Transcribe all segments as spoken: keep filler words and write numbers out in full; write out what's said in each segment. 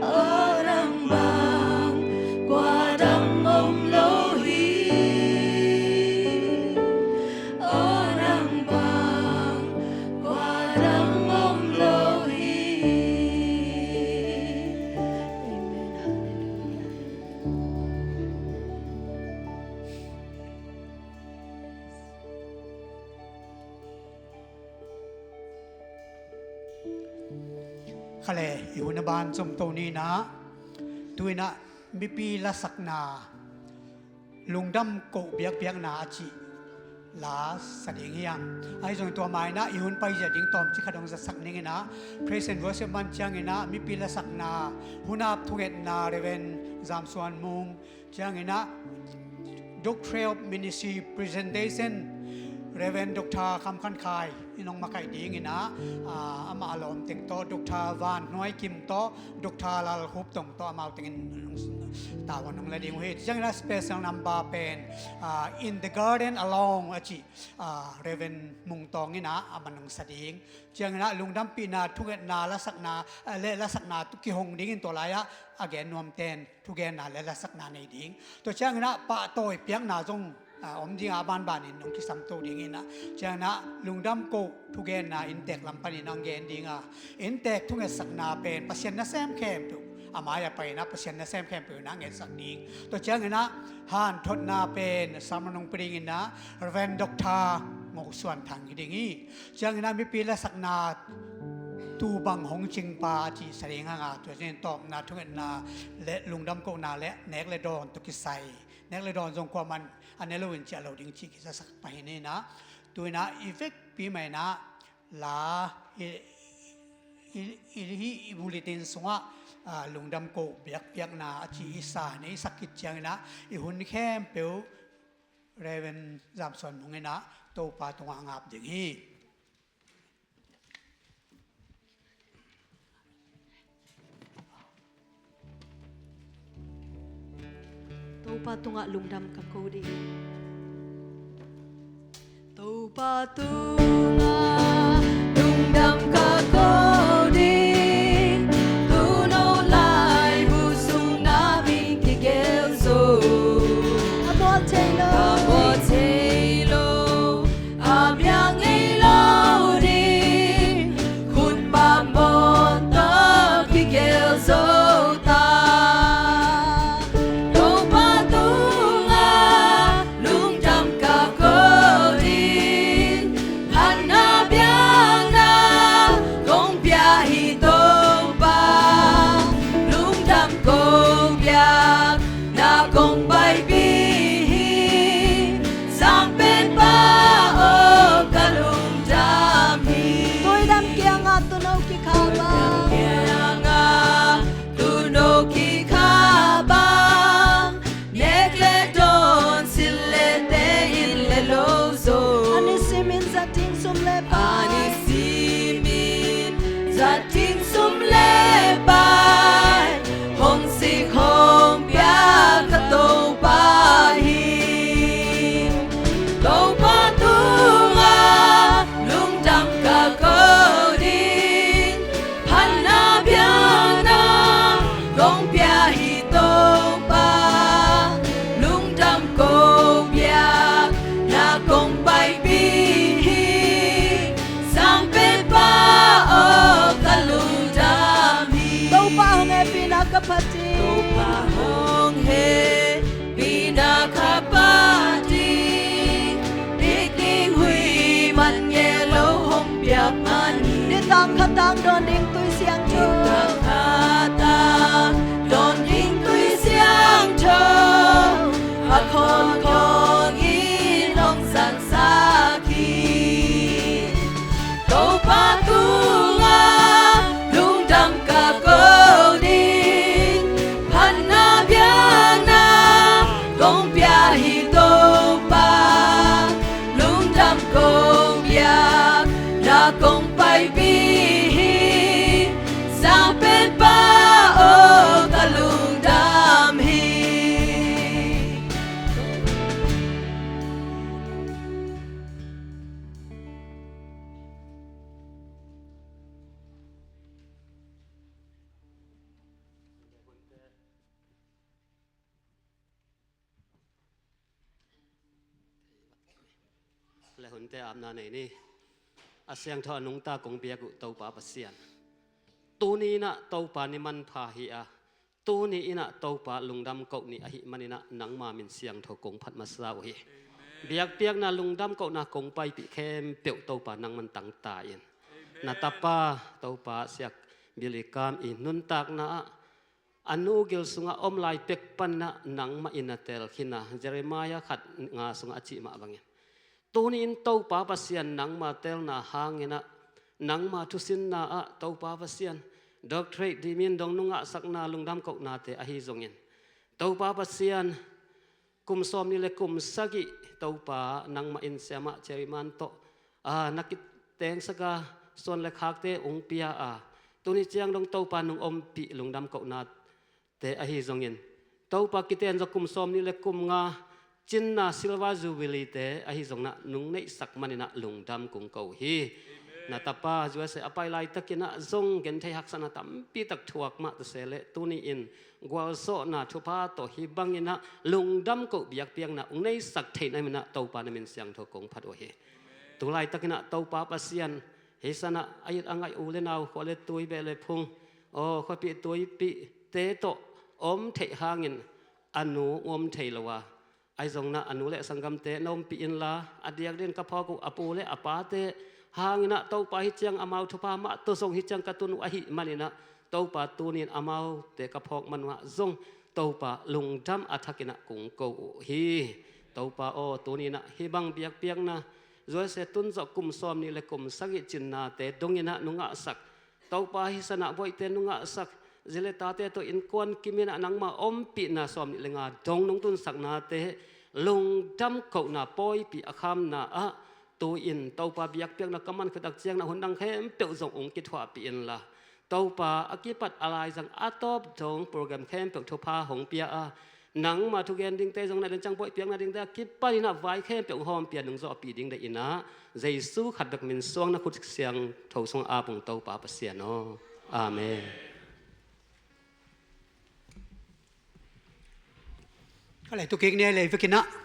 Aw nang bang kua dang om lo hi. Aw nang bang kua dang om lo hi. Amen. Hallelujah. Khale, i hun a ban zom to ni in ah, tu in ah mipi lasakna, lungdam koh biakpiakna a cih la sa ding hi hang. Ahi zongin tua ma in ah i hun paizia ding tawmcik khat hong zatsak ning in ah, praise and worship man ciangin ah mipi lasakna, hunap thungetna Reverend Zam Suan Mung, ciangin ah Doctor of Ministry presentation Reverend Doctor Kham Khan Khai in hong makaih ding in ah, ah, amah a lawm teng tawh Doctor Van Hnuai Kim tawh Doctor Lal Khup Tong tawh amau tengin tavuan hong la ding uh hi. Ciangin ah special number pen, ah, In the Garden Alone a cih, ah, Reverend Mung Tawng in ah a man hong sa ding. Ciangin ah lungdampihna, thungetna, lasakna, ah, le lasakna tu kihong dingin tua lai-ah a gen nuamten thugenna le lasakna nei ding. Tua ciangin ah pahtawi piakna zong, ah, om ding a, a banbanin hong kisam to ding in ah. Ciangin ah lungdam koh thugenna inntek lam panin hong gen ding a, inntek thungetsakna pen Pasian nasem khempeuh a mai-ah pai in ah Pasian nasem khempeuh in ah ngetsak ding. Tua ciangin ah hanthotna pen sermon hong pia ding in ah Reverend Doctor Ngo Suan Thang hi ding hi. Ciangin ah mipi lasakna tu bang hong cingpa a cih sa ding hang a, tua ciangin tawpna, thungetna le lungdam kohna le nek le dawn tawh kisai, nek le dawn zong kuaman a ne loin ciah lo ding cih kizasak pah hi in ah, tu in ah i vekpi mah in ah la i, i, i, i bulletin sungah, ah, lungdam koh biakpiakna a cih i sa nei sak khit ciangin ah i hun khempeuh Reverend Zam Suan Mung in ah Topa tungah a ngap ding hi. Topa tungah lungdam ka ko ding. Topa tungah lungdam ka ko ding. Tuuno laibu sung na min kigel zo. A buat thei lo. A buat thei lo. A biak ngei lo ding, khut bawm tawh kigel zo ta. Topa tungah lungdam ka ko ding, phatna biakna kong pia hi Topa, lungdam kong biak na kong paipih hi, Sangpenpa aw ka lungdam hi. Tuidam kiangah tuuno kikha bang. Tuidam kiangah tuuno kikha bang. Nek le dawn, silh le teh, inn le lo zo. A nisimin zat ding sum le pai. A nisimin zat ding sum le pai hong sik hong pia ka Topa hi. Topa tungah lungdam ka ko ding, phatna biakna kong pia hi Topa, lungdam kong biak na kong paipih hi. Sangpenpa aw ka lungdam hi. Topa hong hehpihna ka phat ding. Topa hong hehpihna ka phat ding. Dik ding huih man ngei lo hong piak man hi. Nitak khat tang dawn ding tui siangtho. Nitak khat tang dawn ding tui siangtho. A khawn khawng in hong zang sak hi. Topa tungah lungdam ka ko ding, phatna biakna kong pia hi Topa, lungdam kong biak na kong paipih hi. Sangpenpa aw ka lungdam hi. Le hunte apna nei ni. A siangtho a nungta kong biak uh Topa Pasian, tuni inah Topa ni manpha hi a, tuni inah Topa lungdam koh ni ahih maninah nangma min siangtho kong phat masa uh hi. Biakpiakna lungdam kohna kong paipih khempeuh Topa nangman tangta in. Na tapa Topa Siak Billy Kam i nuntakna ah a nu gil sungah om lai pek paninah nangmah in a tel khin a, Jeremiah khat nga sungah a cih mah bangin, tuni in Topa Pasian nangma telna hanginah, nangma thusinna ah Topa Pasian doctorate dihmin dong nungahsakna lungdam kohnate ahi zongin, Topa Pasian kum sawm nih le kum sagih Topa nangmah in siamah Cherry Man tawh, a, na kitengsak a, suan le khakte ung pia a, tuni ciang dong Topa nung ompih lungdam kohnate ahi zongin, Topa kiten zaw kum sawm nih le kum nga cinna Silver Jubilee te ahi zonginah nung neihsak maninah lungdam kong ko hi. Na tapa U S A a pai laitakinah zong genthei haksatna tampi tak thuak mah ta se leh, tuni in gualzawhna thupha tawh hih banginah lungdam koh biakpiakna ung neihsak theihna minah Topa na min siangtho kong phat uh hi. Tu laitakinah Topa Pasian, hih sanah a it a ngaih u le nau, khua le tui, beh le phung, aw, khuapih tuipihte tawh om theih hangin a nu om thei lo a, ahi zonginah a nu le sanggamte na ompih inla, a diakdiakin ka phawk uh a pu le a pate hanginah Topa hih ciang amau thupha mah tawh zong hih ciang ka tun uh ahih maninah Topa tuni in amaute ka phawk man uh ah zong Topa lungdam a thakinah kong ko uh hi. Topa aw, tuni inah hih bang biakpiakna U S A tun zawh kum sawm nih le kum sagih cinnate donginah nungahsak Topa hih sanah buaihte nungahsak, zi le tate tawh innkuan kiminah nangma ompihna sawm nih le nga dong nung tunsaknate lungdam kohna pawipi a khamna ah, tu-in Topa biakpiakna ka man khit tak cianginah hun dang khempeuh zong ung kithuahpih inla, Topa a kipat a laizang a tawp dong program khempeuh thupha hong pia a, nangma thugen dingte zong na den ciang buaih piakna dingte a kipaninah vai khempeuh hawmpia nungzawhpih ding deihinah Jesu khat bek min suang na khut siangtho sungah ap ung Topa Pasian aw. Amen. Ka lei tukik ni a lei vekinah.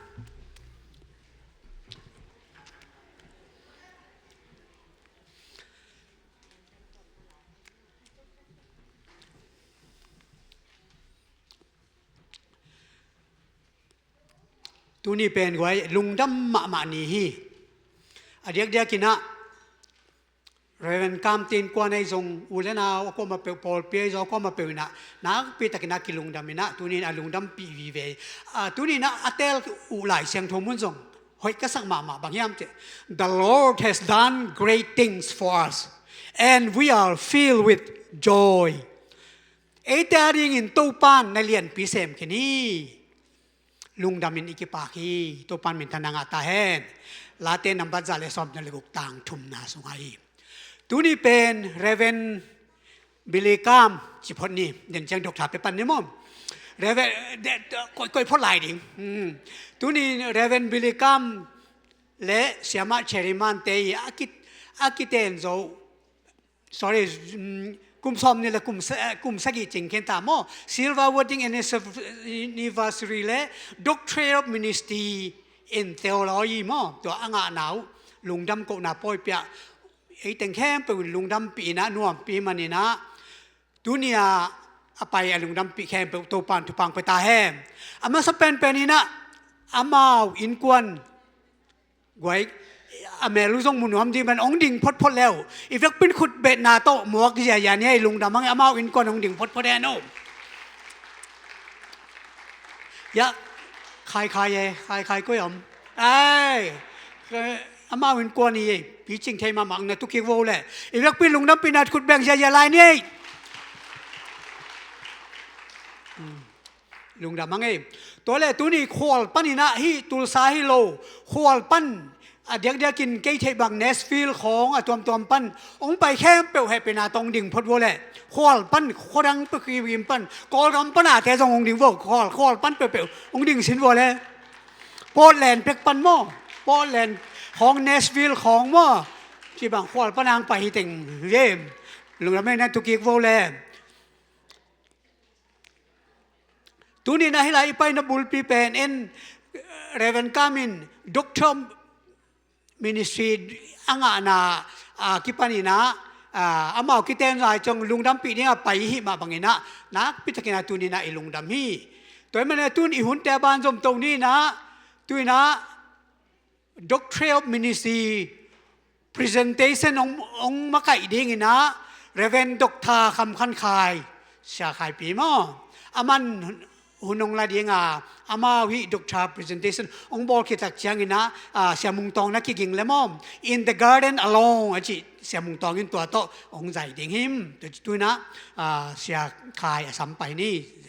Tuni pen guai lungdam mahmah ni hi. A diakdiakinah Reverend Kam te innkuan ahi zong, u le nau a kuamah peuh, pawlpi ahi zong a kuamah peuh inah nakpi takinah kilungdam inah tuni in a lungdampih vive. A, tuni inah a teel uh Lai Siangtho mun zong hoih ka sak mahmah, bang hiam cih, "The Lord has done great things for us, and we are filled with joy." Eite a dingin Topa'n na lianpi sem khin hi. Lungdamin i kipak hi. Topa'n minthanna ngah ta hen. Late nambat za le sawm na le guk tang thumna sungah hi. Tuni pen Reverend Billy Kam ci phot ni, den ciang doctor pe pan ni maw. Reverend, de, de, koih, koih phot lai ding. Hmm. Tuni Reverend Billy Kam le Siamah Cherry Man te hi a ki, a kiten zo. Sorry, mm, kum sawm nih le kum sa-, eh, kum sagih cing khin ta maw. Silver wedding anniversary le Doctorate of Ministry in Theology maw, tua a ngahna uh lungdam kohna pawi pia. Ei teng khempeuh in lungdampih inah, nuampih maninah, tuni-a a pai a lungdampih khempeuh Topa'n thupha pia ta hen. A masa penpen inah amau innkuan guai, a mel uh zong mu nuam ding ban hong ding photphot le uh. I vekpin khut betna tawh muak ziazia ni ei, lungdam hang ei, amau innkuan hong ding photphot hen uh. Ya, Khaikhai e, Khaikhai koi om. Ai, amau innkuan hi ei, picing thei mahmah, na tukik vo le. I vekpin lungdampihna khut beng ziazia lai ni ei. Hmm. Lungdam hang ei. Tua le tuni khual paninah, hih Tulsa hi lo, khual pan a diakdiakin kei theih bang Nashville khawng a tuamtuam pan hong pai khempeuh hehpihna tawh hong ding phot vo le. Khual pan, khuadang pekhiwim pan, Kawlgam pan a te zong hong ding vo, khual, khual pan peuhpeuh hong ding sin vo le. Portland pek pan maw, Portland khawng, Nashville khawng maw, ci bang khual pan hong pai hi teng ve. Lungdam ei, na tukik vo le. Tuni inah hih lai i paina bulpi pen en, Reverend Kam in Doctor of ministry a ngahna, ah, kipanin ah, ah, amau kiten zai ciang lungdampih dingah pai i hih mah bangin ah, nakpi takin ah tuni-in ah i lungdam hi. Tua ahih manin ah tu-in i hunte a ban zom to ni-in ah, tu-in ah Doctorate of Ministry presentation hong, hong makaih dingin ah Reverend Doctor Kham Khan Khai, Sia Khai Pi maw, aman hun hong la ding a, amau hih doctor presentation hong bawl khit tak ciangin ah, ah, Sia Mung Tawng na kiging leh maw, In the Garden Alone a cih Sia Mung Tawng in tua tawh hong zai ding hi. Tua ci tu-in ah, ah, Sia Khai a sam pai ni.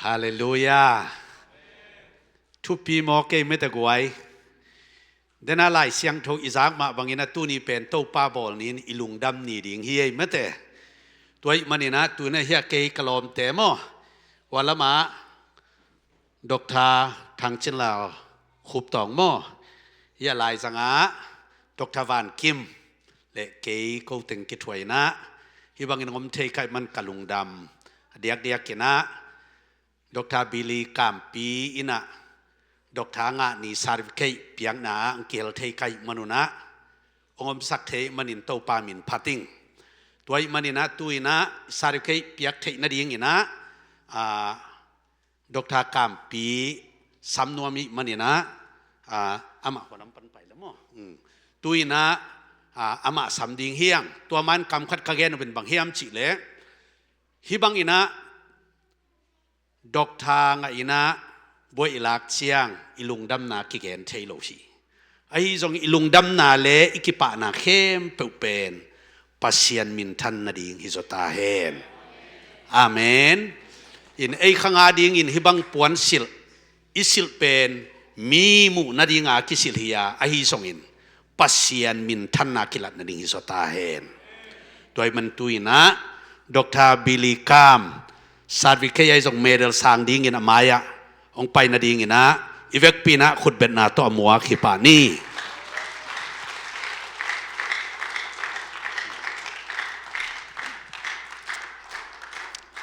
Halleluiah. Thupi maw kei mete guai. Dena Lai Siangtho i zak mah bangin ah tuni pen Topa bawl ni-in i lungdam ni ding hi ei mete. Tua ahih manin ah tu-in ah hiah kei ka lawmte maw, hua lamah Doctor Thang Cin Lau Khup Tawng maw, hiah laizangah Doctor Van Kim leh kei ko teng kithuah in ah hih bangin hong om thei ka hih man ka lungdam. A diakdiakin ah Doctor Billy Kampi in ah doctor ngah ni certificate piakna ah hong kihel thei ka hih manun ah, hong omsak thei manin Topa min phat ing. Tua ahih manin ah tu-in ah certificate piak theih nadingin ah, ah, Doctor Kampi sam nuam i hih manin ah, ah, amah khuanam pan pai leh maw. Mm. Tu-in ah, ah, amah sam ding hi hang. Tua man kam khat ka gen uh pen bang hiam cih leh, hih bangin ah doctor ngah in ah buai i lak ciang i lungdamna kigen thei lo hi. Ahi zongin i lungdamna leh i kipahna khempeuh pen Pasian minthan nading hi zaw ta hen. Amen. In ei khang a dingin hih bang puansilh i silh pen mi muh nadinga kisilh hi a, ahi zongin Pasian minthanna kilat nading hi zaw ta hen. Tua ahih man tu-in ah Doctor Billy Kam certificate ahi zong medal sang dingin a mai-ah hong pai nadingin ah i vekpi-in ah khutbetna tawh a muak hi pah ni.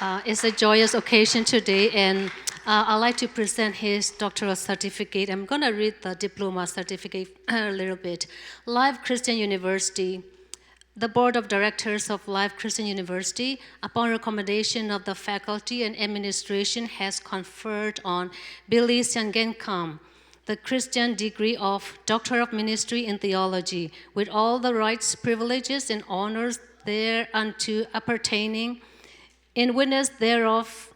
Uh, it's a joyous occasion today, and, uh, I'd like to present his doctoral certificate. I'm gonna read the diploma certificate a little bit. Life Christian University. The Board of Directors of Life Christian University, upon recommendation of the faculty and administration, has conferred on Billy Sian Gen Kam the Christian degree of Doctor of Ministry in Theology, with all the rights, privileges, and honors thereunto appertaining, in witness thereof,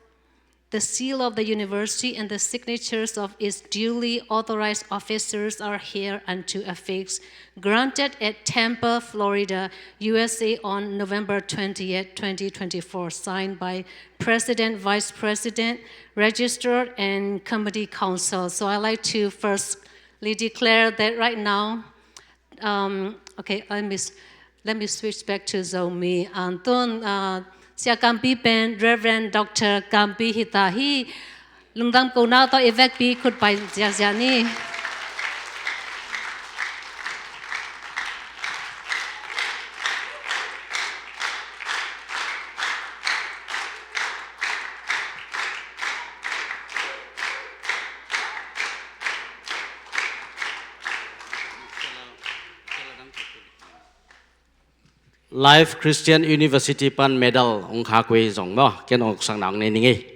the seal of the university and the signatures of its duly authorized officers are hereunto affixed. Granted at Tampa, Florida, U S A, on November twentieth, twenty twenty-four. Signed by President, Vice President, Registrar, and Committee Council. So I'd like to firstly declare that right now, um, okay, let me s-, let me switch back to Zomi. Um, tun, uh, Sia Kampi pen Reverend Doctor Kampi hi ta hi. Lungdam kohna tawh i vekpi khut pai ziahziah ni. Life Christian University pan medal hong khak uh hi zong maw, ken hong sak nang nei ning ei.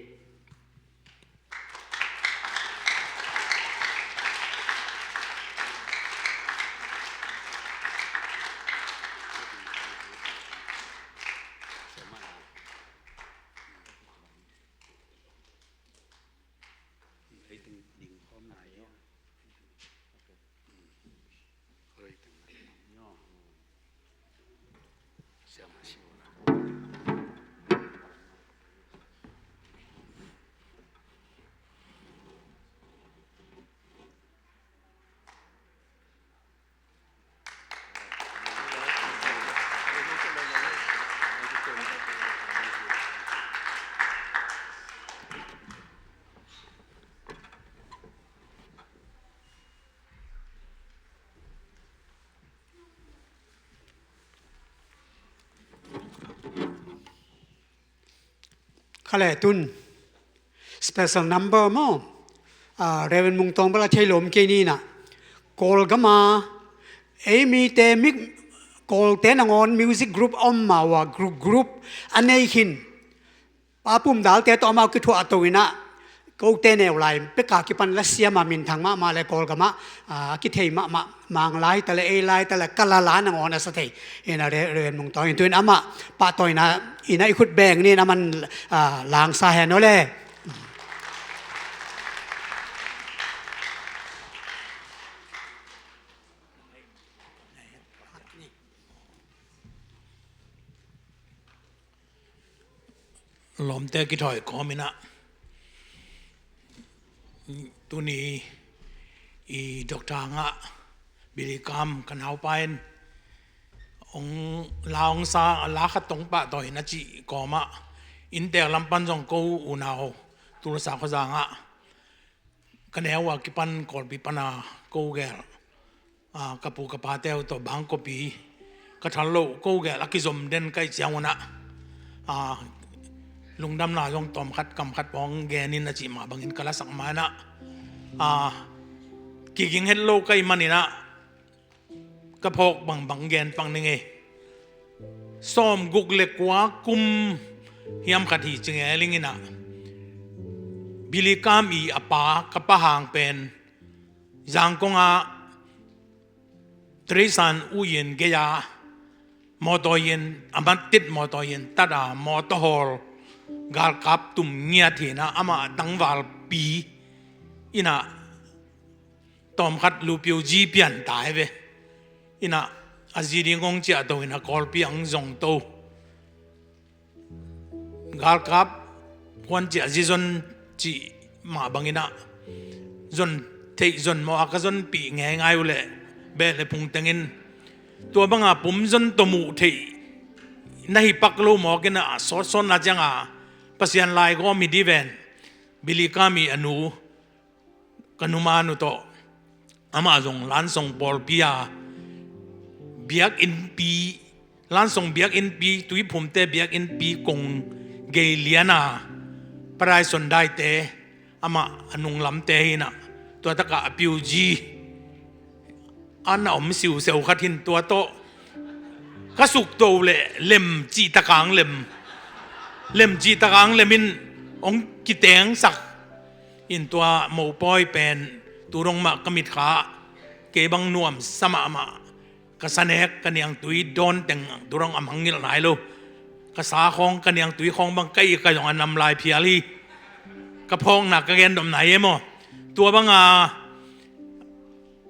Kha le tun special number maw, ah, Reverend Mung Tawng bala thei lawm kei ni na. Kawlgama ei mite mik Kawlte nangawn music group a om ma ua group group a nei khin. Pa Pum Dalte tawh amau kithuah to ina, kote neu lai peka kipan la siama minthang mahmah le Kawlgama, ah, kithei mahmah Mang lai tale, ei lai tale, kala la nangawn a sa thei. Ina Re-, Reverend Mung Tawng in tuin amah pahtawina ina i khut beng ni in aman, ah, langsa hen aw le. Lawmte kithawi kawm ina, tuni i Doctor ngah Billy Kam ka naupa in ong la ong sa la khat tong pahtawi na cih kawma inntek lam pan zong ko unau Tulsa khuazangah ka neu a kipan Kawlpi pana ko gel, ah, ka pu ka pate uh tawh bangkawpi ka thal loh ko gel a kizom den ka ih ciang unah, ah, lungdamna zong tawmkhat kamkhat pawng genin a cih mah bangin ka lasak manah, ah, kiging het lo ka ih maninah ka phawk bangbang gen pang ning ei. Sawmguk le kua kum hiam khat hi cinge linginah Billy Kam i a pa ka pa hang pen Zangkong ah Tresan uyin geia mawtaw in a matit mawtaw in tata mawtaw hawl galkap tum ngiat hinah amah tangvalpi inah tawmkhat lupiu zi pian tai ve. Inah a zi ding hong ciah to inah Kawlpi ang zong to. Galkap huan ciah zi zon cih mah banginah zon theih zon mawh a ka zonpih ngeingai uh leh beh le phung tengin tua banga pum zon tawh muh theih na hi pak lo mawk inah a sawtsawtna cianga Pasian laigawm hi di ven. Billy Kam i a nu ka numanu tawh amah zong Lansong pawlpi a biakinnpi, Lansong biakinnpi, Tuiphumte biakinnpi kong gei liana Parai Sondaite amah a nunglamte hinah tua takah a piuzi a na om siuseu khat hin tua tawh ka sukto le lem cihtakang lem, lem cihtakang lemin hong kitengsak in tua mopawi pen tu dong mah ka mitkha kei bang nuamsa mahmah. Ka sanek ka niangtui dawn teng tu dong a mangngilh nai lo. Ka sa khawng ka niangtui khawng bang ka ih ka zong a nam lai phial hi. Ka phawkna ka gen dom nai e maw? Tua banga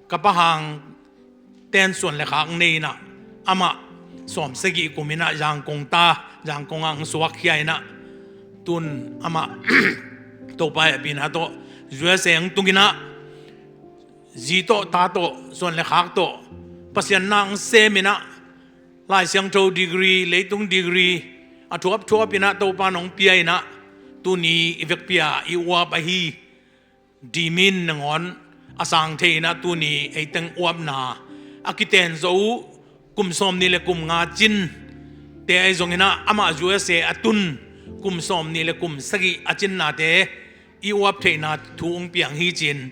ka pa hang ten suan le khak nei inah amah sawm sagih kum inah Zangkong ta, Zangkong ah ang suak khia inah tun amah Topa hehpihna tawh U S A ang tung inah zi tawh ta tawh suan le khak tawh Pasian na ang sem inah Lai Siangtho degree, leitung degree a thuapthuap inah Topa nong pia inah tuni i vekpi a i uap ahi. Dimin nangawn a sang thei inah tuni eiteng uapna a kiten zo uh kum sawm nih le kum nga cin te ahi zong inah amah U S A a tun kum sawm nih le kum sagih a cinnate i uap theihna thu ung piang hi cin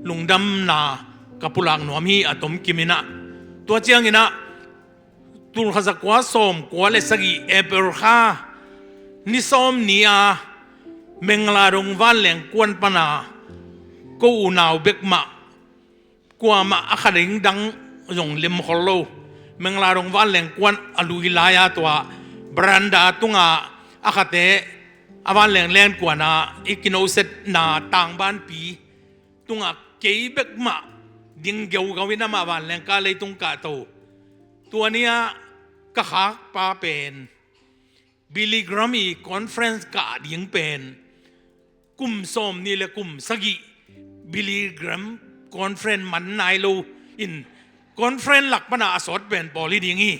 lungdamna ka pulak nuam hi a tom kim inah tua ciang inah Tulkhat zakua sawm kua le sagih April kha ni sawm ni a Mengladong vanleng kuan pana ko unau bek mah kuamah a kha dingdang zong lemkhol lo. Mengladong vanleng kuan a lui lai-a tua veranda tunga a khate a vanleng len kuana i kinosetna tangbanpi tungah kei bek mah ding geugau in amah vanleng ka leitung kahto. Tua ni-ah ka khakpa pen Billy Graham i conference kah ding pen kum sawm nih le kum sagih Billy Graham conference man nai lo in conference lak pana a sawt pen pawl hi ding hi.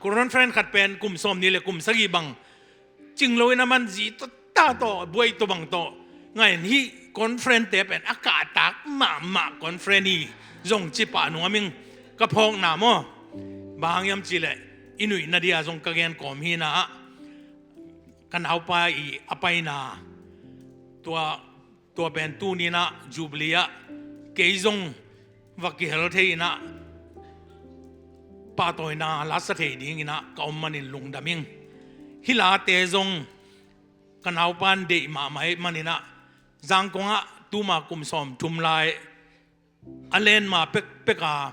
Conference khat pen kum sawm nih le kum sagih bang cing lo in a man zi tawh ta tawh buai tawh bang tawh ngai in hih conference te pen a kahtak mahmah conference hi zong ci pah nuam ing. Ka phawkna maw? Bang hang hiam cihleh i nuihna dia zong ka gen kawm hi na ah ka naupa i a paina, tua, tua pen tuni-in ah Jubilee ah kei zong va kihel thei-in ah pahtawina lasa thei dingin ah ka om manin lungdam ing. Hih late zong ka naupa'n deih mahmah ahih manin ah Zangkong ah tuma kum sawmthum lai a len ma pekpek a,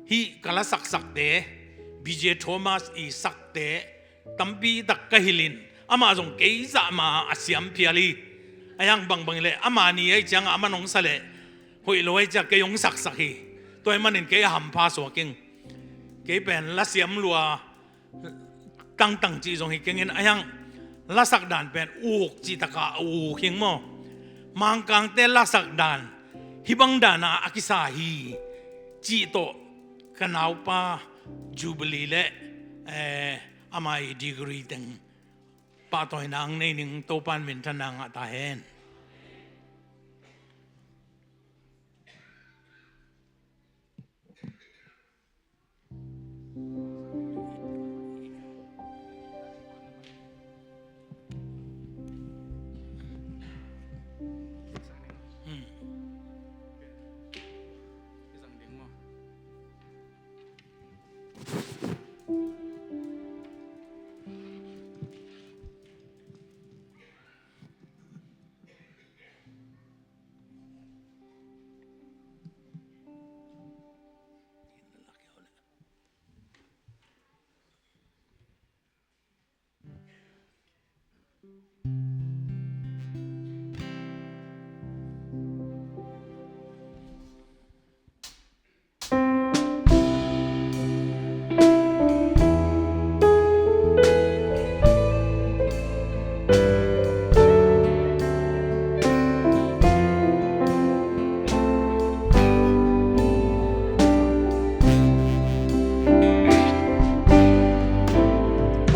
hih ka lasaksakte, B J Thomas i sakte tampi tak ka hilh in, amah zong kei zah ma a siam phial hi. Ahih hang bangbang leh amah ni ahih ciangah amah hong sa leh hoih lo ahih ciang kei hong saksak hi. Tua ahih manin kei a hampha suak ing. Kei pen lasiam lua tangtang cih zong hi keng in, ahih hang lasak dan pen uk cih takah uk hi ing maw. Mangkangte lasak dan hih bang dan a a kisa hi cih tawh ka naupa Jubilee leh, eh, ama i degree teng pahtawina hong nei ning. Topa'n minthanna ngah ta hen.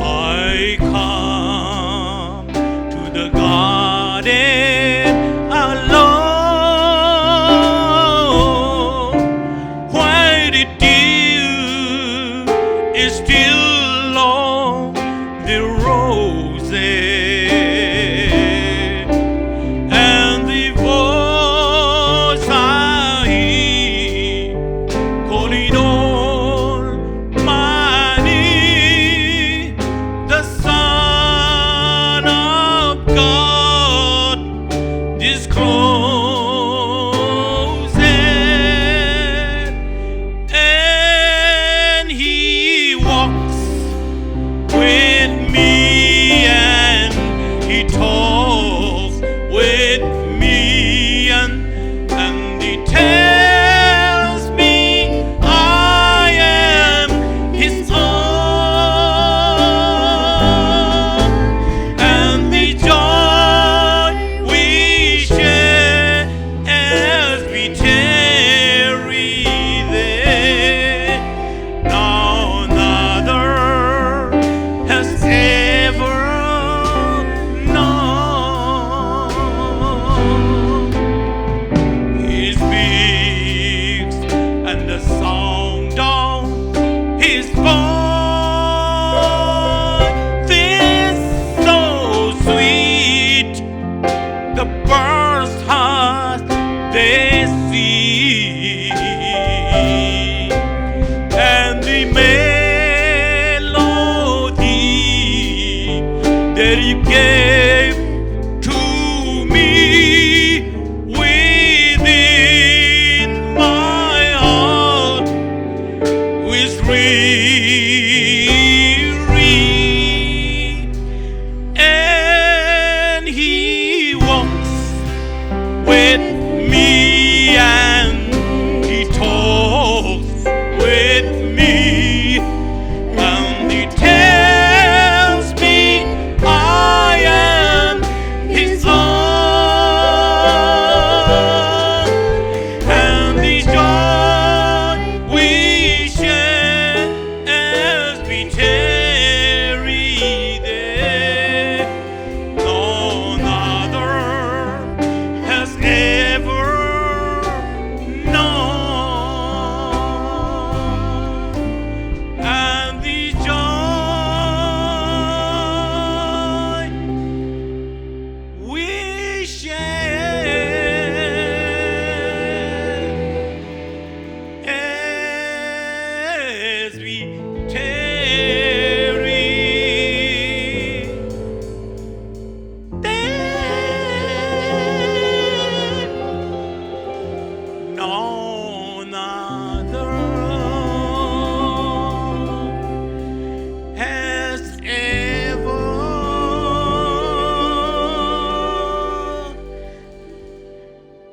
I come to the garden alone, where the dew is still on the roses, and the voice I hear calling on my name, the Son of God discloses, and he walks with me, and he talks with me, and, and he tells me I am his own, and the joy we share as we tarry there, none other has ever known. He speaks and the sound of his voice is so sweet, the birds' hearts they sing, and the melody that he gave to me within my heart is real, and he walks with me, and he talks with me, and he tells me I am his own, and the joy we share as we tarry there, none other has ever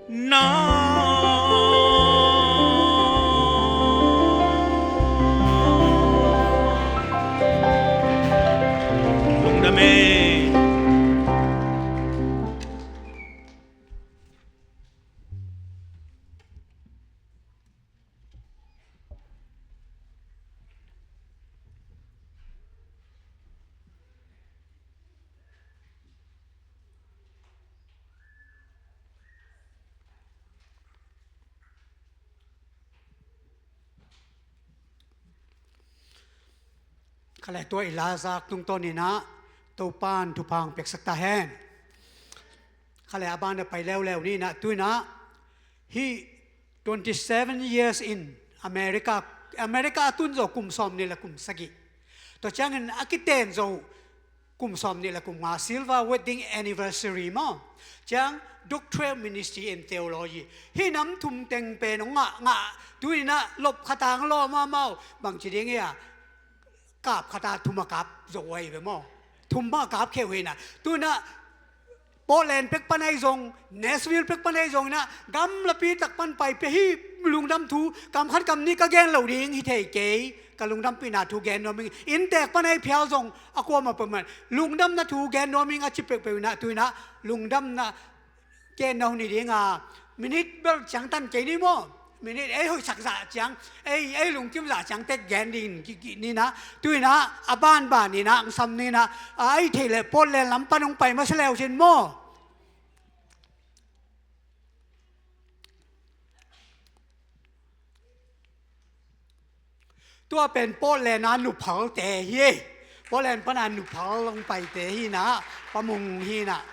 Na lungdam ei. Khaleh tua i lazak tungtawn inah Topan thupha hong piaksak ta hen. Khaleh a ban a pai leuleu ni inah tu inah hih twenty seven years in America, America a tun zo kum sawm nih le kum sagih. Tua ciangin a kiten zo kum sawm nih le kum nga silver wedding anniversary maw. Ciang doctorate ministry in theology. Hih nam thum teng pen hong ngah ngah tu inah lop khat a hong lawm mahmah uh bangci ding hi a kap khat a thum a kap zo uh ahi ve maw. Thum bang a kap kheuh hi inah tu inah Portland pek pan ahi zong, Nashville pek pan ahi zong inah gamlapi tak pan pai pia hi. Lungdam thu kam khat kam nih ka gen lo ding hi thei kei. Ka lungdampihna thu gen nuam ing. Inntek pan ahi phial zong a kuamah peuhmah lungdamna thu gen nuam ing a ci peuhpeuh inah tu inah lungdamna gen nuam hi ding a minute bel ciangtan kei ni maw. Minute ei hoihsak zah ciang, ei, ei lungkim zah ciang tek gen ding ki, ki, ni inah tu inah a banban inah ang sam ni inah a ei theih leh Portland lam pan hong pai masa leu sin maw. Tua pen Portland a nuphalte hi. Portland pan a nuphal hong paite hi inah, Pa Mung hi inah.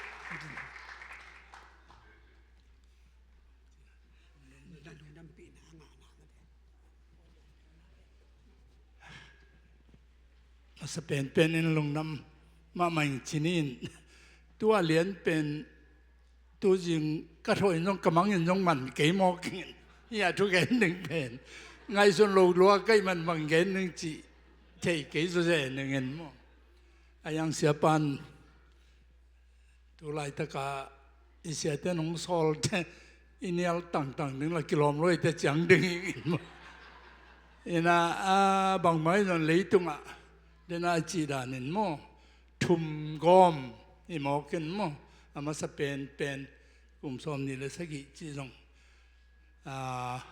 Masa penpen in lungdam mahmah ing ci ni in. Tua lian pen tuzing ka thawh in zong ka mang in zong man kei mawk ing in. Hih a thugen ding pen ngaihsun lo lua ka hih man bang gen ding cih thei kei zawzen ing in maw. A yang siapan tu laitak a i siate nong sawlte i nial tangtang ding la kilawm lo i te ciang ding ing in maw. Inah a bangmah i zon leitungah dena a cih dan in maw thum gawm i mawk in maw. A masa penpen kum sawm nih le sagih cih zong a,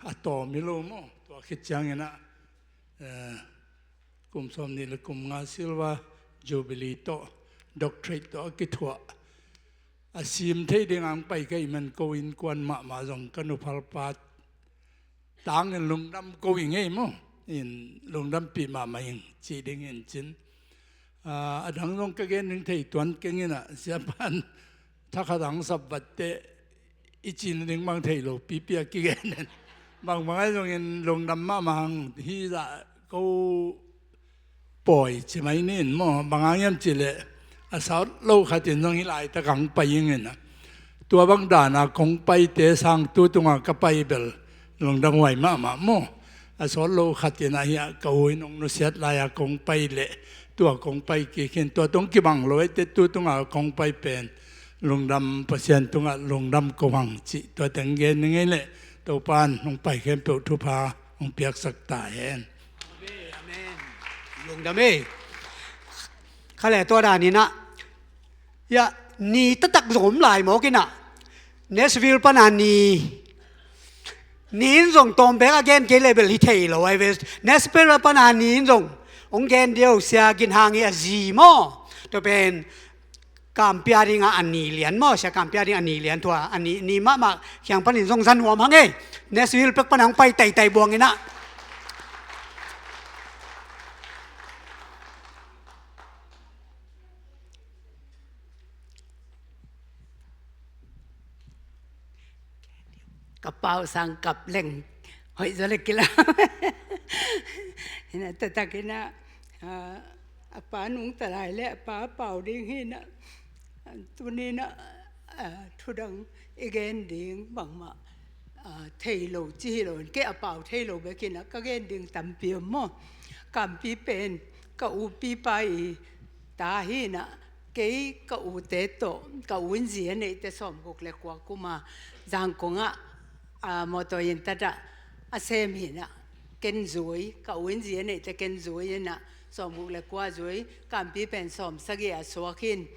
a tawm hi lo maw. Tua khit ciang inah eh, kum sawm nih le kum nga silver jubilee tawh doctorate tawh a kithuah a sim thei ding ang pai ka hih man ko innkuan mahmah zong ka nuphalpa tangin lungdam ko ing ei maw. In lungdampih mahmah ing cih ding in cin. A, a dang zong ka gen ding thei tuan keng inah siapan thakhat ang sap vat teh i cih nading bang thei lo pipi a kigen in. Bangbang ahi zongin lungdam mahmah hang hi zah ko pawi ci mai ni in maw. Bang hang hiam cih leh a sawt lo khat in zong hih laitak ang pai ing inah tua bang dana kong paite sang tu tunga ka pai bel lungdam huai mahmah maw. A sawt lo khat inah hih a ka u in hong nusiat lai a kong pai leh tua kong pai kik in tua tung kibang lo ei te tu tunga kong pai pen lungdam, Pasian tungah lungdam ko hang cih tua teng gen ning ei leh Topan hong pai khempeuh thupha hong piaksak ta hen. Amen. Lungdam ei. Khaleh tua dan inah ya ni taktak zong om lai mawk inah Nashville pana ni ni in zong tawm bek a gen kei leh bel hi thei lo ahi ve. Nashville pana ni in zong hong gen deuh sia gin hang hi a zi maw. Tua pen kampia ding a a ni lian maw, sia kampia ding a ni lian tua a ni, ni mahmah kiang panin zong za nuam hang ei. Nashville pek pana hong pai taitai buang inah. Ka pau sang kap leng hoih zaw le kila. Hina taktak hina, a, a pa nungta lai le a pa pau ding hina. Tunina, a, thudang i gen ding bangmah a, thei lo ci hi lo in kei a pau thei lo bek hina ka gen ding tampi om maw. Kampi pen ka upipa i ta hina Kei ka ute tawh, ka u in zi a neihte sawmguk le kua kuma Zangkong ah, a, mawtaw inn tatah a sem hi inah ken zui, ka u in zi a neihte ken zui inah sawmguk le kua zui, Kampi pen sawmsagih a suak hi in,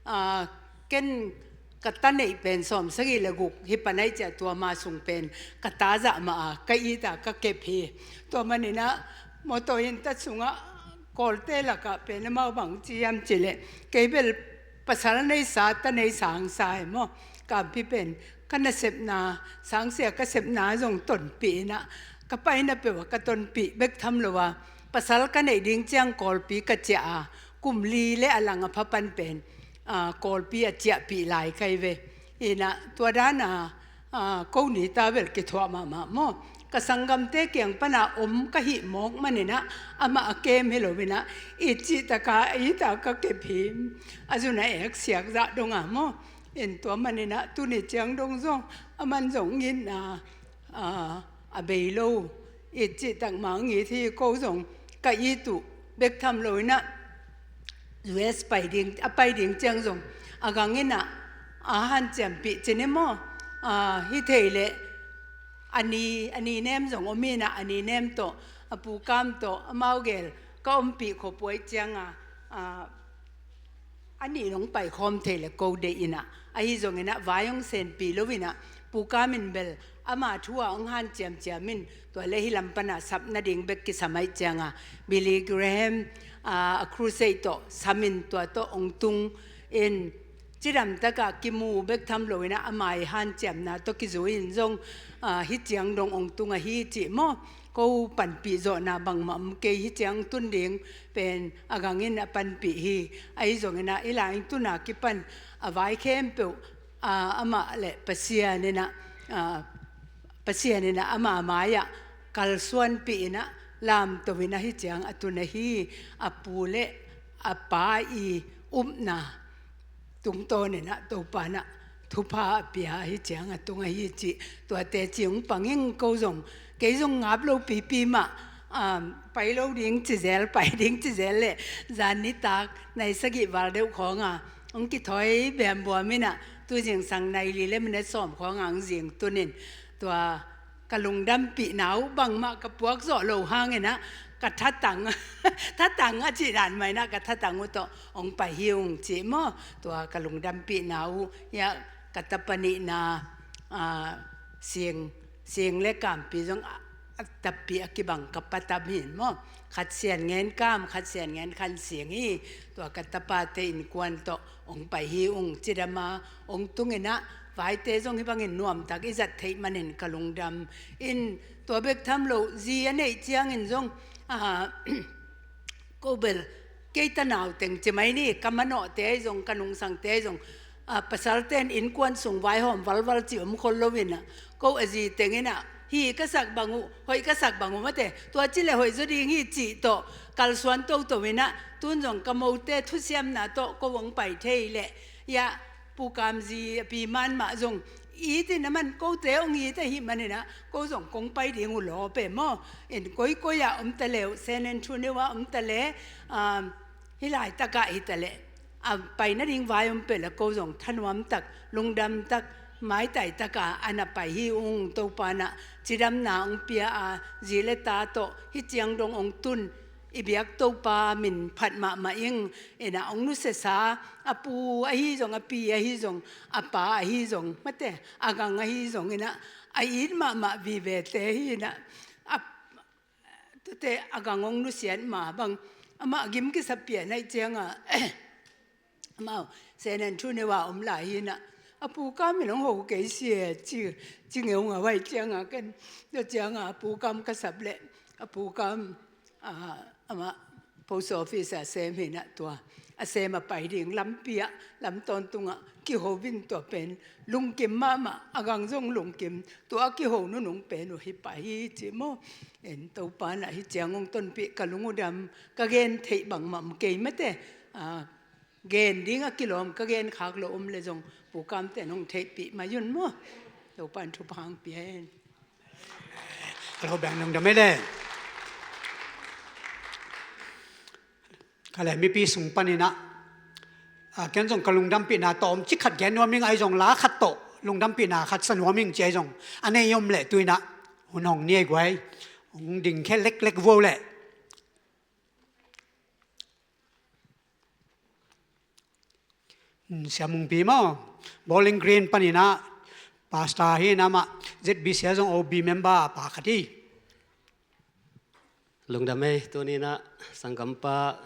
a, ken ka ta neih pen sawmsagih le guk hi pan ahih ciah tua ma sung pen ka ta zah mah a ka it a ka kep hi. Tua man inah mawtaw inn ta sungah Kawlte lakah pen amau bang ci hiam cih leh, kei bel pasal neisa, ta neisa hong sa e maw. Kampi pen ka nasepna, sangsia ka sepna zong tonpih inah, ka paina peuh ah ka tonpih bek tham lo a, pasal ka neih ding ciang Kawlpi ka ciah a, kum li le a lang a pha pan pen, a, Kawlpi a ciahpih lai ka hi ve. Inah tua dan a, a, ko ni ta bel kithuah mahmah maw. Ka sanggamte kiang pana om ka hih mawk man inah amah a kem hi lo inah, it cih taka, it a ka kep hi. A zun a ek siak zah dong a maw. In tua man inah tuni ciang dong zong, a man zong in a, a, a bei lo. It cih tak mah hong it hi, ko zong ka it uh bek tham lo inah, U S pai ding, a pai ding ciang zong a gang inah a hanciampih cin hi maw. A, hi thei leh a ni, a ni nem zong om inah, a ni nem tawh, a Pu Kam tawh, amau gel ka ompih khop uh ahih ciang a, a, a nih in hong paikhawm thei le ko deih inah, ahi zong inah vai hong senpih lo inah, Pu Kam in bel ama thu a hong hanciamciam in, tua le hih lam pana sap nading bek kisam ahih ciang a, Billy Graham, a, a crusade tawh sam in tua tawh hong tung in, cidam takah kimu bek tham lo inah ama i hanciamna tawh kizui in zong, a, hih ciang dong hong tung ahi cih maw. Ko panpih zawhna bangmah om kei, hih ciang tun ding pen a gang in a panpih hi. Ahi zong inah i lai in tun a kipan a vai khempeuh, a, amah le Pasian inah, a, Pasian inah ama mai-ah kalsuanpih inah lamto inah hih ciang a tun ahi. A pu le a pa i upna tungtawn inah Topa inah thupha a pia, hih ciang a tung ahi cih, tuate ci hong pang ing. Ko zong, kei zong ngap lo pipi mah, um, pai lo ding ci zel, pai ding ci zel leh zan nitak nai sagih val deuh khawng a hong kithawi biambuam inah, tu zingsang nai li le minute sawm khawng a hong zing tun in, tua ka lungdampihna uh bangmah ka puak zawh loh hang inah, ka thatang, thatang a cih dan mah inah ka thatang uh tawh hong pai hi ung cih maw. Tua ka lungdampihna uh, hiah ka tapa nihna, a, Sing, Sing le Kampi zong a, a tapi a kibang ka pa tam hi in maw. Khat Sian Ngen Kam, khat Sian Ngen Khan Sing hi. Tua ka tapate innkuan tawh hong pai hi ung, cidam a hong tung inah, vaite zong hih bangin nuamtak i zat theih manin ka lungdam. In tua bek tham lo, zi a neih ciangin zong, a, ko bel kei ta nau teng ci mai ni, ka manawhte ahi zong, ka nungsangte ahi zong, a, pasalte in innkuan sung vaihawm valval ci om khol lo inah, ko a zi teng inah, hi ka sak bang uh, hoih ka sak bang uh mate, tua ci le hoih zaw ding hi cih tawh kalsuan toto inah, tun zong ka mote thusiamna tawh ko hong pai thei leh, hiah Pu Kam zi a pi man mah zong it in a man, kote hong it ahih man inah, ko zong kong pai ding uh lawp e maw. In koikoi ah om ta le uh, San Antonio ah om ta le, um, hih laitak ah hi ta leh, a pai nading vai om peuh le ko zong thanuamtak, lungdamtak, maitai tak a a na pai hi ung. Topa inah cidamna hong pia a, zi le ta tawh hih ciang dong hong tun i biak Topa min phat mahmah ing. Inah hong nusiasa, a pu ahi zong, a pi ahi zong, a pa ahi zong mate, a gang ahi zong inah, a it mahmah vivete hi inah, a, tute a gang hong nusiat mah bang, amah gim kisa pian ahih ciang a, amau San Antonio a om lai hi inah, a Pu Kam in hong ho kei si e, ci, ci ngeu ngau ahih ciang a, ken, tua ciang a, a Pu Kam ka sap leh, a Pu Kam, a, amah post office a sem hi inah, tua a sem a pai ding lampi ah, lam tawntung ah kiho in, tua pen lungkim mahmah, a gang zong lungkim, tua a kiho nunung pen uh hi pah hi cih maw. En, Topa inah hih ciang hong tonpih ka lung uh dam, ka gen theih bangmah om kei mate, a, gen ding a kilawm ka gen khak lo om le zong, Pu Kamte in hong theihpih mai un maw. Topa in thupha hong pia hen. Ka lo beng nong dam e le. Ka le mipi sung pan inah, a, ken zong ka lungdampihna tawm ci khat gen nuam ing, ahi zong la khat tawh lungdampihna khat sa nuam ing ci ahi zong a nei om leh tu-in ah hun hong ni ei guai. Hong ding khe leklek vuau leh. Hmm, Sia Mungpi maw, Bowling Green panin ah pastor hi-in ah amah Z B C ah zong O B member a pa khat hi. Lungdam ei, tuni-in ah sanggampa,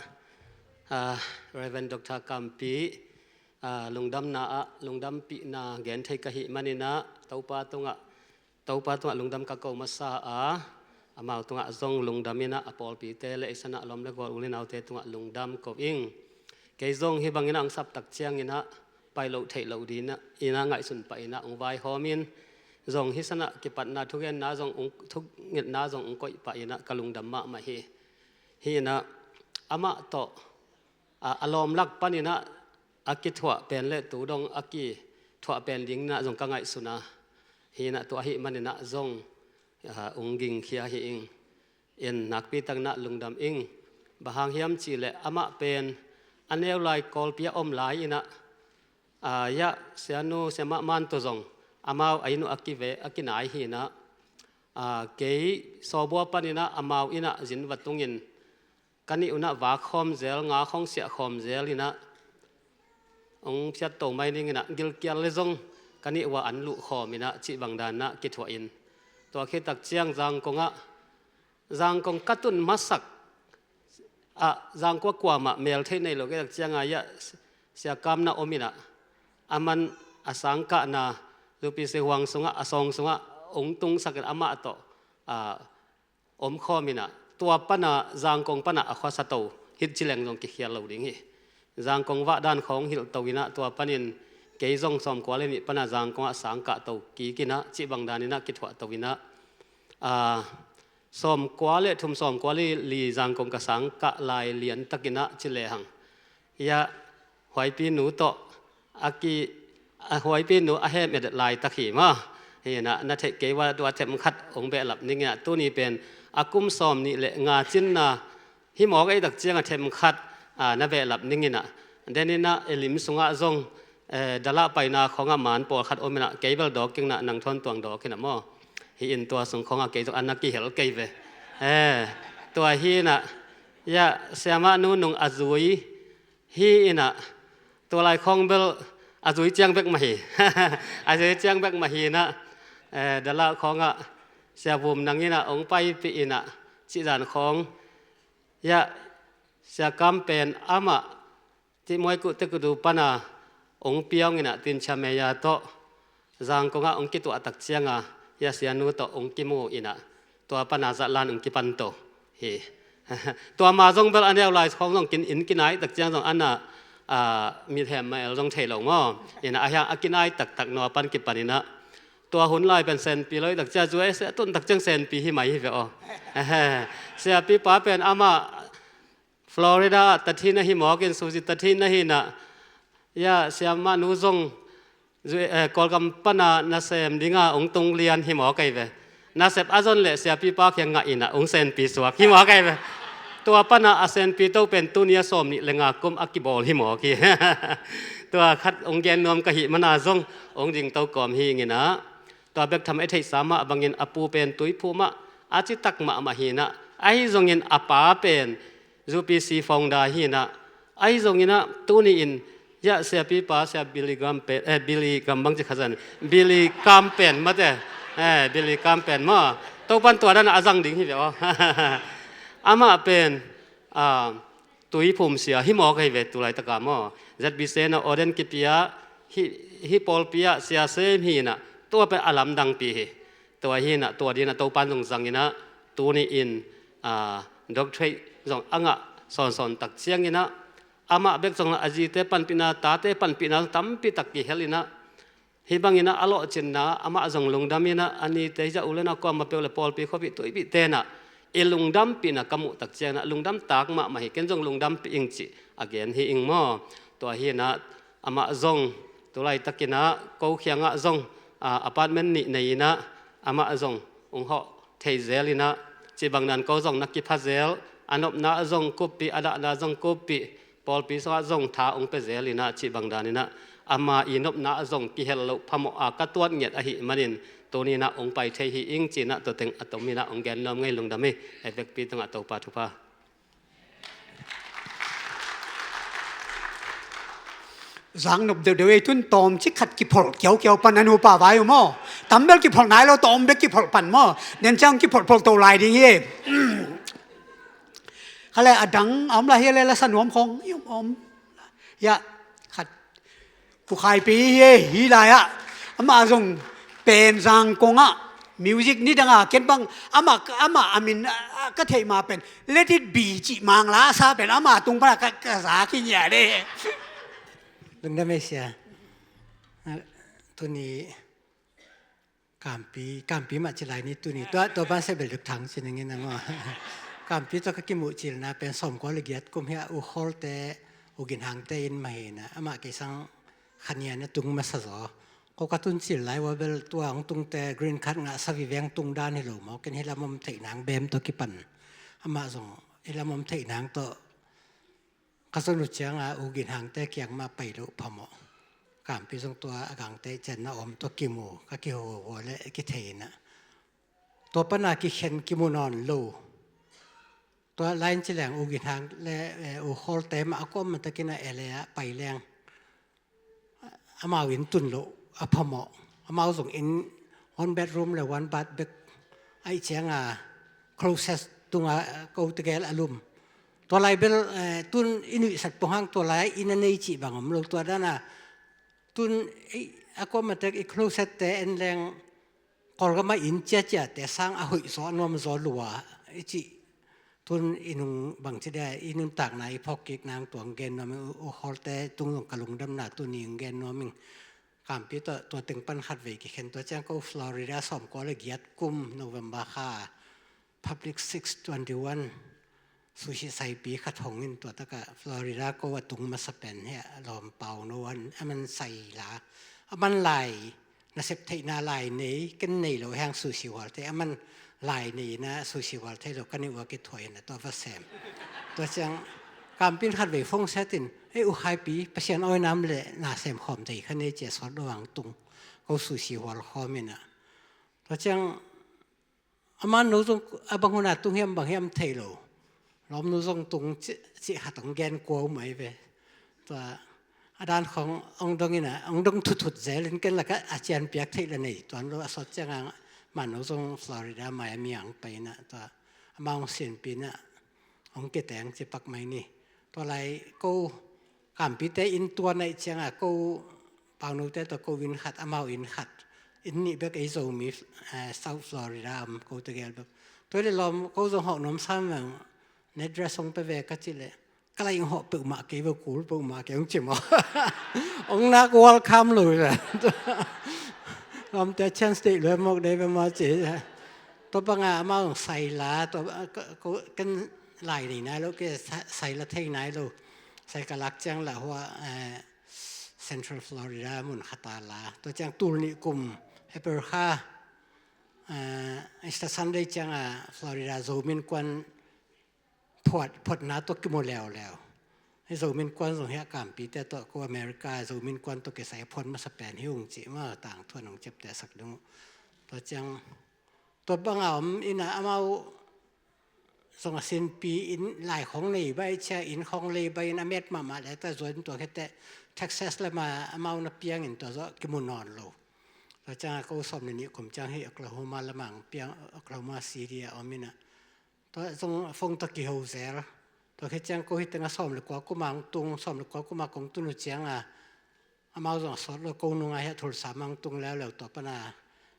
ah, Reverend Doctor Kampi, ah, lungdamna ah lungdampihna gen thei ka hih manin ah Topa tungah, Topa tungah lungdam ka ko masa a, amau tungah zong lungdam in ah a pawlpite le ei san ah lawm le gual u le naute tungah lungdam ko ing. Kei zong hih bangin ah hong sap tak ciangin ah pai loh theih loh dingin ah, in ah ngaihsun pah in ah hong vaihawm in, zong hih san ah kipatna thugenna zong hong, thungetna zong hong koih pah in ah ka lungdam mahmah hi. Hi-in ah amah tawh, a, a lawm lak panin ah a kithuah pen le tu dong a kithuah pen dingin ah zong ka ngaihsun a. Hi-in ah tua ahih manin ah zong, a, hong gingkhia hi ing. In nakpi takin ah lungdam ing. Bang hang hiam cih leh amah pen a neu lai Kawlpi a om lai-in ah, a, ya, sianu, siamah man tawh zong amau a inn uh a kive, a kinai hi-in ah, a, kei sawbua panin ah amau inn ah zin va tungin ka nih un ah vak khawm zel, nga khawng siah khawm zel in ah hong phiatto mai ning in ah, gilkial le zong ka nih uah an luh khawm in ah cih bang dan ah kithuah in, tua khit tak ciang Zangkong ah, Zangkong ka tun masak ah, Zangkong ah kuamah mel theih nei lo khit tak ciang a, ya, Sia Kam na om in ah, aman a sangkahna U P C huang sungah, a sawng sungah hong tungsak in amah tawh, a, om khawm in ah, tua pan ah Zangkong pan ah a khua sa to, hih ci leng zong kikhial lo ding hi. Zangkong vah dan khawng hilh to in ah, tua panin kei zong sawmkua le nih pan ah Zangkong ah sangkah to kik in ah, cih bang dan in ah kithuah to in ah, a, sawmkua le thum, sawmkua le li Zangkong ka sangkah lai lian tak in ah ci lehang, ya, Huaipinu tawh a ki, a, Huaipinu a hem et laitak hi maw. Hi-in ah na theih kei ua, tua themkhat hong behlap ning in ah, tuni pen a kum sawm nih le nga cinna hi mawk ei tak ciang a themkhat, a, na behlap ning in ah, den in ah i lim sungah zong, eh, dalah paina khawngah man pawlkhat om in ah, kei bel dawk keng in ah, nang thawn tuang dawk in ah maw. Hi-in tua sung khawngah kei zong a na kihel kei ve. Eh, tua hi-in ah, ya, siamah nu nung a zui hi-in ah, tua lai khawng bel a zui ciang bek mah hi. A zui ciang bek mah hi-in ah, eh, dalah khawngah Sia Vum Nang in ah hong paipih in ah, cih dan khawng, ya, Sia Kam pen amah Ti Muai Kuh Te Kudu pan ah hong piang in ah, Tin Chia Meya tawh Zangkong ah hong kituah tak ciang a, ya, sianu tawh hong kimu in ah, tua pan ah zatlan hong kipan to hi. Tua ma zong bel a neu lai khawng zong kin, inn kinai tak ciang zong a na, a, mithem mah el zong thei lo maw. In ah, a hiang a kinai taktak nua pan kipan in ah, tua hun lai pen senpi lo i tak ciang, U S A a tun tak ciang senpi hi mai hi ve aw. Siapipa pen amah Florida ah tathina hi mawk in, Suzy tathina hi-in ah, ya, siamah nu zong zui, eh, Kawlgam pan ah nasem ding a hong tung lian hi mawk ei ve. Nasep a zon leh siapipa kiang ngah in ah hong senpi suak hi mawk ei ve. Tua pan ah a senpi to pen tuni a sawm nih le nga kum a kibawl hi mawk hi. Tua khat hong gen nuam ka hih man ah zong hong ding to kawm hi ing in ah, tua bek tham ei theihsa mah bangin a pu pen Tuiphum ah a citak mahmah hi-in ah, ahi zongin a pa pen U P C founder hi-in ah, ahi zongin ah tuni in, ya, siapipa, Sia Billy Graham pen, eh, Billy Graham bang ci kha zan, Billy Kam pen mate, eh, Billy Kam pen maw, Topan tua dan ah a zang ding hi ve aw. Amah pen, ah, Tuiphum sia hi mawk ei ve, tu laitak a maw. Z B C na ordain kipia, hih, hih pawlpi ah sia sem hi-in ah, tua pen a lamdangpi hi. Tua hi-in ah, tua dingin ah Topan zong zang in ah, tuni in, ah, doctorate zong a ngah sawnsawn tak ciangin ah, amah bek zong a zite panpihna, tate panpihna zong tampi tak kihel in ah, hih bangin ah a lawhcinna, amah zong lungdam in ah, a nite, hih zah u le nau kuamah peuh le pawlpi, khuapi, tuipi ten ah i lungdampihna ka muh tak ciangin ah lungdam tak mahmah hi, ken zong lungdampih ing cih a gen hi ing maw. Tua hi-in ah amah zong tu laitakin ah ko kiangah zong, ah, apartment nih nei in ah, amah zong hong hawh thei zel in ah, cih bang dan ko zong na kipha zel, a nopna zong kuppih, a dahna zong kuppih, pawlpi sungah zong tha hong pia zel inah cih bang dan inah ama i nopna ah zong kihel loh phamawh a ka tuat ngiat ahih manin tuni inah hong pai thei hi ing ci inah tua teng a tom inah hong gen nuam ngei, lungdam hi. Ei vekpi tungah Topa thupha. Zang nop deuhdeuh ei, tun tawmcik khat kipholh kiaukiau pan a nupa vai uh maw? Tam bel kipholh nai lo, tawm bek kipholh pan maw? Nen ciang kipholhpholh to lai ding hi. Kha le a dang a om lai hi le, la sa nuam khawng i om om. Ya, khat. Pu Khaipi hi, hi lai ah. Amah zong pen Zangkong ah music ni dang a ken bang amah, amah a min, ah, ka theih ma pen Let It Be cih Mangla a sa pen amah tung pan a ka, ka za ki ngia de. Lungdam ei sia. Ah, tuni Kampi, Kampi mah ci lai ni tuni. Tua, tua ban se bel duk thang ci ning in a maw. Kampi tua ka kimuh cilna pen sawmkua le giat kum hi a, U Khawlte, U Gin Hangte inn mah hi na. Amah kei sang kha nia na tung masa zaw. Ko ka tun cil lai ua bel tua hong tungte green card ngah sa viveng tung dan hi lo maw. Ken hi lam om theih nang bem tawh kipan. Amah zong hi lam om theih nang tawh ka zon uh cianga U Gin Hangte kiang mah pai loh phamawh. Kampi zong tua a gangte cian na om tua kimu, ka kihuahua le kithei inah. Tua pana kikhen kimu nawn lo. Tua lain ci leng U Gin Hang le, eh, U Khawlte mah a kuamah takin a ele ah pai leng. Amau inn tun loh a phamawh. Amau zong inn one bedroom le one bath bek ahih cianga closet tunga ko tegel a lum. Tua lai bel, eh, tun i nuihsat pong hang tua lai inn a nei cih bang om lo tua dana. Tun i, a kuamah tek i closet te en leng Kawlgam ah inn ciaciate sang a hoih zaw a nuam zaw lua i cih. Tun i nung bangci dia i nuntakna i phawk kik nang tua hong gen nuam ing. U Khawlte tung zong ka lungdamna tuni hong gen nuam ing. Kampi tua, tua teng pan khat vei kikhen tua ciang ko Florida sawmkua le giat kum November kha Public six twenty-one Sushi saipi khat hong in tua taka Florida ko a tung masa pen hi a lawm Pauno an a man sai la a man lai nasep theihna lai nei ken nei lo heng sushi hual thei a man lai nei na sushi hual thei lo ka nih ua kithuah in a tua va sem. Tua ciang Kampin khat vei phone set in ei U Khaipi Pasian awi nam le na sem khawm thei kha nei cia sawt lo ang tung ko sushi hual khawm in a tua ciang Aman no zong a bang hun a tung hiam bang hiam thei lo. Lawm no zong tung cih, cih khat hong gen kua uh mai ve. Tua a dan khong hong dong in a hong dong thutthut zel in ken lak a cian piak theih la nei tuan lo a sawt ciang a man no zong Florida Miami ang pai in a tua ama hong sinpi in a hong kiteng ci pak mai ni. Tua lai ko Kampite inn tua naih ciang a ko Paunote tawh ko inn khat amau inn khat inn nih bek ei Zomi, eh, South Florida om ko tegel bek. Tua le lawm ko zong hawh nuam sam veng net dress hong pe ve ka cih leh ka lai hong hawh peuhmah kei ve kul peuhmah kei hong ci maw. Hong nak welcome lo ve. Lawmte chance deih lo mawk dei ve maw ci. Tua banga amau hong sai la tua, ko, ko, ken lai nei nai lo ke sa-, sai la thei nai lo. Sai ka lak ciang la hua, eh, Central Florida mun khat a la. Tua ciang tul nih kum April kha, eh, Easter Sunday ciang a Florida Zomi Innkuan phuat, phuatna tawh kimu leuleu. Hih Zomi Innkuan zong hiah Kampite tawh ko America Zomi Innkuan tawh kisai a phuat masa pen hi ung cih ma tangthuan hong ciaptehsak ding uh. Tua ciang tua banga om in a amau zong a sinpi in lai khong nei bai cia in khong lei bai in a met mahmah le ta zuan tua khete Texas lama amau na piang in tua zawh kimu nawn lo. Tua ciang a ko sawm le nih kum ciang hi Oklahoma lamang piang Oklahoma City a om in a tua zong phone tawh kiho zel. Tua khit ciang ko hi teng a sawm le kua kuma hong tung, sawm le kua kuma kong tun uh ciang a amau zong a sawt lo ko nunga hi a Tulsa mang tung leuleu tua pana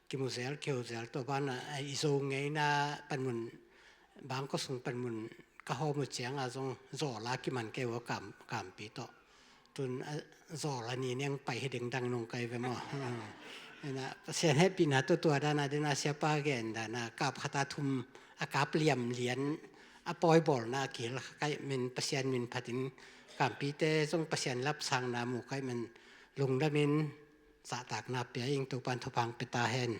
kimu zel kiho zel tua bana i Zo ngeina panmun bangkua sung panmun ka hawm uh ciang a zong zawl a kiman kei ua Kam, Kampi tawh. Tun a zawl a ni neng pai hi dingdang nung kai ve maw. Ina Pasian hehpihna tua tua dana dina siapa gen dana kap khata thum a kap liam lian a pawi bawlna a kihil kha kaih min Pasian min phatin Kampite zong Pasian lapsangna mu kaih min lungdamin zahtakna pia ing Topan thupha hong pia ta hen.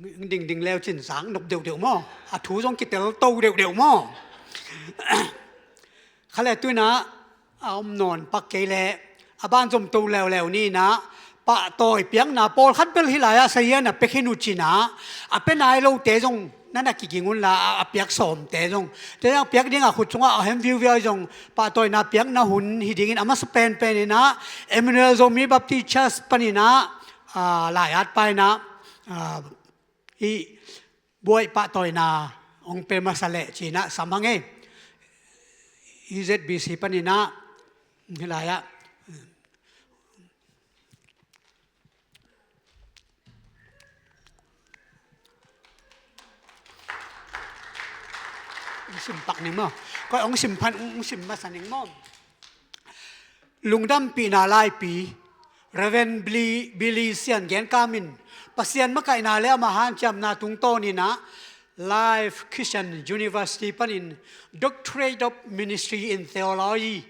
Dingding leu cin zak nop deuhdeuh maw? A thu zong kitel to deuhdeuh maw? Kha le tuinah a om nawn pak kei leh a banzom to leuleu ninah pahtawi piakna pawlkhat bel hih lai-ah sayan a pek hin uh cinah a pia nai lote zong na na kiging unla a, a piak sawmte zong te zong a piak dingah khut sungah a hem viuviau zong pahtawina piakna hun hi dingin a masa penpen inah Emmanuel Zomi Baptist Church paninah a, lai-at pa inah a, hih buaih pahtawina hong pel masa leh cinah sam hang ei. E Z B C paninah hih lai-ah hong sim pak ning maw? Koi hong sim phan hong sim masa ning maw? Lungdampihna laipi Reverend Billy, Billy Sian Gen Kam in Pasian makaihna le ama hanciamna tungtawn inah Life Christian University panin Doctorate of Ministry in Theology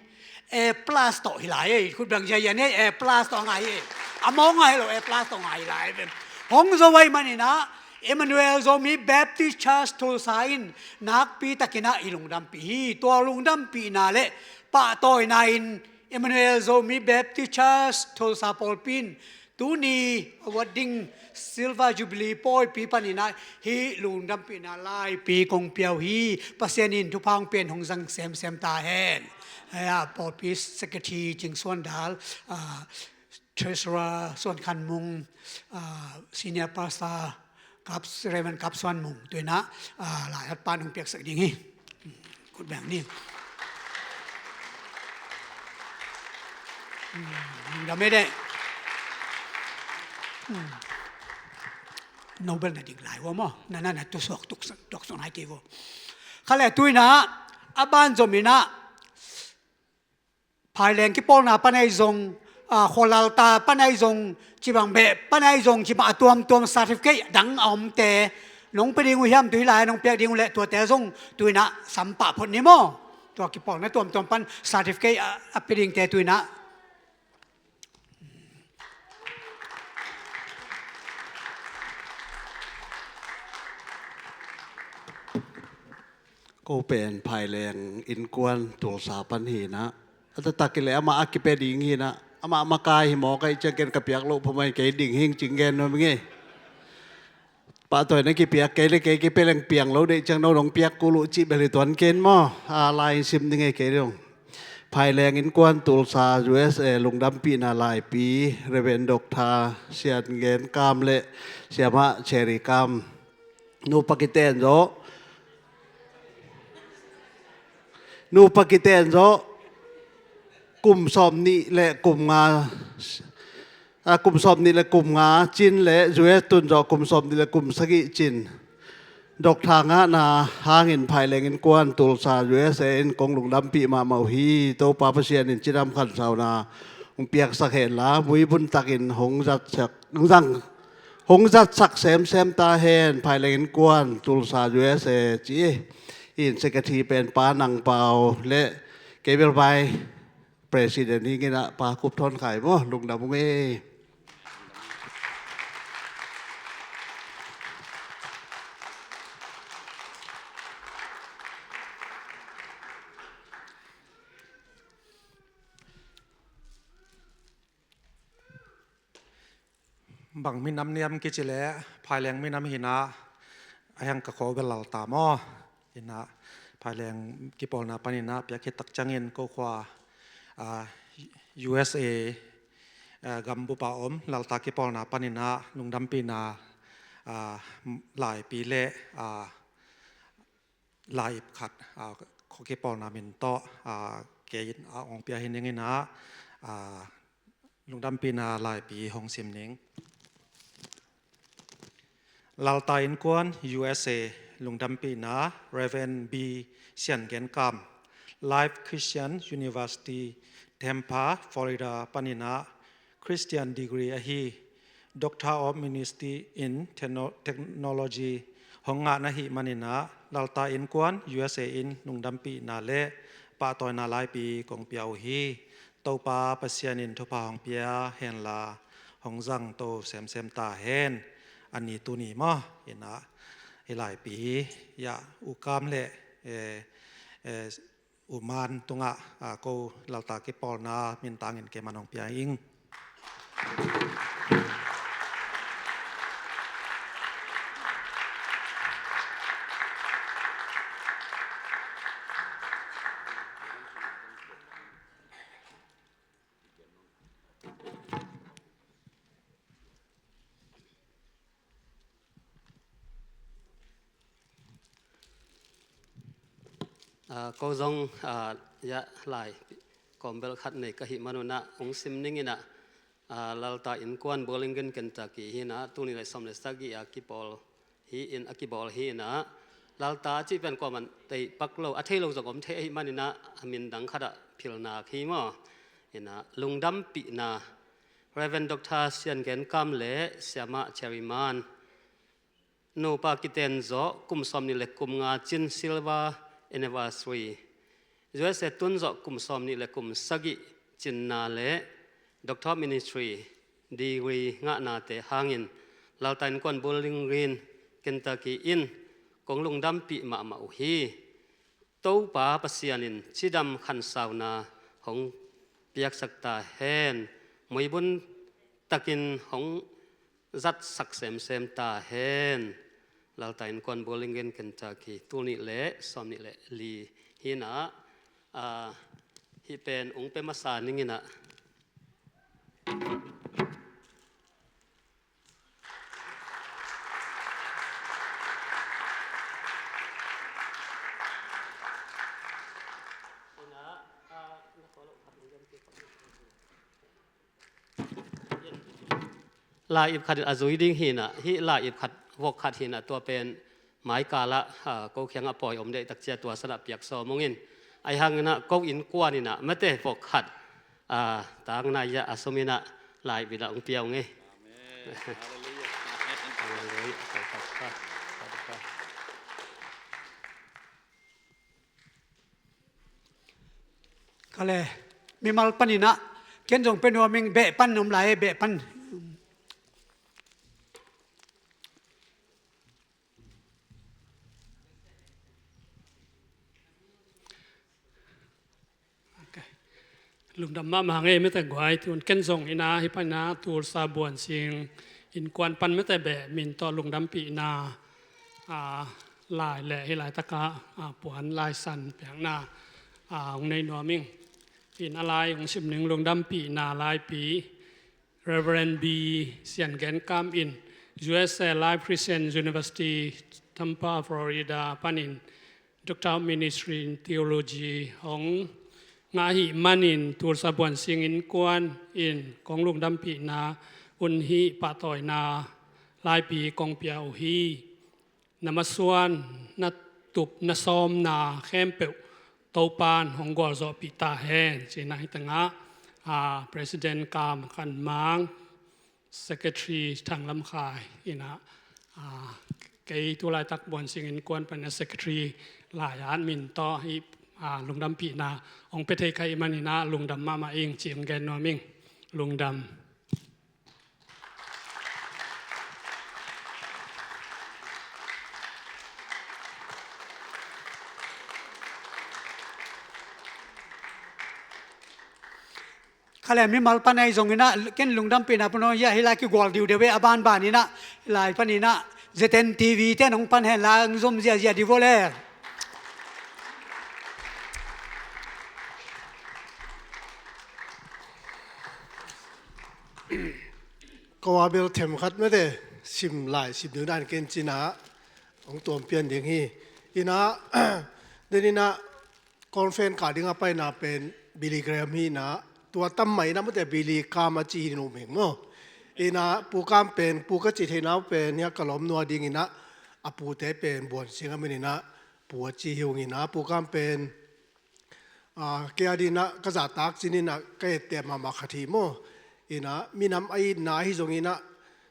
A plus tawh hi lai ei. Khut bang zia zia nei A plus tawh ngai ei. A mawng ngai lo A plus tawh ngai lai ve. Hong zo ai maninah Emmanuel Zomi Baptist Church Tulsa in nakpi takinah i lungdampih hi. Tua lungdampihna le pahtawina in Emmanuel Zomi Baptist Church Tulsa pawlpi in tuni a wat ding Silver Jubilee pawipi paninah hih lungdampihna laipi kong piau hi. Pasian in thupha hong pia in hong zang semsem ta hen. Hia pawlpi secretary Cing Suan Dal, ah, treasurer Suan Khan Mung, ah, senior pastor Kap, Reverend Kap Suan Mung tuinah, ah, lai-at pan hong piaksak ding hi. Khut beng ni. Dam ei deh. Nobel na ding lai ua maw? Na na na tusuak tuksak tuaksuak nai kei ua. Kha le tuinah a banzom inah phaileng kipawlna pan ahi zong, ah, khualalta pan ahi zong, cibang beh pan ahi zong, cibang a tuamtuam certificate dang a omte nong pia ding uh hiam? Tui lai nong piak ding uh leh tuate zong tuinah sampah phot ni maw? Tua kipawlna tuamtuam pan certificate a, a pia dingte tuinah Ko pen phaileng innkuan Tulsa pan hinah a taktak i le amah a kipia ding hinah amah makai hi mawk aih ciang ken ka piak loh phamai kei ding hing cing gen nuam ing ei. Pahtawi na kipiak kei le kei kipia leng piang lo deih ciang no dong piak kul uh cih bel hi tuan ken maw? A lai in sim ding ei kei dong. Phaileng innkuan Tulsa U S A lungdampihna laipi Reverend Doctor Sian Gen Kam le Siamah Cherry Kam. Nupa kiten zawh nupa kiten zawh kum sawm nih le kum nga, a, kum sawm nih le kum nga cin le U S tun zawh kum sawm nih le kum sagih cin. Doctor ngahna hangin phaileng innkuan Tulsa U S A in kong lungdampih mahmah uh hi. Topa Pasian in cidam khansauna hong piaksak henla muibun takin hong zatsak, hong zang hong zatsak semsem ta hen. Phaileng innkuan Tulsa U S A ci hi. In secretary pen Pa Nang Pau le kei bel vai president hi nginah Pa Kup Thawn Khai maw? Lungdam ung ei. Bang minam niam kici leh phaileng minam hinah a hiang ka khua bel Lalta maw? Hinah phaileng kipawlna paninah piak khit tak ciangin ko khua, a, U S A, a, gambup a om Lalta kipawlna paninah lungdampihna, a, laipi le, a, lai ip khat, a, khua kipawlna min tawh, a, kei in a ong pia hi ning inah, a, lungdampihna laipi hong sim ning. Lalta innkuan U S A lungdampihna Reverend B Sian Gen Kam, Life Christian University, Tampa, Florida paninah Christian degree ahi Doctor of Ministry in Techno-, Technology hong ngah na hih maninah Lalta innkuan U S A in lungdampihna le pahtawina laipi kong pia uh hi. Topa Pasian in thupha hong pia henla hong zangto semsem ta hen. a ni tuni maw, ina, i laipi, ya, U Kam le, eh, eh, U Man tungah, ah, ko lalta kipawlna mintangin kei man hong pia ing. Ah, ko zong, ah, ya lai kawmbel khat nei ka hih manunah ung sim ninginah, ah, Lalta Innkuan Burlingame Kentucky hinah tuni le sawm le sagih a kipawl hi in a kibawl hi inah, Lalta cih pen kuaman tei pak lo, a thei lo zong om thei ahih maninah a min dang khatah philnak hi maw? Inah lungdampihna Rev. Doctor Sian Gen Kam le Siamah Cherry Man, nupa kiten zawh kum sawm nih le kum nga cin silver anniversary, U S A tun zawh kum sawm nih le kum sagih cinna le Doctor of Ministry degree ngahnate hangin Lalta Innkuan Bowling Green, Kentucky in kong lungdampih mahmah uh hi. Topa Pasian in cidam khansauna hong piaksak ta hen, muibun takin hong zatsak semsem ta hen. Lalta Innkuan Bowling Green, Kentucky, tul nih le sawm nih le li hinah, ah, hih pen ung pe masa ninginah. Lai-ip khat in a zui ding hinah, hih lai-ip khat, vok khat hinah, tua pen maikal ah, ah, ko kiangah pawi om deihtak cia tua sanah piak sawm ung in. Ahi hanginah ko innkuan inah mate vok khat, ah, tangna ya a sum inah lai-ip inah ung pia ung ei. Amen. Hallelujah. Hallelujah. Kale, mimal paninah ken zong pe nuam ing, beh pan om lai, beh pan. Ok. Lungdam mahmah ngei mete guai, tun ken zong ina hih pan ina Tulsa Buansing innkuan pan mete beh min tawh lungdampihna, ah, lai le hih laitakah, ah, puan laisan piakna, ah, hong nei nuam ing. In a lai hong sim ning lungdampihna laipi Reverend B Sian Gen Kam in U S A Life Christian University, Tampa, Florida panin Doctor of Ministry in Theology hong ngah ahih manin Tulsa Buansing innkuan in kong lungdampihna un hih pahtawina laipi kong pia uh hi. Na masuan, na tup, na sawmna khempeuh Topan hong gualzawhpih ta hen, cina hih tengah, ah, President Kam Khan Mang, Secretary Thang Lam Khai ina, ah, kei tulaitak Buansing innkuan pan a Secretary lai-at min tawh hih, ah, lungdampihna hong pia thei ka hih man ina lungdam mahmah ing ci hong gen nuam ing. Lungdam. Kale mimal pan ahi zong ina ken lungdampihna puno ya hih lai kigual diu deuh ve a banban ina lai pan ina Z N T V ten hong pan hen la hong zom ziazia di vo le. Ko a bel themkhat mete sim lai sim ding dan ken cina hong tuam pian ding hi. Ina den ina conference kah ding a paina pen Billy Graham hi ina tua tam mai ina mete Billy Kam a ci hi nu meng maw. Ina Pu Kam pen Pu ka ci thei nau pen hia ka lawm nua ding ina a pute pen Buansing a min ina Pu a ci hi ung ina Pu Kam pen Ah, kei a dinah ka zahtak cininah ka etteh mahmah khat hi maw? Inah minam a itna ahi zonginah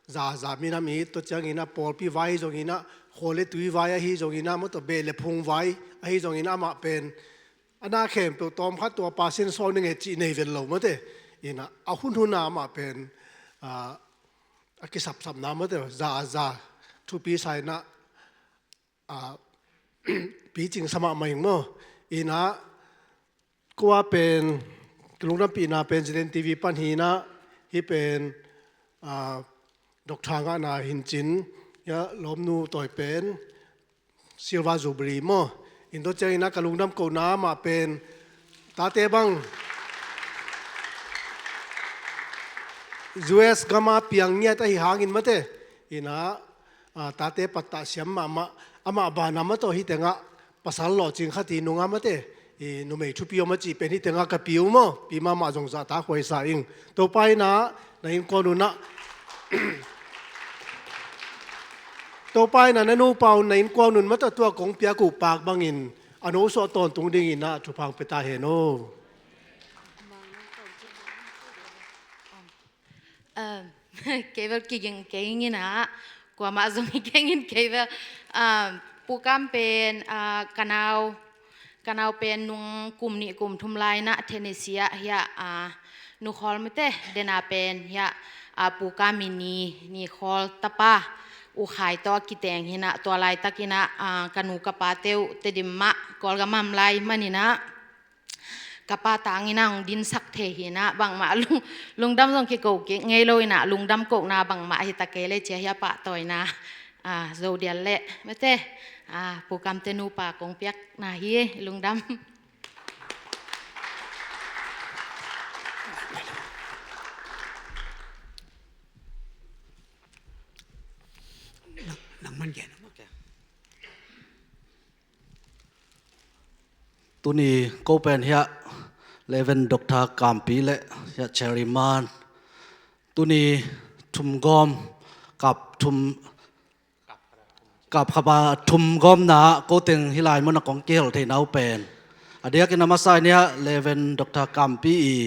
zaza minam it tua cianginah pawlpi vai ahi zonginah khual le tui vai ahi zonginah maw tua beh le phung vai ahi zonginah amah pen a na khempeuh tawm khat tua pasin sawn ning he cih nei ven lo mawte. Inah a hunhunah amah pen ah, a kisapsapna mawte, za za thupi sa inah, a, picing sa mahmah ing maw. Inah kua pen, ka lungdampihna pen Zeden T V pan hi inah, hih pen, a, Doctor ngahna hincin, hia lawmnu tawi pen Silver Jubilee maw. In tua ciang inah ka lungdam kohna mah pen tate bang U S gama piang ngiat ahi hangin mate, inah, a, tate pattah siam mahmah, amah banah mah tawh hih tengah pasal lawhcing khat hi nungah mate, i numei thupi om a cih pen hih tengah ka pi uh maw, pi mahmah zong zahtakhuai sa ing. Topa inah na innkuan unah Topa inah na nupa un na innkuan un mata tua kong piak uh pak bangin a no suah tawntung dingin ah thupha pia ta hen aw. Um, kei bel kiging kei ing inah, kuamah zong hi keng in kei bel, um, Pu Kam pen, ah, ka nau, ka nau pen nung kum nih kum thum lai inah Tennessee ah hiah, ah, Nu Khawl mate dena pen hiah, ah, Pu Kam i ni, Ni Khawl tapa U Khai tawh a kiteng hi inah, tua laitak inah, ah, ka nu ka pate uh Tedim mah Kawlgam a om lai man inah, ka pa tang inah hong dinsak thei hi inah, bangmah lung, lungdam zong kiko kik ngei lo inah, lungdam kohna bangmah hi ta kei le cia hiah pahtawina, ah, Zo Dial le mate, ah, Pu Kamte nupa kong piakna hi, lungdam. Tuni ko pen hiah Reverend Doctor Kampi le hiah Chairman. Tuni thumgawm, kap thum, kap khapa thumgawmna ah ko teng hih lai munah kong kihel theihna uh pen, a diakin a masa in hiah Reverend Doctor Kampi i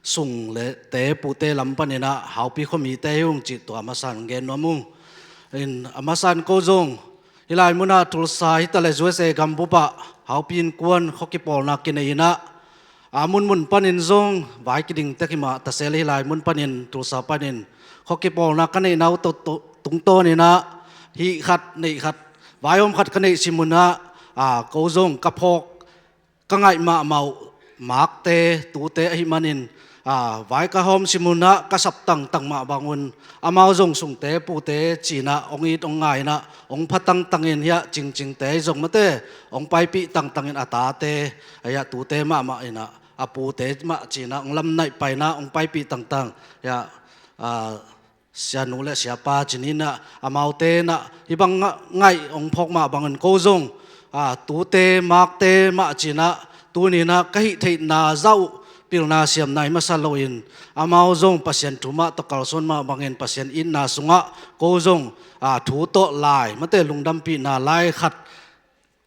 sung le te pute lam panin ah Haupi khuamite hi ung cih tua a masa in gen nuam ung. In a masa in ko zong hih lai munah Tulsa hi ta le U S A gambup ah Haupi innkuan khuakipawlna kinei inah, a munmun panin zong vai kiding tek hi mah ta se le hih lai mun panin Tulsa panin khuakipawlna ka neihna uh to, to, tungtawn inah hih khat neih khat, vaihawm khat ka neih sim un ah, a, ko zong ka phawk ka ngaih mahmah uh makte tute ahih manin, a, vai ka hawm sim un ah ka sap tangtang mah bangun amau zong sungte pute ci-in ah hong it hong ngai inah hong pha tangtangin hiah Cingcingte hi zong mate hong paipih tangtangin a tate, a, hiah tute mahmah inah a pute mah ci-in ah hong lamnaih pai inah hong paipih tangtang hiah, a, sianu le siapa ci-in ah amaute inah hih bang nga-, ngaih hong phawk mah bangin ko zong, a, tute makte mah ci-in ah tuni inah ka hih theihna zah uh pilna siamna hi masa loin amau zong Pasian thu mah tawh kalsuan mah bangin Pasian itna sungah ko zong, a, thu tawh lai mate lungdampihna lai khat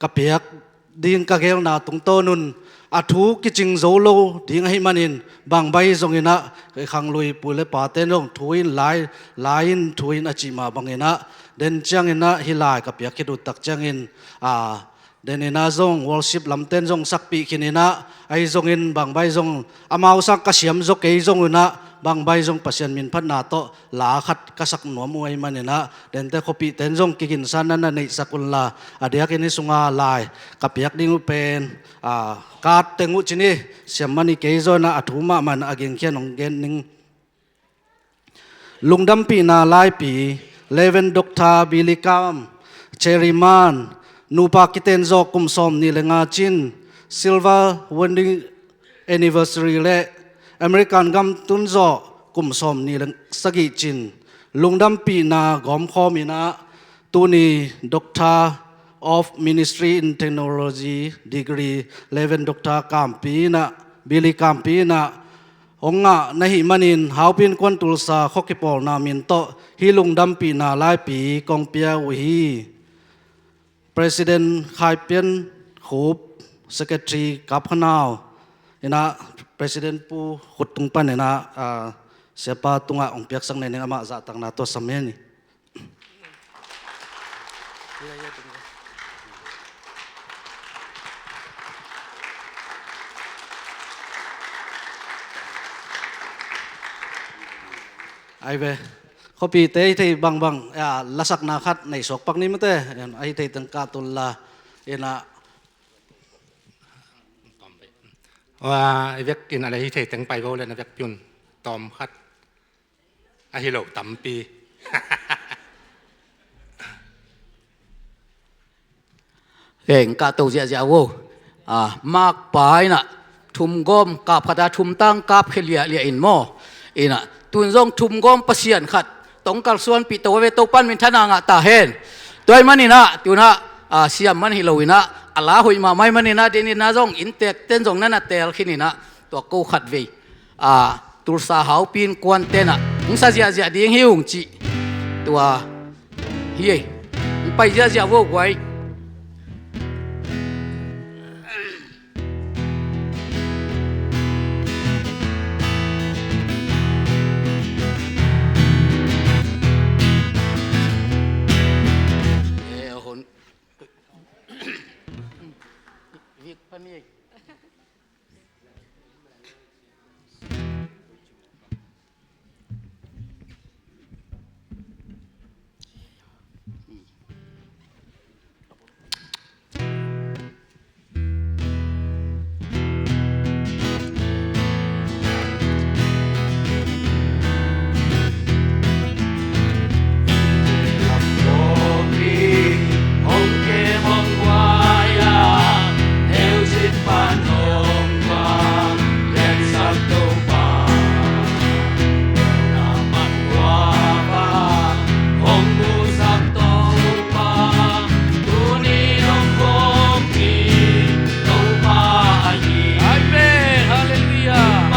ka piak ding ka gelna tungtawn un, a thu kicing zo lo ding ahih manin bangbai zong inah ka khanglui pu le pate zong thu in lai, lai in thu in a cih mah bang inah den ciang inah hih lai ka piak khit uh tak ciangin, a, den inah zong worship lamten zong sakpih khin inah ahi zongin bangbai zong amau sang ka siam zaw kei zong un ah bangbai zong Pasian min phatna tawh la khat ka sak nuam uh ahih manin ah dente khuapihten zong kiginsan na na neihsak unla, a diakin hih sunga lai ka piak ding uh pen, a, card teng uh ci ni, siam man hi kei zaw inah a thu mahmah in a gingkhian hong gen ning. Lungdampihna laipi, Reverend Doctor Billy Kam, Chairman, nupa kiten zaw kum sawm nih le nga cin, Silver Wedding Anniversary le American gam tun zawh kum sawm nih le sagih cin lungdampihna gawmkhawm inah tuni Doctor of Ministry in Theology degree Reverend Doctor Kampi inah, Billy Kampi inah hong ngah na hih manin Haupi Innkuan Tulsa khuakipawlna min tawh hih lungdampihna laipi kong pia uh hi. President Khai Pian Khup, Secretary Kap Kha Nau inah, President Pu Khut tung pan inah, ah, siapa tungah hong piaksak nei ning, amah zahtakna tawh sam hen ni. Ai ve. Khuapite hih thei bangbang, a, lasakna khat nei suak pak ni mate, a hih thei teng kah tul la, ina. Wa, i vek in a le hih thei teng pai vo le na vek piun tawm khat. A hi lo tampi. Heng kah to ziahziah vo. A, makpa ina thumgawm kap khat a thumtang kap khia liahliah in maw. Ina tun zong thumgawm pasian khat tong kalsuanpih to a ve, Topan minthanna ngah ta hen. Tua ih maninah tunah, a, siam man hi lo inah a la hoih mahmah ih maninah den inah zong inntek ten zong nana teel khin inah tua ko khat vei. A, Tulsa haupi innkuan tenah hong sa ziahziah ding hi ung cih tua hi ei. Hong pai ziahziah vo guai. Eh, hon. Vik pan ei. Amen. Halleluiah.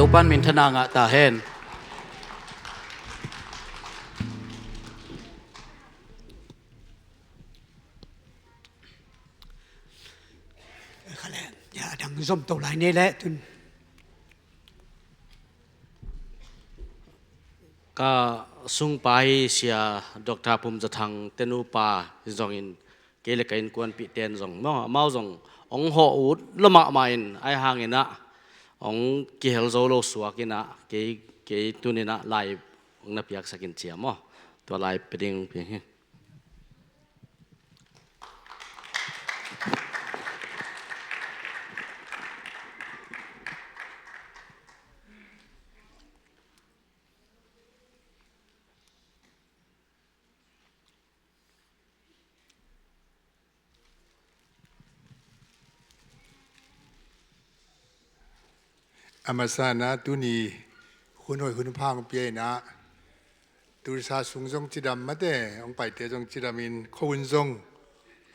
Topan minthanna ngah ta hen. Kha le, ya, dang zom to lai nei le tun. Ka sungpa hi Sia Doctor Pum Za Thang te nupa hi zongin kei le ka innkuanpih ten zong maw, amau zong hong hawh ut lo mahmah in, ahi hanginah hong kihel zo lo suak inah kei, kei tuninah lai hong na piaksak in cia maw. Tua lai pe ding piang hi. A masa in ah tuni hun hoih hun pha hong pia in ah, Tulsa sung zong cidam mate, hong paite zong cidamin, khuahun zong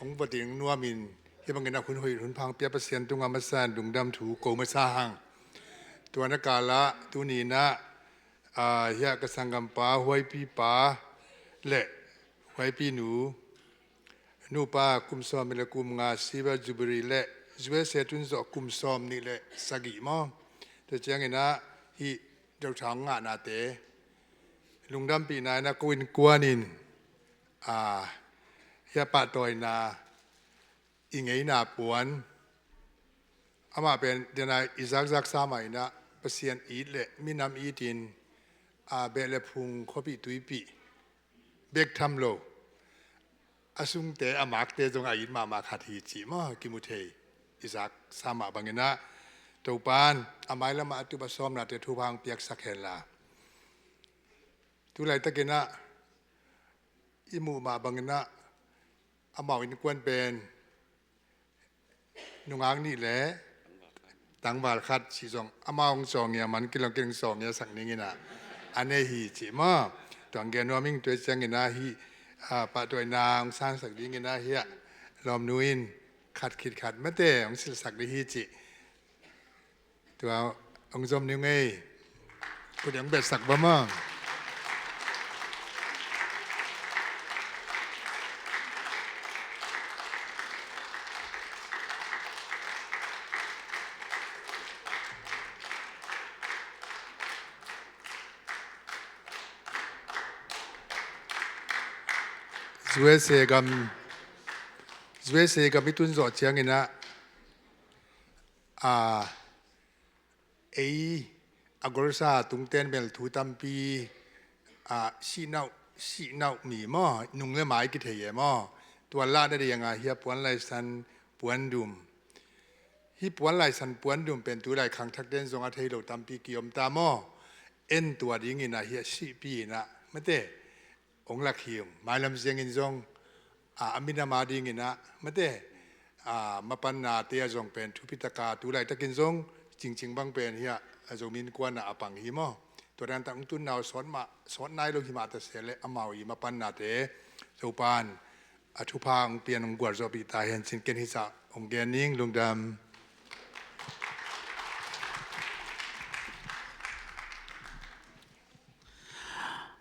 hong votin nuamin, hih bangin ah hun hoih hun pha hong pia Pasian tungah a masa in lungdam thu ko masa hang. Tua na kalah tuni in ah, aa, hiah ka sanggampa Huaipi pa le Huaipi nu, nupa kum sawm le kum nga Silver Jubilee le U S A tun zawh kum sawm nih le sagih maw. Tua ciangin ah hih Doctor hong ngahnate lungdampihna in ah ko innkuan in, aa, hiah pahtawina i ngeina puan, amah pen dena i zakzaksa mah in ah Pasian it le minam itin, aa, beh le phung khuapih tuipih bek tham lo, a sungte a makte zong a it mahmah khat hi cih maw, kimu thei. I zaksa mah bangin ah Topan a mailamah a tup a sawmnate thupha hong piaksak henla. Tu laitakin ah i muh mah bangin ah amau innkuan pen nungak nih le tangval khat cih zong amau hong cawng ia man kilong kilong cawng ia sak ning in ah a nei hi cih maw. Tua hong gen nuam ing. Tua ciangin ah hih, aa, pahtawina hong sangsak dingin ah hiah lawmnu in khat khit khat mate hong silhsak ding hi cih. Tua hong zom ni ngei. Kut hong betsak bam a. U S A gam, U S A gam i tun zawh ciangin ah, aa, ei a golsa tungten bel thu tampi, aa, sihnauh, sihnauh mi maw, nung le mai kithei e maw. Tua lah na ding a hiah puan laisan puan dum. Hih puan laisan puan dum pen tu lai khangthakten zong a thei lo tampi kiom ta maw. En tua dingin ah hiah sihpi in ah mate hong lak hi ung. Mailam ciangin zong, a, a minam a dingin ah mate, a, mapannate ah zong pen thupi taka tu laitakin zong cingcing bang pen hiah a Zomi Innkuan ah a pang hi maw. Tua dan tak hong tunna uh sawt mah, sawt nai lo hi mah ta se leh amau i mapannate Topan a thupha hong pian hong gualzawhpih ta hen cin ken hih zah hong gen ning. Lungdam.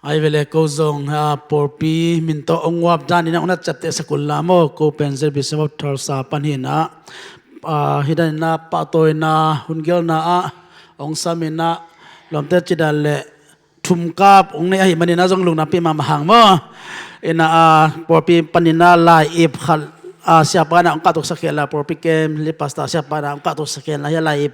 Ai vele ko zong, ah, pawlpi min tawh hong uap dan in ah hong na ciapteh sak un la maw. Ko pen Z B C of Tulsa pan hi in ah, ah, hi dan in ah pahtawina hun gelna ah hong sam in ah lawmte cidan le thumkap hong nei ahih manin ah zong lungdampi mahmah hang maw. In ah, ah, pawlpi panin ah lai-ip khat, ah, siapa in ah hong kahtosak khia la, pawlpi kem lead pastor siapa in ah hong kahtosak khia la, hiah lai-ip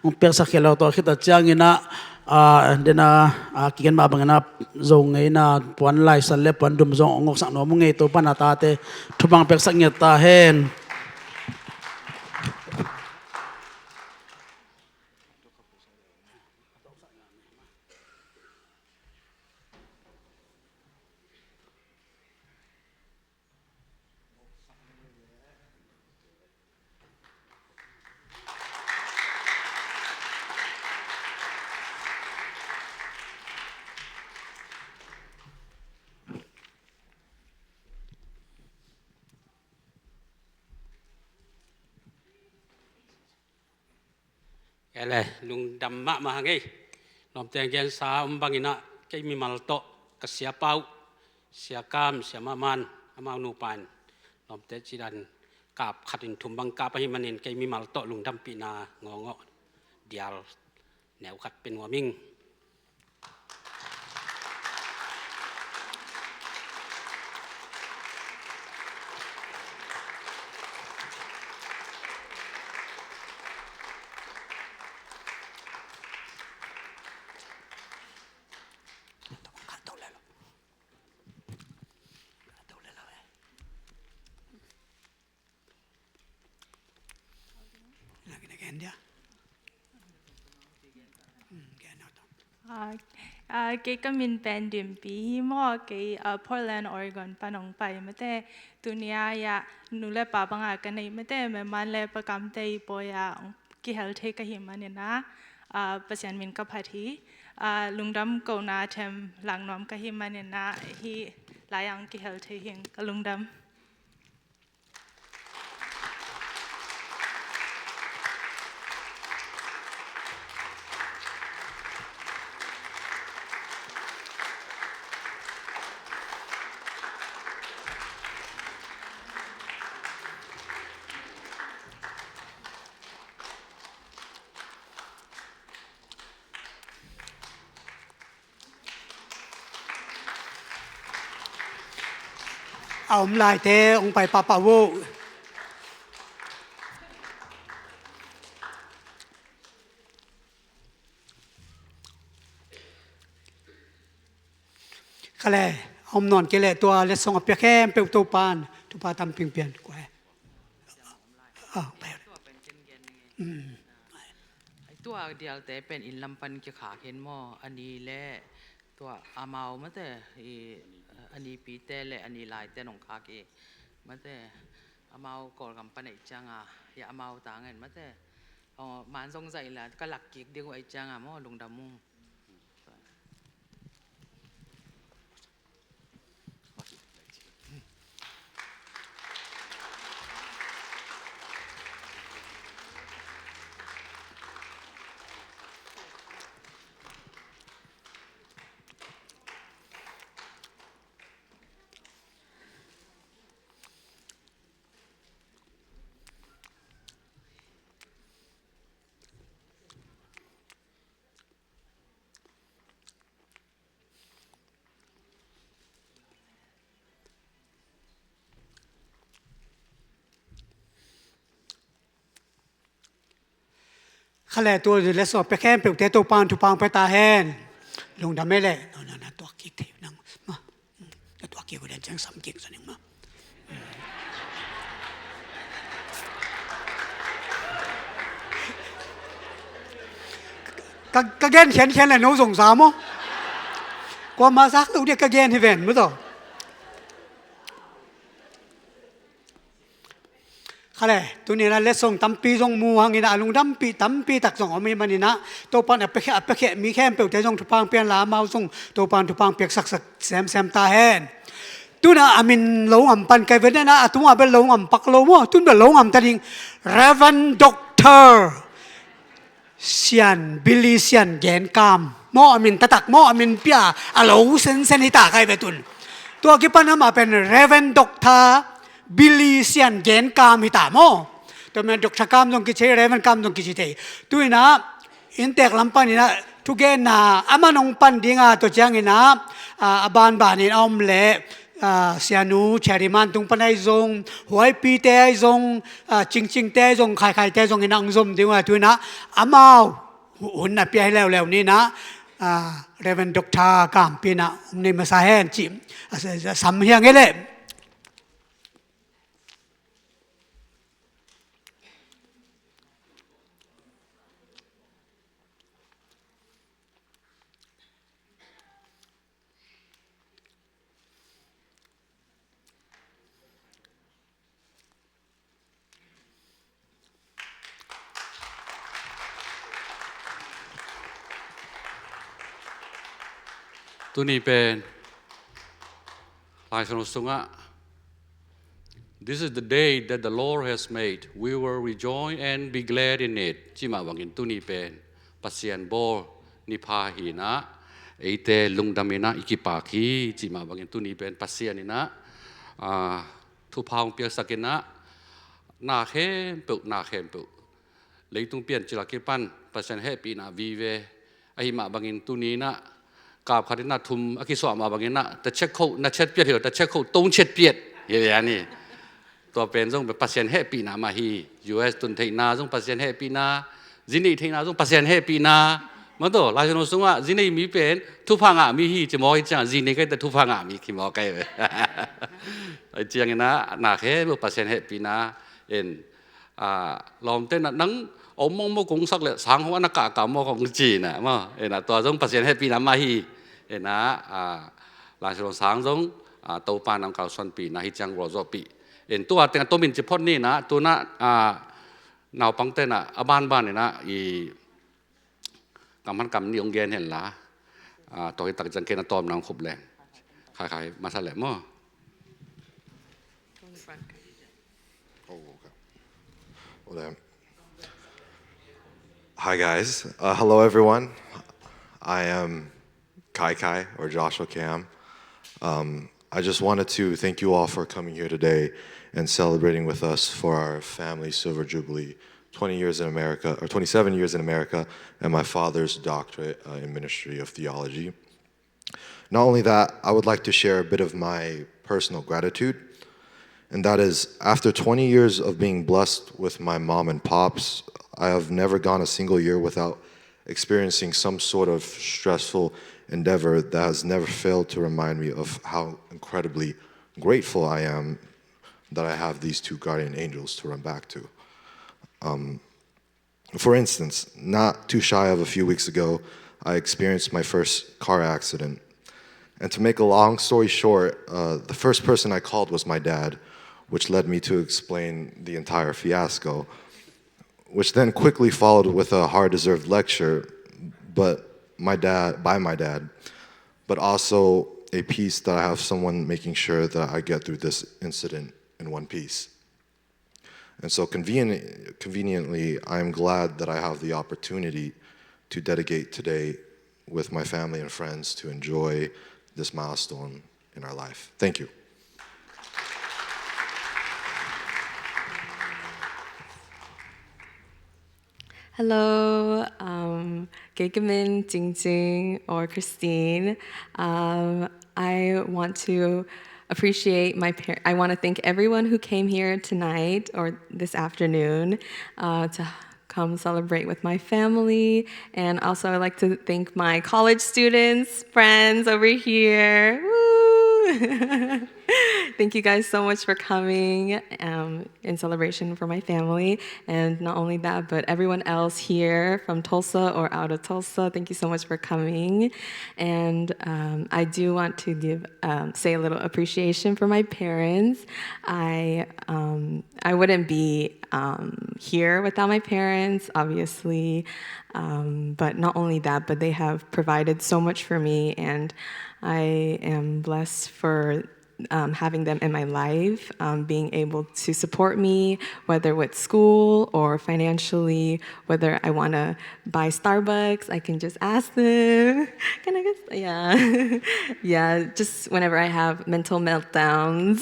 hong piaksak khia lo tawh khit a ciangin ah, ah, den ah, ah, kigen mah bangin ah zo ngeina puan laisan le puan dum zong hong awksak nuam ung ei. Topan a tate thupha hong piaksak ngiat ta hen. Ele, lungdam mahmah hang ei. Lawmte gensa om bangin ah kei mimal tawh ka siapa uh, Sia Kam, Sia Maman, amau nupa in lawmte cidan kap khat in thum bang kap ahih manin kei mimal tawh lungdampihna ngawngawh dial neu khat pia nuam ing. Ah, ah, kei ka min pen Dimpi hi maw, kei, ah, Portland, Oregon pan hong pai mate. Tuni a hiah nu le pa banga ka nei mate, Meman le Pa Kamte i pawi a hong kihel thei ka hih manin ah, ah, Pasian min ka phat hi. Ah, lungdam kohna them lak nuam ka hih manin ah hih lai-ah kihel thei hi ing, ka lungdam. A om laite hong pai pahpah uh. Kha le, a om nawn kei leh tua letsong a pia khempeuh Topa'n thupha tampi pian ko he. Ah, pai. Mm. Tua dialte pen inn lam pan kikhak hi maw, a ni le tua amau mate, i, a nipite le a ni laite nong khak hi mate, amau Kawlgam pan ahih ciangin, ya amau tang en mate. Oh, man zong zaih la ka lak kik ding uh ahih ciangin maw, lungdam ung. Kha le, tua letsong a pia khempeuhte Topa'n thupha hong pia ta hen. Lungdam e le. Na, na, na tuak kik thei nang ma. Na tuak kik uh den ciang sam kik sa ning ma. Ka, ka gen khiankhian le no zong za maw? Kuamah zak lo ding ka gen hi ven maw taw. Kha le, tuni-in ah letsong tampi zong mu hangin ah a lungdampih tampi tak zong om ahih manin ah Topa'n a piakhia, a piakhia mi khempeuhte zong thupha hong pia inla amau zong Topa'n thupha hong piaksak sak semsem ta hen. Tu-in ah a min lo ngam pan kai ven in ah, a tungah bel lo ngam pak lo maw, tu-in bel lo ngam ta ding. Reverend Doctor Sian, Billy Sian Gen Kam maw, a min taktak maw, a min pia, a lo sensen hi ta kai ve tun. Tua kipan amah pen Reverend Doctor Billy Sian Gen Kam hi ta maw. Tua manin Doctor Kam zong kici thei, Reverend Kam zong kici thei. Tu-in ah inntek lam panin ah thugenna amah nong pan ding a, tua ciangin ah, a, a banbanin a om leh, a, Sianu Cherry Man tung pan ahi zong, Huaipite ahi zong, a, Cingcingte ahi zong, Khaikhaite zong in ah hong zom ding uh a, tu-in ah amau hun na pia hi leuleu ni in ah, a, Reverend Doctor Kampi in ah hong nei masa hen ci, a, sa, sa, sam hiang e le. Tuni pen Lai Siangtho sungah, "This is the day that the Lord has made. We will rejoice and be glad in it," cih mah bangin tuni pen Pasian bawl ni pha hi in ah, eite lungdam in ah i kipak hi, cih mah bangin tuni pen Pasian in ah, ah, thupha hong piaksak in ah, na khempeuh, na khempeuh, leitung piancil a kipan Pasian hehpihna vive ahih mah bangin tuni in ah, kap khat in ah thum a kisuah mah bangin ah, ta check khoh, na check piat hi lo, ta check khoh, tong check piat hi ve a ni. Tua pen zong Pasian hehpihna mah hi. U S tun theihna zong Pasian hehpihna, zi neih theihna zong Pasian hehpihna. Mah tawh, Lai Siangtho sungah zi nei mi pen thupha ngah mi hi ci mawk hi ciangah, zi nei kai ta thupha ngah mi hi mawk kai ve. Ahih ciangin ah, na khempeuh Pasian hehpihna in, a, lawmte in ah nang a om mawkmawk kong sak leh sang hong a na kahkah mawk hong ci in ah maw. In ah tua zong Pasian hehpihna mah hi. In ah, a, Lai Siangtho sang zong, a, Topa in hong kalsuanpihna hi ciang gualzawhpih. In tua teng a tomin ci phot ni in ah, tu-in ah, a, naupangte in ah a banban in ah i kam han kam nih hong gen hen la. Ah, tua hi tak ciang ken a tawm nang khup leng. Khai khai masa leh maw. Hi guys. Uh, hello everyone. I am Kai Kai or Joshua Cam. Um, I just wanted to thank you all for coming here today and celebrating with us for our family silver jubilee, twenty years in America, or twenty-seven years in America, and my father's doctorate, uh, in ministry of theology. Not only that, I would like to share a bit of my personal gratitude, and that is, after twenty years of being blessed with my mom and pops, I have never gone a single year without experiencing some sort of stressful endeavor that has never failed to remind me of how incredibly grateful I am that I have these two guardian angels to run back to. Um, for instance, not too shy of a few weeks ago, I experienced my first car accident. And to make a long story short, uh, the first person I called was my dad, which led me to explain the entire fiasco, which then quickly followed with a hard-deserved lecture, but my dad, by my dad, but also a piece that I have someone making sure that I get through this incident in one piece. And so convenient, conveniently, I'm glad that I have the opportunity to dedicate today with my family and friends to enjoy this milestone in our life. Thank you. Hello, um, kei ka min Jingjing or Christine. Um, I want to appreciate my par-, I want to thank everyone who came here tonight or this afternoon, uh, to come celebrate with my family. And also, I'd like to thank my college students, friends over here. Woo! Thank you guys so much for coming, um, in celebration for my family. And not only that, but everyone else here from Tulsa or out of Tulsa, thank you so much for coming. And, um, I do want to give, um, say a little appreciation for my parents. I, um, I wouldn't be, um, here without my parents, obviously. Um, but not only that, but they have provided so much for me, and I am blessed for, um, having them in my life, um, being able to support me, whether with school or financially, whether I want to buy Starbucks, I can just ask them. Can I get, yeah. Yeah, just whenever I have mental meltdowns.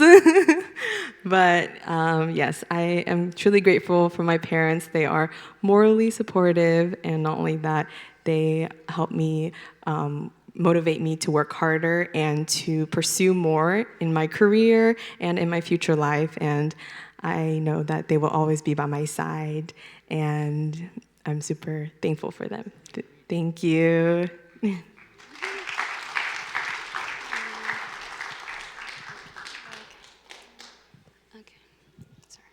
But, um, yes, I am truly grateful for my parents. They are morally supportive, and not only that, they help me, um, motivate me to work harder and to pursue more in my career and in my future life. And I know that they will always be by my side. And I'm super thankful for them. Th-, thank you. Okay. Sorry.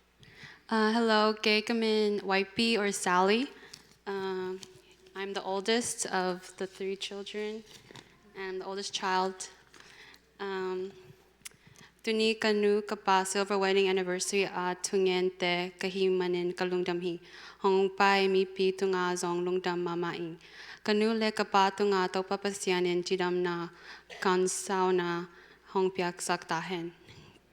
Uh, hello, kei ka min Waipi or Sally. Um, I'm the oldest of the three children, and I'm the oldest child. Um, tuni ka nu ka pa silver wedding anniversary a thungente ka hih manin ka lungdam hi. Hong pai mipi tunga zong lungdam mahmah ing. Ka nu le ka pa tunga Topa Pasian in cidamna, kamsauna hong piaksak ta hen.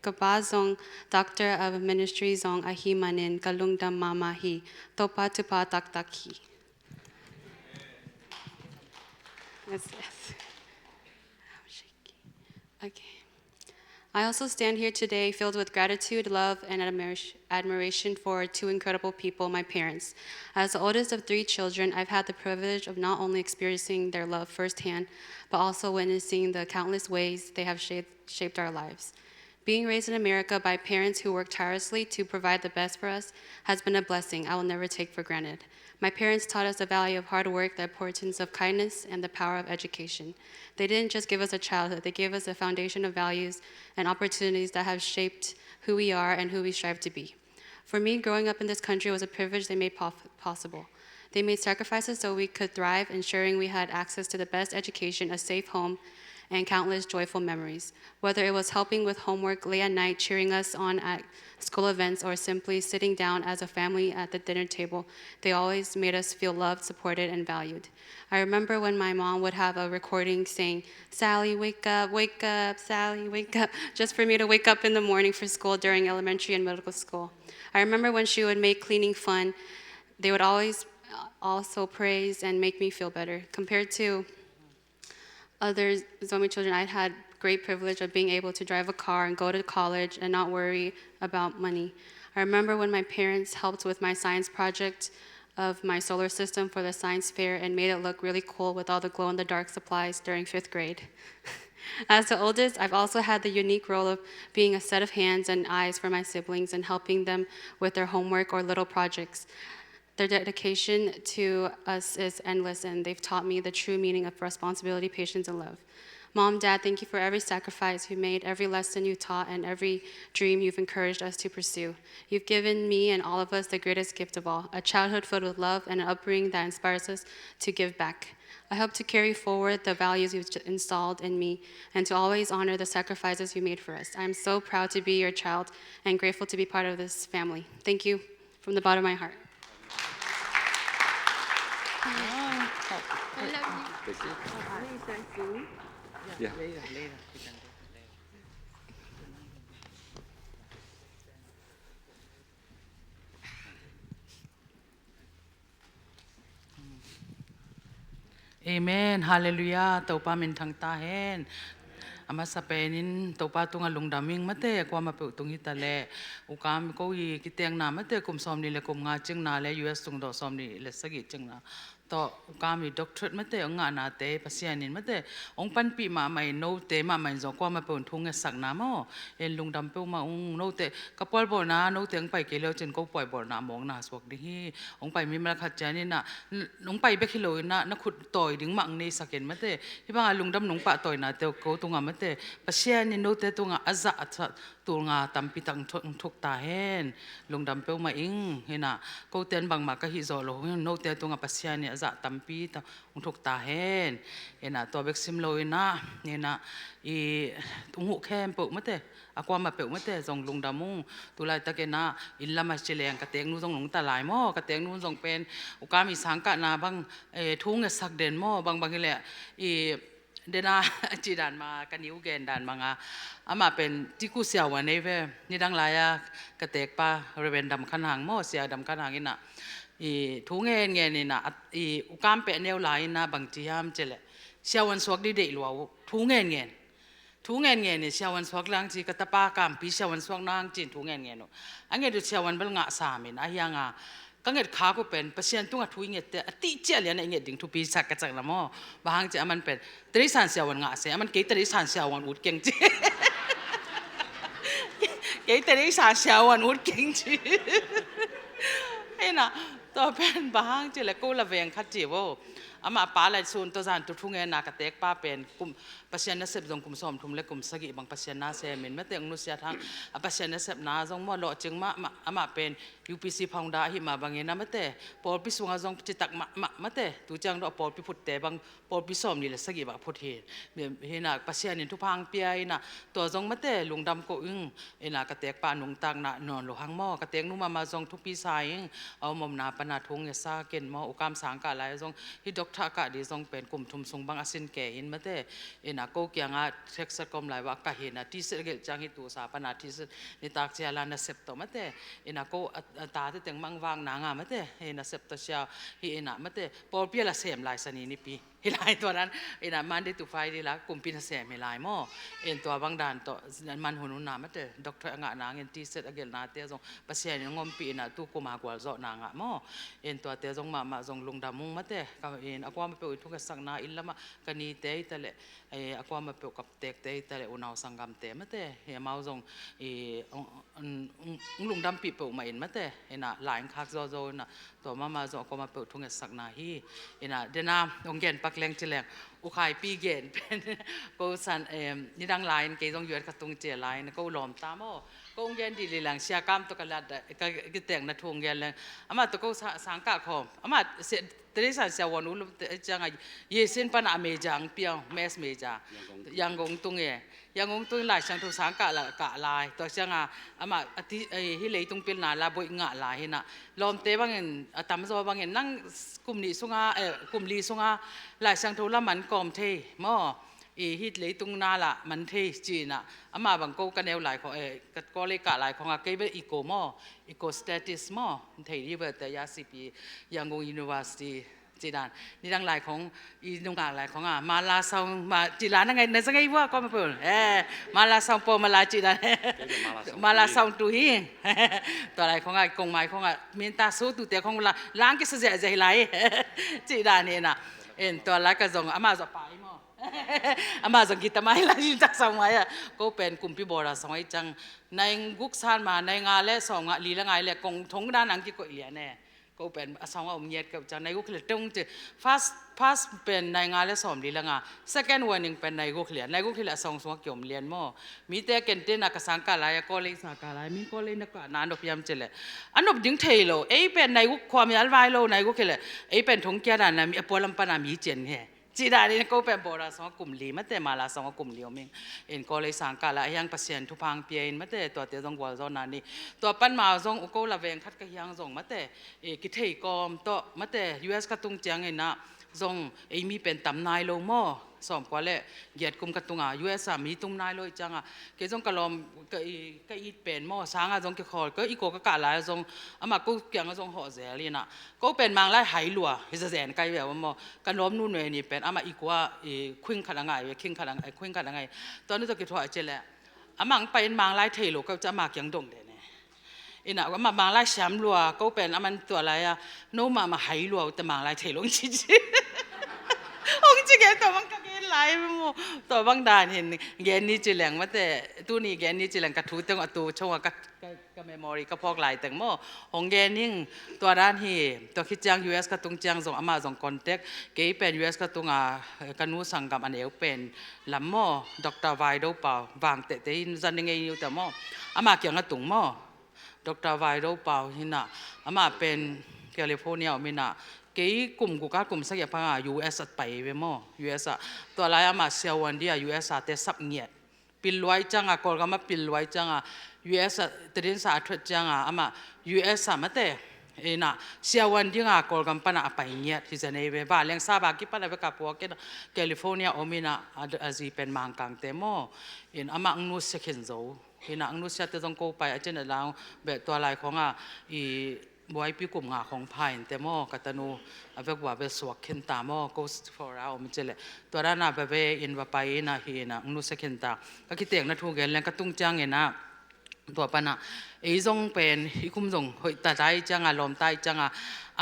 Ka pa zong Doctor of Ministry zong ahih manin ka lungdam mahmah hi. Topa thupha taktak hi. Yes, yes. I'm shaking. Okay. I also stand here today filled with gratitude, love, and admiration, admiration for two incredible people, my parents. As the oldest of three children, I've had the privilege of not only experiencing their love firsthand, but also witnessing the countless ways they have shaped, shaped our lives. Being raised in America by parents who worked tirelessly to provide the best for us has been a blessing I will never take for granted. My parents taught us the value of hard work, the importance of kindness, and the power of education. They didn't just give us a childhood, they gave us a foundation of values and opportunities that have shaped who we are and who we strive to be. For me, growing up in this country was a privilege they made pof-, possible. They made sacrifices so we could thrive, ensuring we had access to the best education, a safe home, and countless joyful memories. Whether it was helping with homework late at night, cheering us on at school events, or simply sitting down as a family at the dinner table, they always made us feel loved, supported, and valued. I remember when my mom would have a recording saying, "Sally, wake up, wake up, Sally, wake up," just for me to wake up in the morning for school during elementary and middle school. I remember when she would make cleaning fun, they would always, uh, also praise and make me feel better. Compared to other Zomi children, I had great privilege of being able to drive a car and go to college and not worry about money. I remember when my parents helped with my science project of my solar system for the science fair and made it look really cool with all the glow-in-the-dark supplies during fifth grade. As the oldest, I've also had the unique role of being a set of hands and eyes for my siblings and helping them with their homework or little projects. Their dedication to us is endless, and they've taught me the true meaning of responsibility, patience, and love. Mom, Dad, thank you for every sacrifice you made, every lesson you taught, and every dream you've encouraged us to pursue. You've given me and all of us the greatest gift of all, a childhood filled with love and an upbringing that inspires us to give back. I hope to carry forward the values you've installed in me and to always honor the sacrifices you made for us. I am so proud to be your child and grateful to be part of this family. Thank you from the bottom of my heart. Yeah. Amen. Halleluiah. Topa minthang ta hen. A masa penin Topa tungah lungdam ing mate, a kuamah peuh tung hi ta leh. U Kam ko i kitenna mate, kum sawmnih le kum nga cingna le U S tungdawh sawmnih le sagih cingna tawh U Kam i doctorate mate hong ngahnate Pasian in mate hong panpih mahmah in, note mahmah in zong kuamah peuh in thu ngetsakna maw, en lungdam peuhmah ung. Note ka pualbawlna, note hong pai kei leu cin ko pualbawlna mawkna suak ding hi. Hong pai mimal khat cianin ah, hong pai bek hi loin ah na khut tawi ding mah hong neisak in mate, hih bangah lungdam nong pahtawina teuh ko tungah mate, Pasian in note tungah a zah a tul nga tampi tak hong thuk ta hen. Lungdam peuhmah ing. Hi nah, kote in bangmah ka hih zawh lo hi, note tungah Pasian in a zah tampi tak hong thuk ta hen. Hi nah, tua bek sim loin ah, hi nah, i hong huh khempeuh mate, a kuamah peuh mate zong lungdam ung. Tulaitakin ah inn lamah ci leng ka teknu zong nungta lai maw, ka teknu zong pen U Kam i sangkahna bang thu ngetsak den maw, bangbang hi leh i dena a cih dan mah, ka niu gen dan mah nga, amah pen tiku siavuan ei ve. Nidang lai-a ka tekpa Reverend Dam Khan Hang maw, Sia Dam Khan Hang in ah i thu ngen ngen in ah, i U Kam peh neu lai in ah bang ci hiam cih leh, siavuan suak ding deih lua uh, thu ngen ngen. Thu ngen ngen in siavuan suak lang ci, ka tapa Kampi siavuan suak nang ci in thu ngen ngen uh. A nget uh siavuan bel ngah sam in, a hiang a ka nget khak uh pen Pasian tungah thu i nget te a tih ciah lian a i nget ding thupi sak ka cak na maw. Bang hang ci a man pen Teresan siavuan ngah se, a man kei Teresan siavuan ut keng ci. Kei Teresan siavuan ut keng ci. Hi nah, tua pen bang hang ci leh ko la veng khat ci vo. Amah pa lai sun tua zan tu thu ngen na ka tekpa pen kum Pasian nasep zong kum sawmthum le kum sagih bang Pasian na sem in mate, hong nusiat hang a Pasian nasepna zong maw lawhcing mahmah, amah pen U P C founder ahih mah bangin a mate, pawlpi sungah zong citak mahmah mate, tu ciang dawh pawlpi phutte bang pawlpi sawmnih le sagih bang phut hi. Hi nah, Pasian in thupha hong pia in ah, tua zong mate lungdam ko ing. Hi nah, ka tekpa nungtakna nawn lo hang maw, ka teknu mahmah zong thupi sa ing. A om omna pana thu ngetsa ken maw, U Kam sangkah lai zong, hih doctor kah ding zong pen kum thum sung bang a sin kei in mate. Hi nah, ko kiangah theksa kom lai va ka hi nah, T-set a gelh ciang hih tusa pana T-set nitak cia la nasep tawh mate. Hi nah, ko a tate teng mah vak nanga mate, hi nasep tawh sia hi in ah mate, pawlpi a la sem lai Sani nipi. Hi lai tua dan, hi nah, Monday to Friday la kumpi nasem hi lai maw. Hi nah, tua bang dan tawh man hun hun na mate, doctor a ngah nangin T-set a gelhnate zong Pasian in hong ompih in ah tu kum a gualzawhna ngah maw. Hi nah, tuate zong mahmah zong lungdam ung mate. Ka hi nah, a kuamah peuh i thu ngetsakna inn lamah ka nite hi ta leh, a kuamah peuh ka tekte hi ta leh, unau sanggamte mate, hi amau zong i hong lungdampih peuhmah in mate. Hi nah, la hong khak zawzaw in ah, tua mahmah zong a kuamah peuh thu ngetsakna hi. Hi nah, dena hong gen pak leng ci leng, U Khaipi gen pen ko san, em, nidang lai-in kei zong U S ka tung cia lai-in ko lawmta maw. Ko hong gen dih leh lang Sia Kam tawh ka lat, ka, ka kitekna thu hong gen leng. Amah tawh ko sa-, sangkah khawm. Amah sia-, Teresa siavuan u lum te ciangah Yesin panah a major hong pia, maths major. Yangon tung e. Yangon tung Lai Siangtho sangkah la, kah lai. Tua ciangah amah a ti, eh, hih leitung pilna la boih ngah lai hi-in ah. Lawmte bangin, a tamzaw bangin nang kum nih sunga, eh, kum li sunga Lai Siangtho la man kawm thei maw. I hih leitung na la man thei ci-in ah. Amah bang ko ka neu lai khawng, eh, ka college kah lai khawngah kei bel eco maw, eco status maw, thei dih bel te ya C P, Yangon University. Cih dan, nidang lai khawng, i nungak lai khawngah, mala sawng, ma, cih la na ngai, na za ngai vua kawm a pul. Eh, mala sawng paw mala cih dan. Mala sawng tu hi. Tua lai khawngah, kong mai khawngah, minta so tute khawng la, lang kisa ziahziah hi lai. Cih dan hi-in ah. En, tua lai ka zong, amah zong pai maw. Amah zong kita mai la, cih tak sawng mai ah. Ko pen kumpi bawla sawng ai ciang. Nai guk san ma, nai nga le sawm nga, li le nga le kong thong dan ang kikoih lian e. Ko pen a sawng a om ngiat keuh ciang, nai guk hi leh tung ci. First, first pen nai nga le sawm li le nga. Second warning pen nai guk hi leh, nai guk hi leh a sawng sungah kiom lian maw. Mite ken te na ka sangkah lai-a, college sangkah lai-a, mi college na kah na nop hiam ci leh. A nop ding thei lo, ei pen nai guk khua mial vai lo, nai guk hi leh. Ei pen thong kia dan na mi a pualam pana mi cian he. Cih dan in ko pen bawla sawng a kum li mate, mala sawng a kum li om ing. In college sangkah lai-a hiang Pasian thupha hong pia in mate, tuate zong gualzawhna ni. Tua pan ma zong u ko la veng khat ka hiang zong mate, eh, kithei kawm tawh mate, U S ka tung ciangin ah zong ei mi pen tam nai lo maw. Sawmkua le giat kum ka tungah U S ah mi tum nai lo i ciangah. Kei zong ka lawm, ka i, ka it pen maw, sangah zong kikhawl, ka i ko ka kah lai-ah zong, amah ko kiangah zong hawh zel in ah. Ko pen Manglai hai lua, hi zazen kai ve maw. Ka lawmnu nuai ni pen, amah i kua, i khuing khat a ngai ve, khuing khat a, khuing khat a ngai. Tua nu tawh kithuah ci leh. Amah hong pai in Manglai thei lo, ka ci amah kiang dong den e. In ah, amah Manglai siam lua, ko pen amah tua lai-a, no mahmah hai lua, te Manglai thei lo, hong ci ci. Hong ci gen tua bang ka gen lai maw. Tua bang dan hi-in, gen ni ci leng mate, tuni gen ni ci leng ka thu teng a tu, chong a ka, ka, ka memory ka phawk lai teng maw. Hong gen ing, tua dan hi, tua khit ciang U S ka tung ciang zong, amah zong contact, kei pen U S ka tung a, ka nu sanggam a neu pen, lam maw, Doctor Vai Do Pau, vang tehteh in zan i ngei niu te maw. Amah kiang a tung maw. Doctor Vai Do Pau hi-in ah, amah pen California om in ah, kei kum guk a kum sagih a panga U S a pai ve maw, U S ah. Tua lai-ah amah siavuan dih a U S a te sap ngiat. Pil lua i ciangah, Kawlgam ah pil lua i ciangah, U S ah, tadinsa a thuat ciangah, amah U S ah mate. In ah, siavuan dingah Kawlgam panah a pai ngiat, hi zen ei ve. Vanleng Sabah kipan a vek a puak in ah, California om in ah, a, a zi pen Mangkangte maw. In amah ang nusia khin zo. Hi-in ah ang nusiate zong ko pai a cin a lang beh tua lai khawngah i buaipi kum nga khawng pha in te maw, ka tanu a vek vua beh suak khin ta maw, ko for a om ci leh. Tua dan a va ve in va pai in ah hi-in ah ang nusia khin ta. Ka kitekna thu gen leng ka tung ciangin ah, tua panah ei zong pen i kum zong hoih ta ta i ciangah, lawmta i ciangah,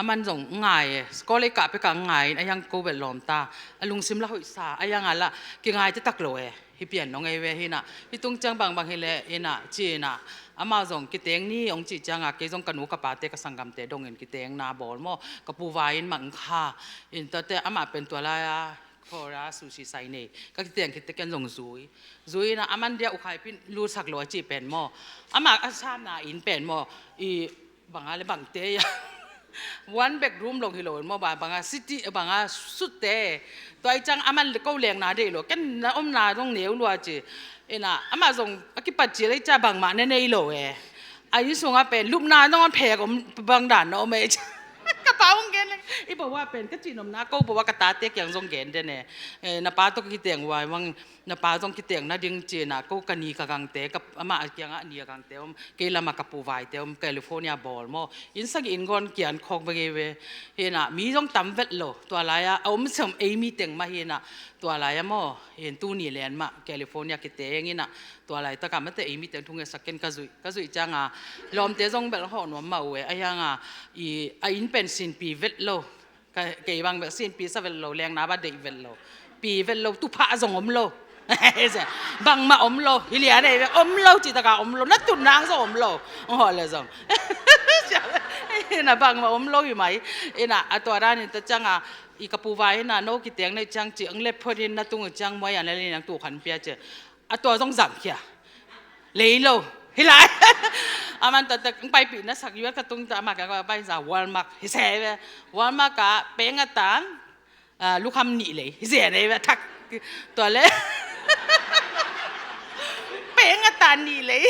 aman zong ngai e, college kah pekah ngai in a hiang ko beh lawmta, a lungsim la hoihsa, a hiangah la kingai te tak lo e. Hi pian nong ei ve hi-in ah, hi tung ciang bangbang hi leh in ah, ci-in ah, amau zong kiteng ni hong cih ciangah, kei zong ka nu ka pate ka sanggamte dongin kitengna bawl maw, ka pu vai in mangkha, in tuate amah pen tua lai-a, khawra sushi sai nei, ka kiteng khit teh ken zong zui. Zui in ah, aman dia U Khaipi in lutsak lo a cih pen maw, amah a samna inn pen maw, i banga le bangte ia. One bedroom lo hi lo maw, ba, banga city, banga sutte. Tua i ciang aman ko lengna deih lo, ken na omna zong neu lua ci. In ah, amah zong a kipat ci le i ciang bangmah na nei lo e. A inn sungah pen lupna zong a phek om bang dan na om e. Ka pa hong gen leng, i bawah pen ka cihnopna ko bawah ka tate kiang zong gen den e. Eh, na pa tawh ka kiteng vai mang, na pa zong kiteng nading ci-in ah, ko ka ni ka gangte, ka, amah a kiangah a ni a gangte om, kei lamah ka pu vaite om, California bawl maw. Inn sagih inn gawn kian khawk bek ei ve. Hi-in ah, mi zong tam vet lo, tua lai-ah, a om sem ei mi teng mah hi-in ah, tua lai-ah maw, hi-in tuni len mah, California kiteng in ah, tua laitakah mate ei mi teng thungetsak ken ka zuih, ka zuih ciangah, lawmte zong bel hawh nuam mah uh e, a hiangah, i, a inn pen sinpi vet lo, Ka, kei bang bel sinpi sa vet lo, lengna bang deih vet lo. Pi vet lo, tuphah zong om lo. Bangmah om lo, hi lian ei ve, om lo, cih takah om lo, na tutna ang zong om lo. Ong hawh le zong. Ina bangmah om lo hi mai. Ina a tua dan in ta cianga i ka pu vai ina no kiteng nei ciang ci ang let phot in na tung ciang muai an le nang tu khan pia ci. A tua zong zang khia. Lei lo. Hi lai. Aman ta ta ang paipih na sak yuat ka tung ta ama ka bai za Walmart. Hi se ve. Walmart ka peng a tan. Ah, lukham nih lei hi zen ei ve thak. Tua le peng a tan nih lei.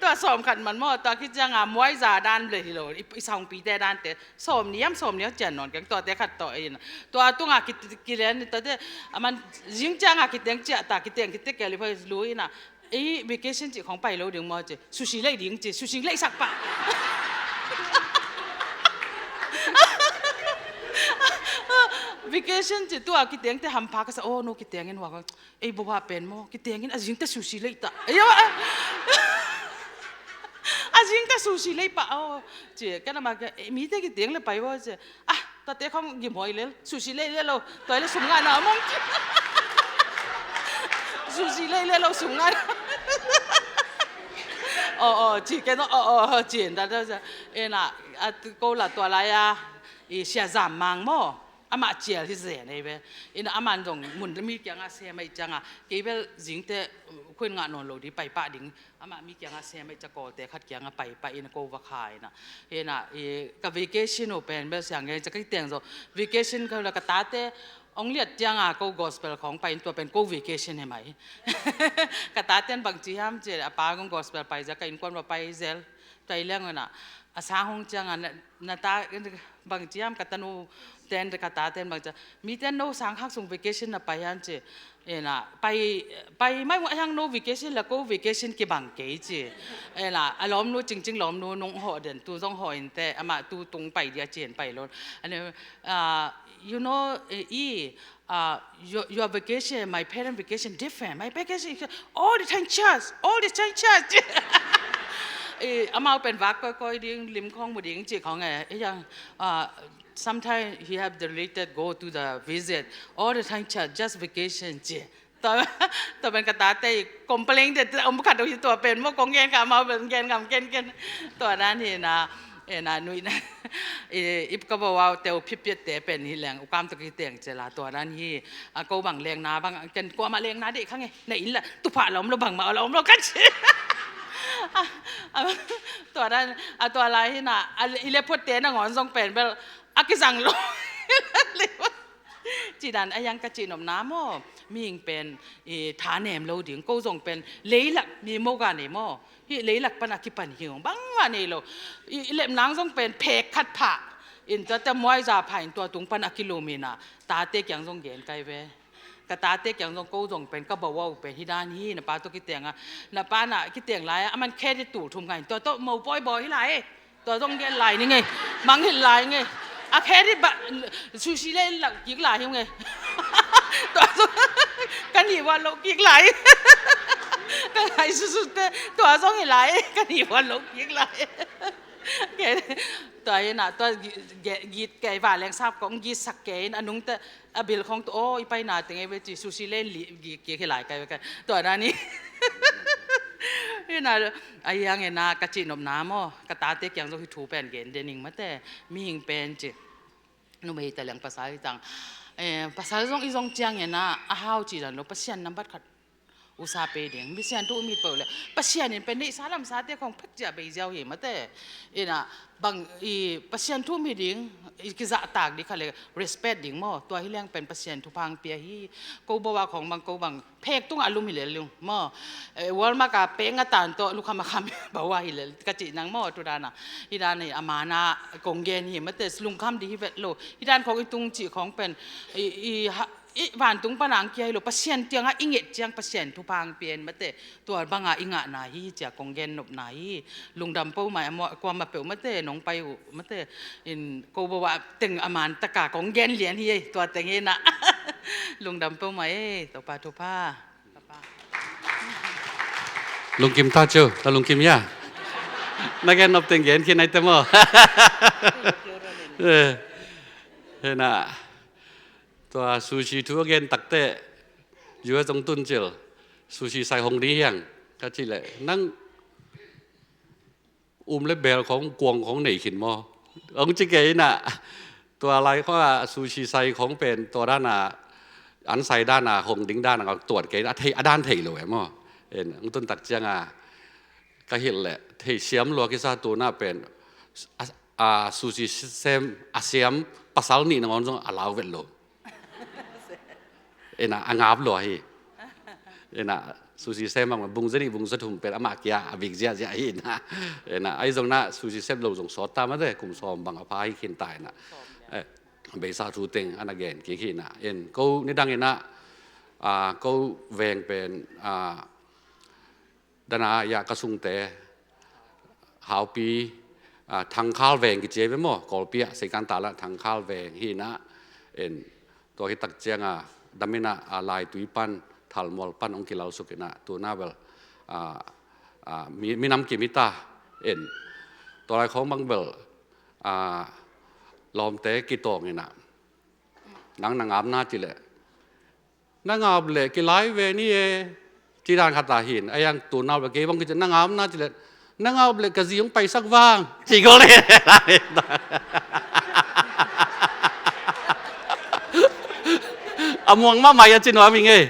Tua sawm khat man maw tua kicianga muaiza dan le hi lo i, i sawngpite dante sawm niam sawm niam cian nawn keng tuate khat tawh ei na. Tua tunga ki, kilen ni tate aman zing cianga kiteng ciah ta kiteng kitek keli phai lu ina. Ei vacation cih khong pai lo ding maw ci sushi lei ding ci sushi lei sak pah. Vacation cih tua kiteng te hampha ka sa oh no kiteng in wak ei boha pen maw kiteng in a zing te sushi lei ta ei a zing te sushi lei pah oh ci ka na ma ka mi te kiteng le pai maw ci. Ah, tate khong gimhuai lel sushi lei le lo. Tua le sum ngana mong ci. Sushi lei le lo sum ngana. Oh oh ci ke no oh oh ci en da da. Ena at ko la tua lai a i sia zam mang mo. Ama cial hi zen ei ve. Ina aman zong mun mi kianga se mai cianga kei bel zing te khuin nga non lo di pai pa ding. Amah mi kiangah sem a i cakawlte khat kiangah pai pah in a ko va kha in a. Hi in a, i ka vacation uh pen bel siang gen i cakawte teng zaw vacation ka hula ka tate ong liat tiangah ko gospel khawng pai in tua pen ko vacation hi mai. Ka tate in bangci hiam ci a pa kong gospel pai zia ka innkuan va pai zel. Tua i leng un a a sang hong ciangah na, na ta bangci hiam ka tanu ten ka tate in bangci hiam mi ten no sang khak sung vacation na pai hiam ci. Ena pai pai mai muah hiang no vacation la ko vacation kibang kei ci. Ena a lawmnu cingcing lawmnu nung hawh den tu zong hawh in te amah tu tung pai dia ci en pai lo. Ane ah, you know eh, i ah, your, your vacation, my parent vacation different. My vacation is all the time church, all the time church. Eh, amau pen vak koi koi ding lim khong mu ding ci khong eh. Eh, yang ah, sometimes he have the related go to the visit all the time church, just vacation ci. Tua tua pen ka tate i complain te om khat uh hi tua pen maw kong gen ka amau pen gen ngam ken ken. Tua dan hi na ena nuih na i ip ka bawau teu phiphiat te pen hi leng ukam tuk hi teng cela tua dan hi. A ko bang leng na bang ken kuamah leng na dei khange na in la tuphah la om lo bangmah la om lo kan ci. Tua dan a tua lai hi na i le phot te na ngawn zong pen bel a kizang lo. Cidan a yang ka cihnopna maw mihing pen i tha nem lo ding ko zong pen leilak mi moga nei maw. Hih leilak pana kipan hi hong bangmah nei lo. I lepnang zong pen phek khat phah in tua te muaiza phah in tua tung pana kilum in a tate kiang zong gen kai ve. Ka tate kiang zong ko zong pen ka bawau pen hi dan hi na pa tua kiteng a na pa na kiteng lai a aman khe di tul thum ngai in tua tua mo pawi baw hi lai. Tua zong gen lai ni ngei. Mangngilh lai ngei. A khe di ba sushi le lak kik lai hi ngei. Tua zong kan hi wan lo kik lai. Ka ngai susute tua zong hi lai kan hi wan lo kik lai. Tua hi na tua git kei va leng sap kong git sak kei in a nungte a bil khong tu aw i paina teng ei ve ci sushi len li gi ki hi lai kai ve kai tua dan hi. Hi na a hiang e na ka cihnopna maw ka tate kiang zong hi thu pen gen dening mate mihing pen ci. Numei ta leng pasal hi tang pasal zong i zong ciang e na a hau ci dan lo Pasian nambat khat usa pe ding misian tu mit peuh le Pasian in pen neihsa lamsa te khong phek cia bei ziau hi mate. Ina bang i Pasian thu mi ding i kizahtak ding kha le respect ding maw tua hi leng pen Pasian thu phang pia hi. Ko bawa khong bang ko bang phek tungah lum hi le lung maw. Walmart a peng a tan tawh lukham a kham bawa hi le ka cih nang maw tu dana. Hi dana a mana kong gen hi mate lungkham ding hi vet lo hi dan khong i tung cih khong pen i i vantung pana ang kia hi lo Pasian tiangah i nget ciang Pasian thupha ang pian mate tua banga i ngahna hi cia kong gennopna hi. Lungdam po mai a kuama peuh mate nong pai uh mate in ko bawa teng a man taka kong gen lian hi ei tua teng hi na. Lungdam po mai ei Topa thupha. Lungkim ta cu ta lungkim ya. Na gennop teng gen khi nai te maw. Hena. Tua sushi thu a gen takte U S hong tun cil sushi sai hong ding hiang ka cih leh nang um le bel khong kuang khong nei khin maw? Hong ci kei inah, tua lai khong a sushi sai khong pen tua dan a, an sai dan a hong ding dan a tuat kei a, thei a dan thei lo e maw? En, hong tun tak ciang a ka hilh leh thei siam lua kisa, tu nah pen a, a sushi sem a siam pasal nih nangawn zong a lau vet lo. Inah a ngap lua hi. Inah sushi sem bang bung za nih bung za thum pen amah kia a vik ziahziah hi inah. Inah ahi zong nah sushi sem lo zong sawt ta mate, kum sawm bang a pha hi khin ta inah. Eh, beisa thu teng a na gen kik hi inah. En, ko nidang inah, ah, ko veng pen, ah, dana ya ka sungte Haupi, ah, Thangkhal veng kici ve maw, Kawlpi ah Seikan ta la Thangkhal veng hi inah. En, tua hi tak ciang a dam inah, ah, Laitui pan, Thalmual pan hong kilal suk inah, tu nah bel, ah, ah, mi, minam kim hi ta. En, tua lai khong bang bel, ah, lawmte kitawng inah, nang na ngap nah ci leh, na ngap leh kilai ve ni e, ci dan khat a hin, a yang tu nah bel kei bang kici, na ngap nah ci leh, na ngap leh ka zi hong paisak vang, ci ko le. A muang mahmah a ci nuam ing e.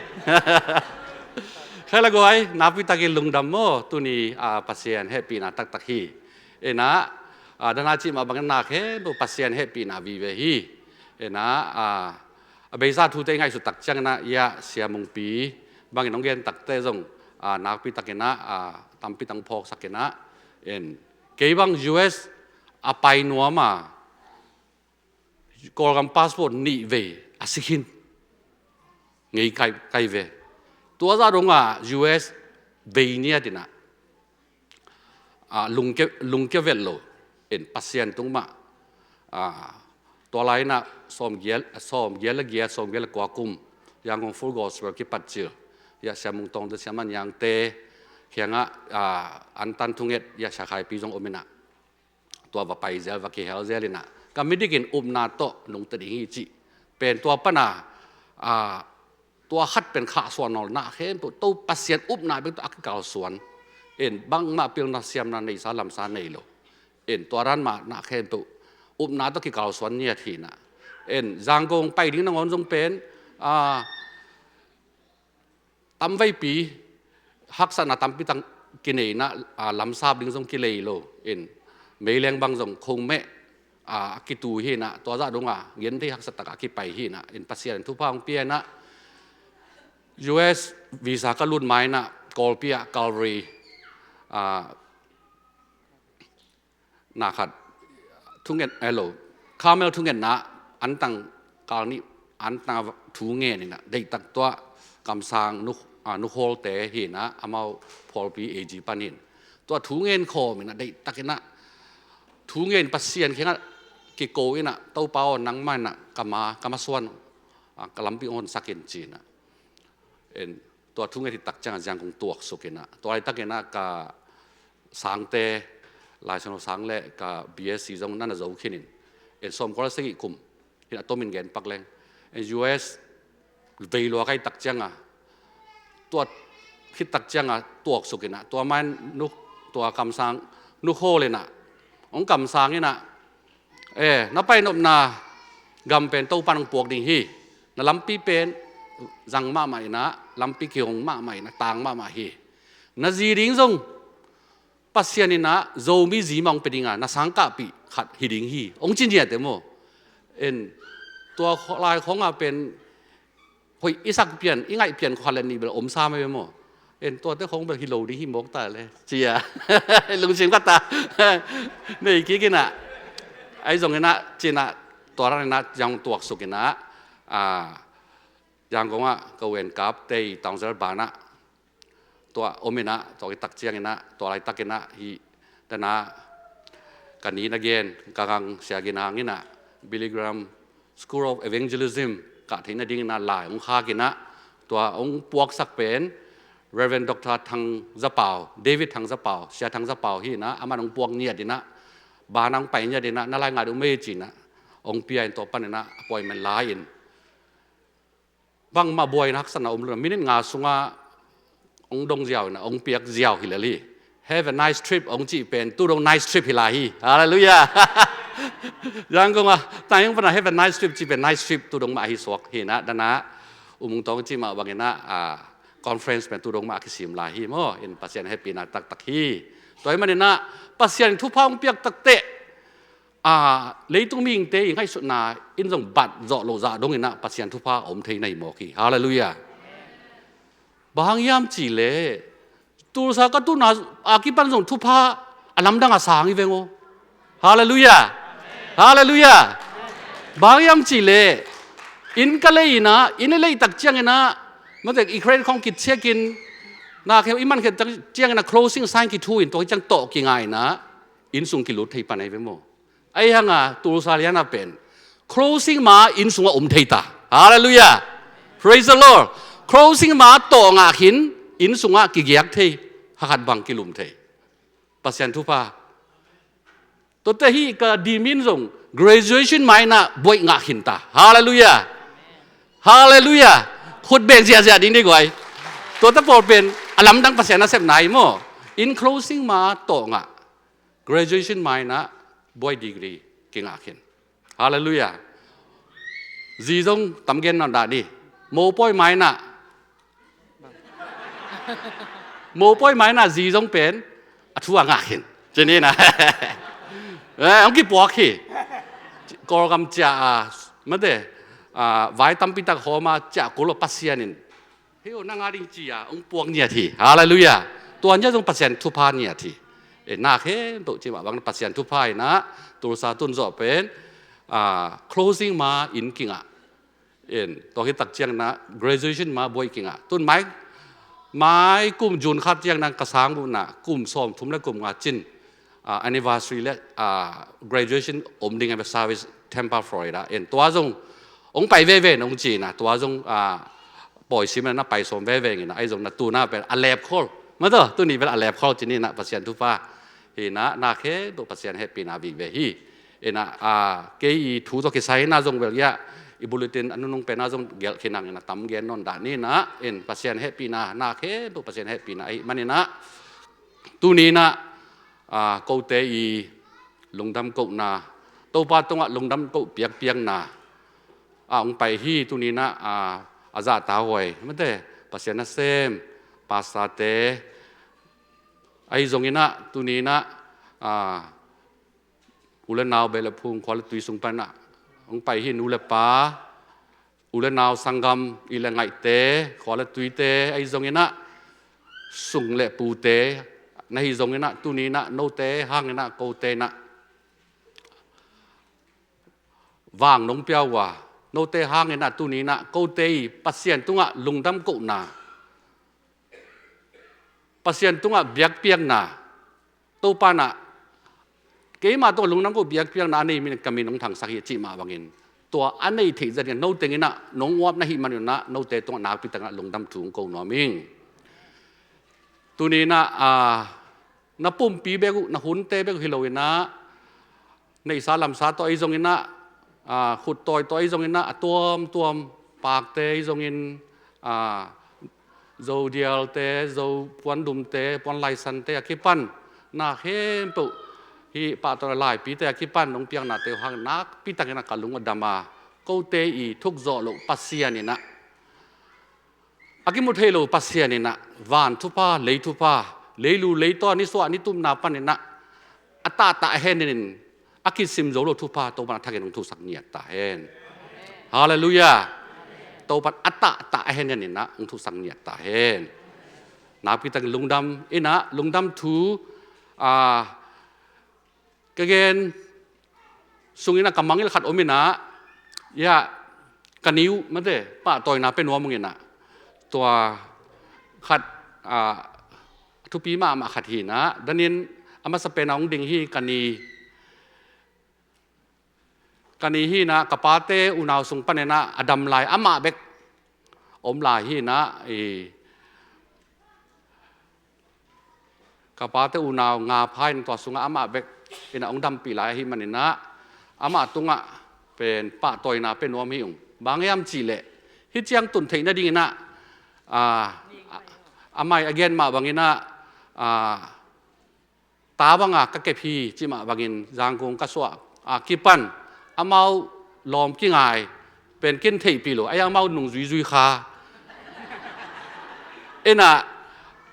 Khai la guai, nakpi takin lungdam maw, tuni, ah, Pasian hehpihna taktak hi. Inah, ah, dana cih mah bangin nak khempeuh Pasian hehpihna vive hi. Inah, ah, a beisa thute i ngaihsut tak ciang inah, ya Sia Mungpi bangin hong gen takte zong, ah, nakpi tak inah, ah, tampi tang phawksak inah. En, kei bang U S a pai nuam a, Kawlgam passport nih vei a si khin ngei kai, kai ve. Tua zah dong a U S vei niat inah, ah, lungkia, lungkia vet lo. En, Pasian tung mah, ah, tua lai inah sawmgiat, sawmgiat le giat, sawmgiat le kua kum Yangon Full Gospel kipat cil, ya Sia Mung Tawng te, Sia Man Yang te kiangah, ah, antan thunget ya Sia Khai Pi zong om inah, tua va pai zel, va kihel zel inah, ka midikin upna tawh nungta ding hi cih pen, tua pan a, ah, tua khat pen khahsuah nawn lo, nak khempeuh to Pasian upna bek tawh a kikalsuan. En, bangmah pilna siamna neisa lamsa nei lo. En, tua dan mah nak khempeuh upna tawh kikalsuan niat hi inah. En, Zangkong pai ding nangawn zong pen, ah, tamveipi haksatna tampi tang kinei inah, ah, lamsap ding zong kilei lo. En, meileng bang zong khong meh, ah, a kitu hi inah, tua zah dong a genthei haksat tak a kipai hi inah. En, Pasian in thupha hong pia inah, U S visa ka lut ma inah Kawlpi ah Calvary, ah, na khat thungen, eh, lo, Carmel thungetna antang kal nih antang thu ngen inah, deihtak tua kamsang nu, ah, nu khawlte hi inah, amau phawlpi A G pan hin, tua thu ngen khawm inah, deihtak inah thu ngen Pasian kiangah kiko inah, Topa aw, nangmah inah ka ma, ka masuan, ah, ka lampi hong honsak in ci inah. En, tua thu nget hi tak ciang a Zangkong tuaksuk inah, tua laitak inah ka sangte, Lai Siangtho sang le ka B S C zong na na zo khin in. En, sawmkua le sagih kum hi inah, a tomin gen pak leng. En, U S vei lua ka hi tak ciang a, tua khit tak ciang a tuaksuk inah, tua ma in nu, tua kamsang nu khawl inah, hong kamsang inah, eh, na pai nopna gam pen Topa in hong puak ding hi. Na lampi pen zang mahmah inah, lampi kihong mahmah inah, tang mahmah hi. Na zi ding zong Pasian inah Zomi zi mah hong pia ding a, na sangkahpih khat hi ding hi, hong ci niate maw. En, tua kho-, lai khong a pen hoih i sak pian, i ngaih pian khat le nih bel om sam e maw. En, tuate khong bel hi lo ding hi mawk ta le, ci a lungsim khat a nei kik inah, ahi zong inah ci inah, tua dan inah Zangkong tuaksuk inah, ah, Zangkong ah ka u Enkap te i tawnzel banah tua om inah, tua khit tak ciang inah, tua laitak inah hih dana ka ni na gen, ka gang Sia Gin Hang inah Billy Graham School of Evangelism kah theih nading inah lai hong khak inah, tua hong puaksak pen Reverend Doctor Thang Za Pau, David Thang Za Pau, Sia Thang Za Pau hi inah, aman hong puak niat inah, banah hong pai niat inah, na lai ngat uh mei ci inah, hong pia in, tua pan inah appointment la in. Bangmah buaina haksatna om lo, minute nga sungah hong dong ziau inah, hong piak ziau hi lel hi. Have a nice trip hong cih pen tu dong nice trip hi lai hi. Halleluiah. Yangon ah, Taiwan pana have a nice trip cih pen nice trip tu dong mah hi suak hi na, dana U Mung Tawng cih mah bangin ah, ah, conference pen tu dong mah a kisim lai hi maw. In Pasian hehpihna taktak hi. Tua ahih manin ah Pasian thupha hong piak takteh, ah, leitung mihingte i ngaihsutna in zong bat zawh loh zah dongin ah Pasian thupha a om thei na hi mawk hi. Halleluiah. Bang hang hiam cih leh Tulsa ka tunna a kipan zong thupha a lamdang a sang hi veng aw. Halleluiah. Halleluiah. Bang hang hiam cih leh inn ka lei in ah, inn i lei tak ciangin ah, mate, i credit khong kiciakin, na khe i man khe tak ciangin ah closing sign kithu in tua ciang tawh kinga in ah inn sung kilut thei pan ahi ve maw. Ahi hang a Tulsa lian a pen closing ma inn sungah om thei ta. Halleluiah. Praise the Lord. Closing ma tawh ngah khin inn sungah kigiak thei, hakhat bang kilum thei. Pasian thupha. Tuate hi ka dim in zong graduation ma in ah buaih ngah khin ta. Halleluiah. Halleluiah. Khut beng ziahziah ding dih guai. Tuate pawl pen a lamdang Pasian a sepna hi maw. In closing ma tawh ngah, graduation ma in ah buaih degree kingah khin. Halleluiah. Zi zong tam gen nawn dah ni. Mopawi ma in ah, mopawi ma in ah zi zong pen a thu a ngah khin. Cih ni na. Eh, hong kipuak hi. Kawlgam ciah a, mate, ah, vai tampi tak hawm a ciah kul a Pasian in hei aw, na ngah ding ci-a hong puak ngiat hi. Halleluiah. Tua ngiat zong Pasian thupha ngiat hi. Eh, na khempeuh cih mah bang Pasian thupha in ah Tulsa tun zawh pen, ah, closing ma inn kingah. In tua khit tak ciang in ah graduation ma buaih kingah. Tun mai, mai kum June khat ciang in ah ka sang uh in ah kum sawmthum le kum nga cin, ah, anniversary le, ah, graduation om ding a, Service, Tampa, Florida. In tua zong hong pai veve nong ci in ah, tua zong, ah, pawi sim in ah na pai sawm veve in ah, ahi zong in ah tu in ah pen a lepkhol. Mate, tuni pen a lepkhol cih ni in ah Pasian thupha hi in ah, na khempeuh Pasian hehpihna vive hi. In ah, ah, kei i thu tawh kisai in ah zong bel hiah i bulletin a nunung pen ah zong gelh khin hang in ah tam gen nawn dah ni in ah, in Pasian hehpihna, na khempeuh Pasian hehpihna ahih manin ah tuni in ah, ah, kote i lungdam kohna, Topa tungah lungdam koh piakpiakna ah hong pai hi. Tuni in ah, ah, a zahta huai, mate, Pasian nasem, pastorte, ahi zongin ah tuni in ah, ah, u le nau, beh le phung, khua le tui sung pan ah hong pai hi. Nu le pa, u le nau, sanggam, i le ngaihte, khua le tuite, ahi zongin ah sung le pute na hi zongin ah tuni in ah note hangin ah kote in ah vang nong pia uh a, note hangin ah tuni in ah kote i Pasian tungah lungdam kohna, Pasian tungah biakpiakna, Topa in ah keima tungah lungdam koh biakpiakna a nei min ka min hong thangsak hi cih mah bangin, tua a nei theih zat in ah no teng in ah nong uap na hih manin ah note tungah nakpi takin ah lungdam thu hong ko nuam ing. Tuni in ah, ah, na pumpi bek uh, na hunte bek uh hi lo in ah, neihsa lamsa tawh ahi zongin ah, ah, khuttawi tawh ahi zongin ah, a tuamtuam pakte ahi zongin, ah, Zo dialte, Zo puandumte, puanlaisante a kipan, na khempeuh hi, pahtawina laipite a kipan nong piaknate uh hang nakpi takin ah ka lung a dam a, kote i thuk zawh loh Pasian in ah, a kimu thei lo Pasian in ah van thupha, lei thupha, leilu leitaw a nisuah nitumna panin ah a tahtah a hen in, a kisim zo lo thupha Topa in a thakin hong thusak ngiat ta hen. Halleluiah. Topa in a tahtah a hen in ah hong thusak ngiat ta hen. Nakpi takin lungdam in ah, lungdam thu, ah, ka gen sungin ah ka mangngilh khat om in ah, ya, ka ni uh, mate, pahtawina pia nuam ung in ah, tua khat, ah, thupi mahmah khat hi in ah, danin a masa pen ah hong ding hi. Ka ni, ka ni hi in ah, ka pate unau sung panin ah a dam lai amah bek om lai hi in ah, i, ka pate unau nga pha in tua sungah amah bek in ah hong dampih lai ahih manin ah, amah tungah pen pahtawina pia nuam hi ung. Bang hiam cih leh hih ciang tun theih nadingin ah, ah, a mai a gen mah bangin ah, ah, ta banga ka kep hi cih mah bangin Zangkong ka suah a kipan amau lawm kingai pen ken theihpih lo, a amau nung zuizui kha. Inah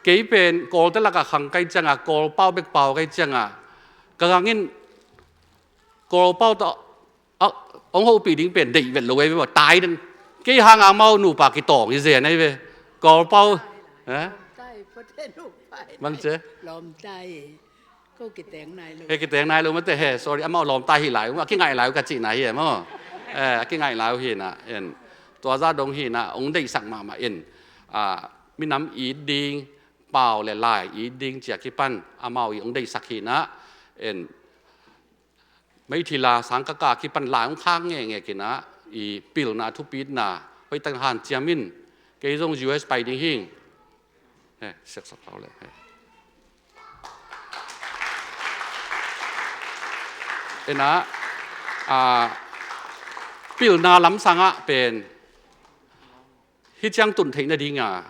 kei pen Kawlte lakah khang kai cianga, Kawlpau bek pau kai cianga, ka gangin Kawlpau tawh a, hong hopih ding pen deih vet lo ei ve, tai den. Kei hanga amau nupa kitawng hi zen ei ve. Kawlpau, eh? Bang ce? Lawmtai. Ko kiteng nai lo. He kiteng nai lo mate he, sorry, amau lawmtai hi lai, a kingaih lai uh ka cihna hi e maw. Eh, a kingaih lai uh hi na, en. Tua zah dong hi na, hong deihsak mahmah in. Ah, minam it ding, pau le lai it ding cia kipan, amau i hong deihsak hi na, en. Meithila sangkaka kipan lai hong khak ngekngek in ah, i pilna thupitna hoihtak hanciam in, kei zong U S pai ding hing. He, siaksak pau le, he. Inah, a, pilna lamsangah pen hih ciang tun theih nadinga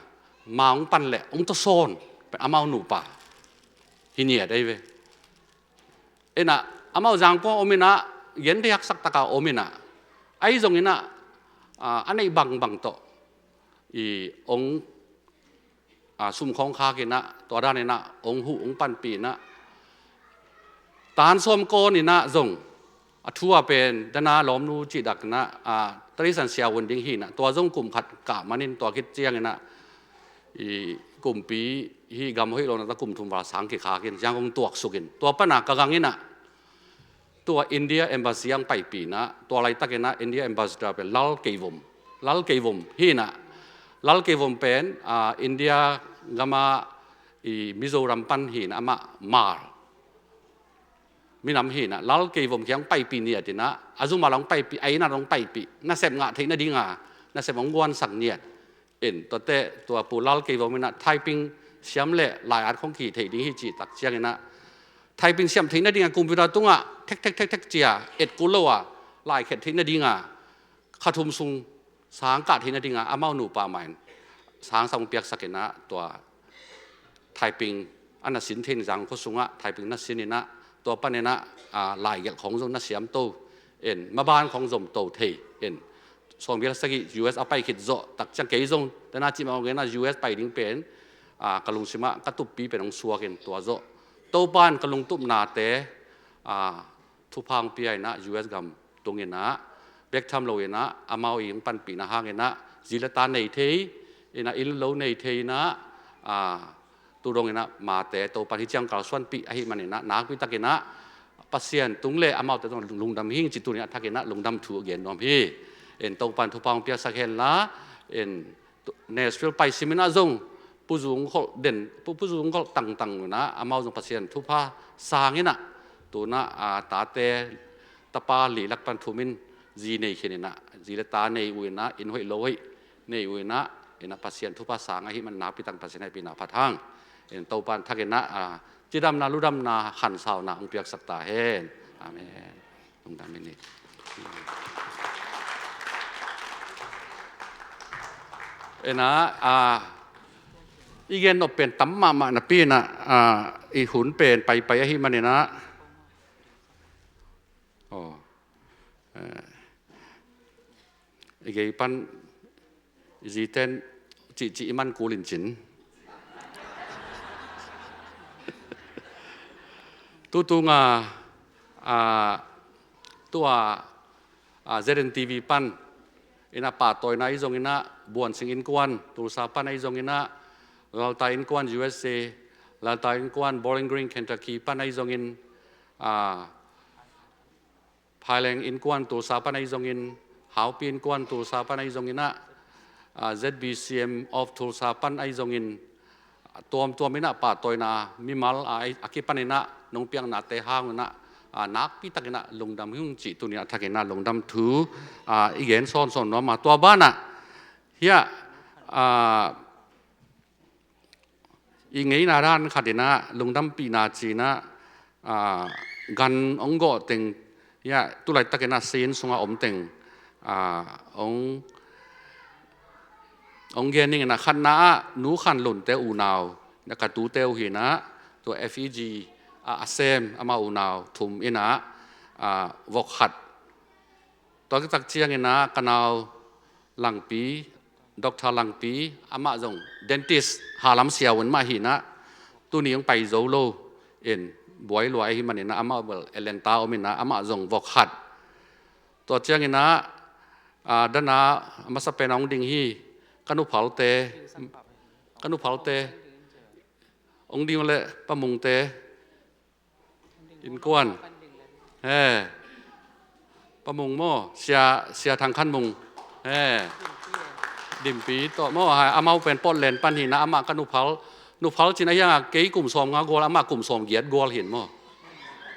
ma hong pan le hong tawsawn pen amau nupa hi niat ei ve. Inah, amau Zangkong om inah, gen thei haksak taka om inah, ahi zong inah, a, a neih bangbang tawh i hong, a, sumkhawng khak inah, tua dan inah hong huh hong panpih inah, tan sawm kawn inah zong a thu a pen dana lawmnu cih dak inah, a, Tarisan siavuan ding hi inah, tua zong kum khat kah manin tua khit ciang inah, i kumpi hih gam hoih lo na ta kum thum val sang kikhak in, Zangkong tuaksuk in, tua pana ka gang inah, tua India Embassy ang paipih inah, tua laitak inah India Ambassador pen Lal Keivom. Lal Keivom hi inah, Lal Keivom pen, a, India gama i Mizoram pan hi inah, amah Hmar minam hi inah, Lal Keivom kiang paipih niat inah, a zuma long paipih, a inah long paipih, nasep ngah theih nadinga nasep hong guansak niat. In, tuate, tua Pu Lal Keivom inah, Thaiping siam le lai-at khong kihih theih ding hi cih tak ciang inah, Thaiping siam theih nadinga computer tungah thek thek thek thek cia et kul lo a, laikhet theih nadinga kha thum sung sang kah theih nadinga amau nupa mah in sang sang piaksak inah, tua Thaiping a na sin theih in, Zangkong khua sungah Thaiping na sin inah, tua pan inah, a, laigelh khong zong na siam to in, maban khong zom to thei in. Sawmgiat sagih U S a pai khit zawh tak ciang kei zong tana cih mah hong inah, U S pai ding pen, a, ka lungsimah ka tuppi pen hong suak in, tua zawh Topan ka lungtupnate, a, thupha hong pia inah, U S gam tung inah, bek tham lo inah, amau i hong panpihna hang inah, zi le ta nei thei inah, inn lo nei thei inah, a, tu dong inah mate Topan hih ciang kalsuanpih ahih man inah, nakpi tak inah Pasian tung le amaute zong lungdam hing cih tuni a thak inah lungdam thu gen nuam hi. In, Topan thupha hong piaksak hen la, in, Nashville pai sim inah zong Pu Zung Kholh den, Pu, Pu Zung Kholh tangtang inah, amau zong Pasian thupha sang inah, tu inah, a, tate tapa li lak pan thum in, zi nei khin inah, zi le ta nei uh inah, inn hoih lo hoih nei uh inah, inah Pasian thupha sang ahih man nakpi tak Pasian hehpihna phat hang. In, Topan thak inah, a, cidamna ludamna khansauna hong piaksak ta hen. Amen. Lungdam in hi. Inah, a, i gen nop pen tam mahmah napi inah, a, i hun pen paipai ahih man inah, aw, eh, i gei pan i ziten cihcih i man kul in cin. Tutunga, a, tua, a, Z N T V pan inah pahtawina ahi zong inah, Buansing Innkuan Tulsa pan ahi zong inah, Laltai Innkuan U S A, Laltai Innkuan Bowling Green Kentucky pan ahi zongin, a, Phaileng Innkuan Tulsa pan ahi zongin, Haupi Innkuan Tulsa pan ahi zongin ah, ah, Z B C M of Tulsa pan ahi zongin, tuamtuam in ah pahtawina mimal a, a kipan in ah nong piaknate hang in ah, ah, nakpi takin ah lungdam hi ung cih tuni a thakin ah lungdam thu, ah, i gen sawnsawn nuam a, tua banah hiah, ah, i ngeina dan khat in ah lungdampihna ci-in ah, ah, gan hong gawh teng, hiah, tu laitakin ah scene sungah om teng, ah, hong, hong gen ning in ah, khatna ah Nu Khan Lunte unau, na ka tute uh hi in ah, tua F E G a, a sem amah unau thum in ah, a, vok khat. Tua kitak ciangin ah ka nau Langpi, Doctor Langpi, amah zong dentist, halam siavuan mah hi in ah, tuni hong pai zo lo in, buai lua ahih manin ah amah bel Atlanta om in ah, amah zong vok khat. Tua ciangin ah, a, dan a, a masa pen a hong ding hi, ka nuphalte, ka nuphalte, hong ding leh Pa Mungte, innkuan. He. Pa Mung maw, Sia, Sia Thang Khan Mung. He. Dimpi tawh maw, ha, amau pen Portland pan hi in ah, amah ka nuphal, nuphal cin a hiang a, kei kum sawmnga gual, amah kum sawmgiat gual hi in maw.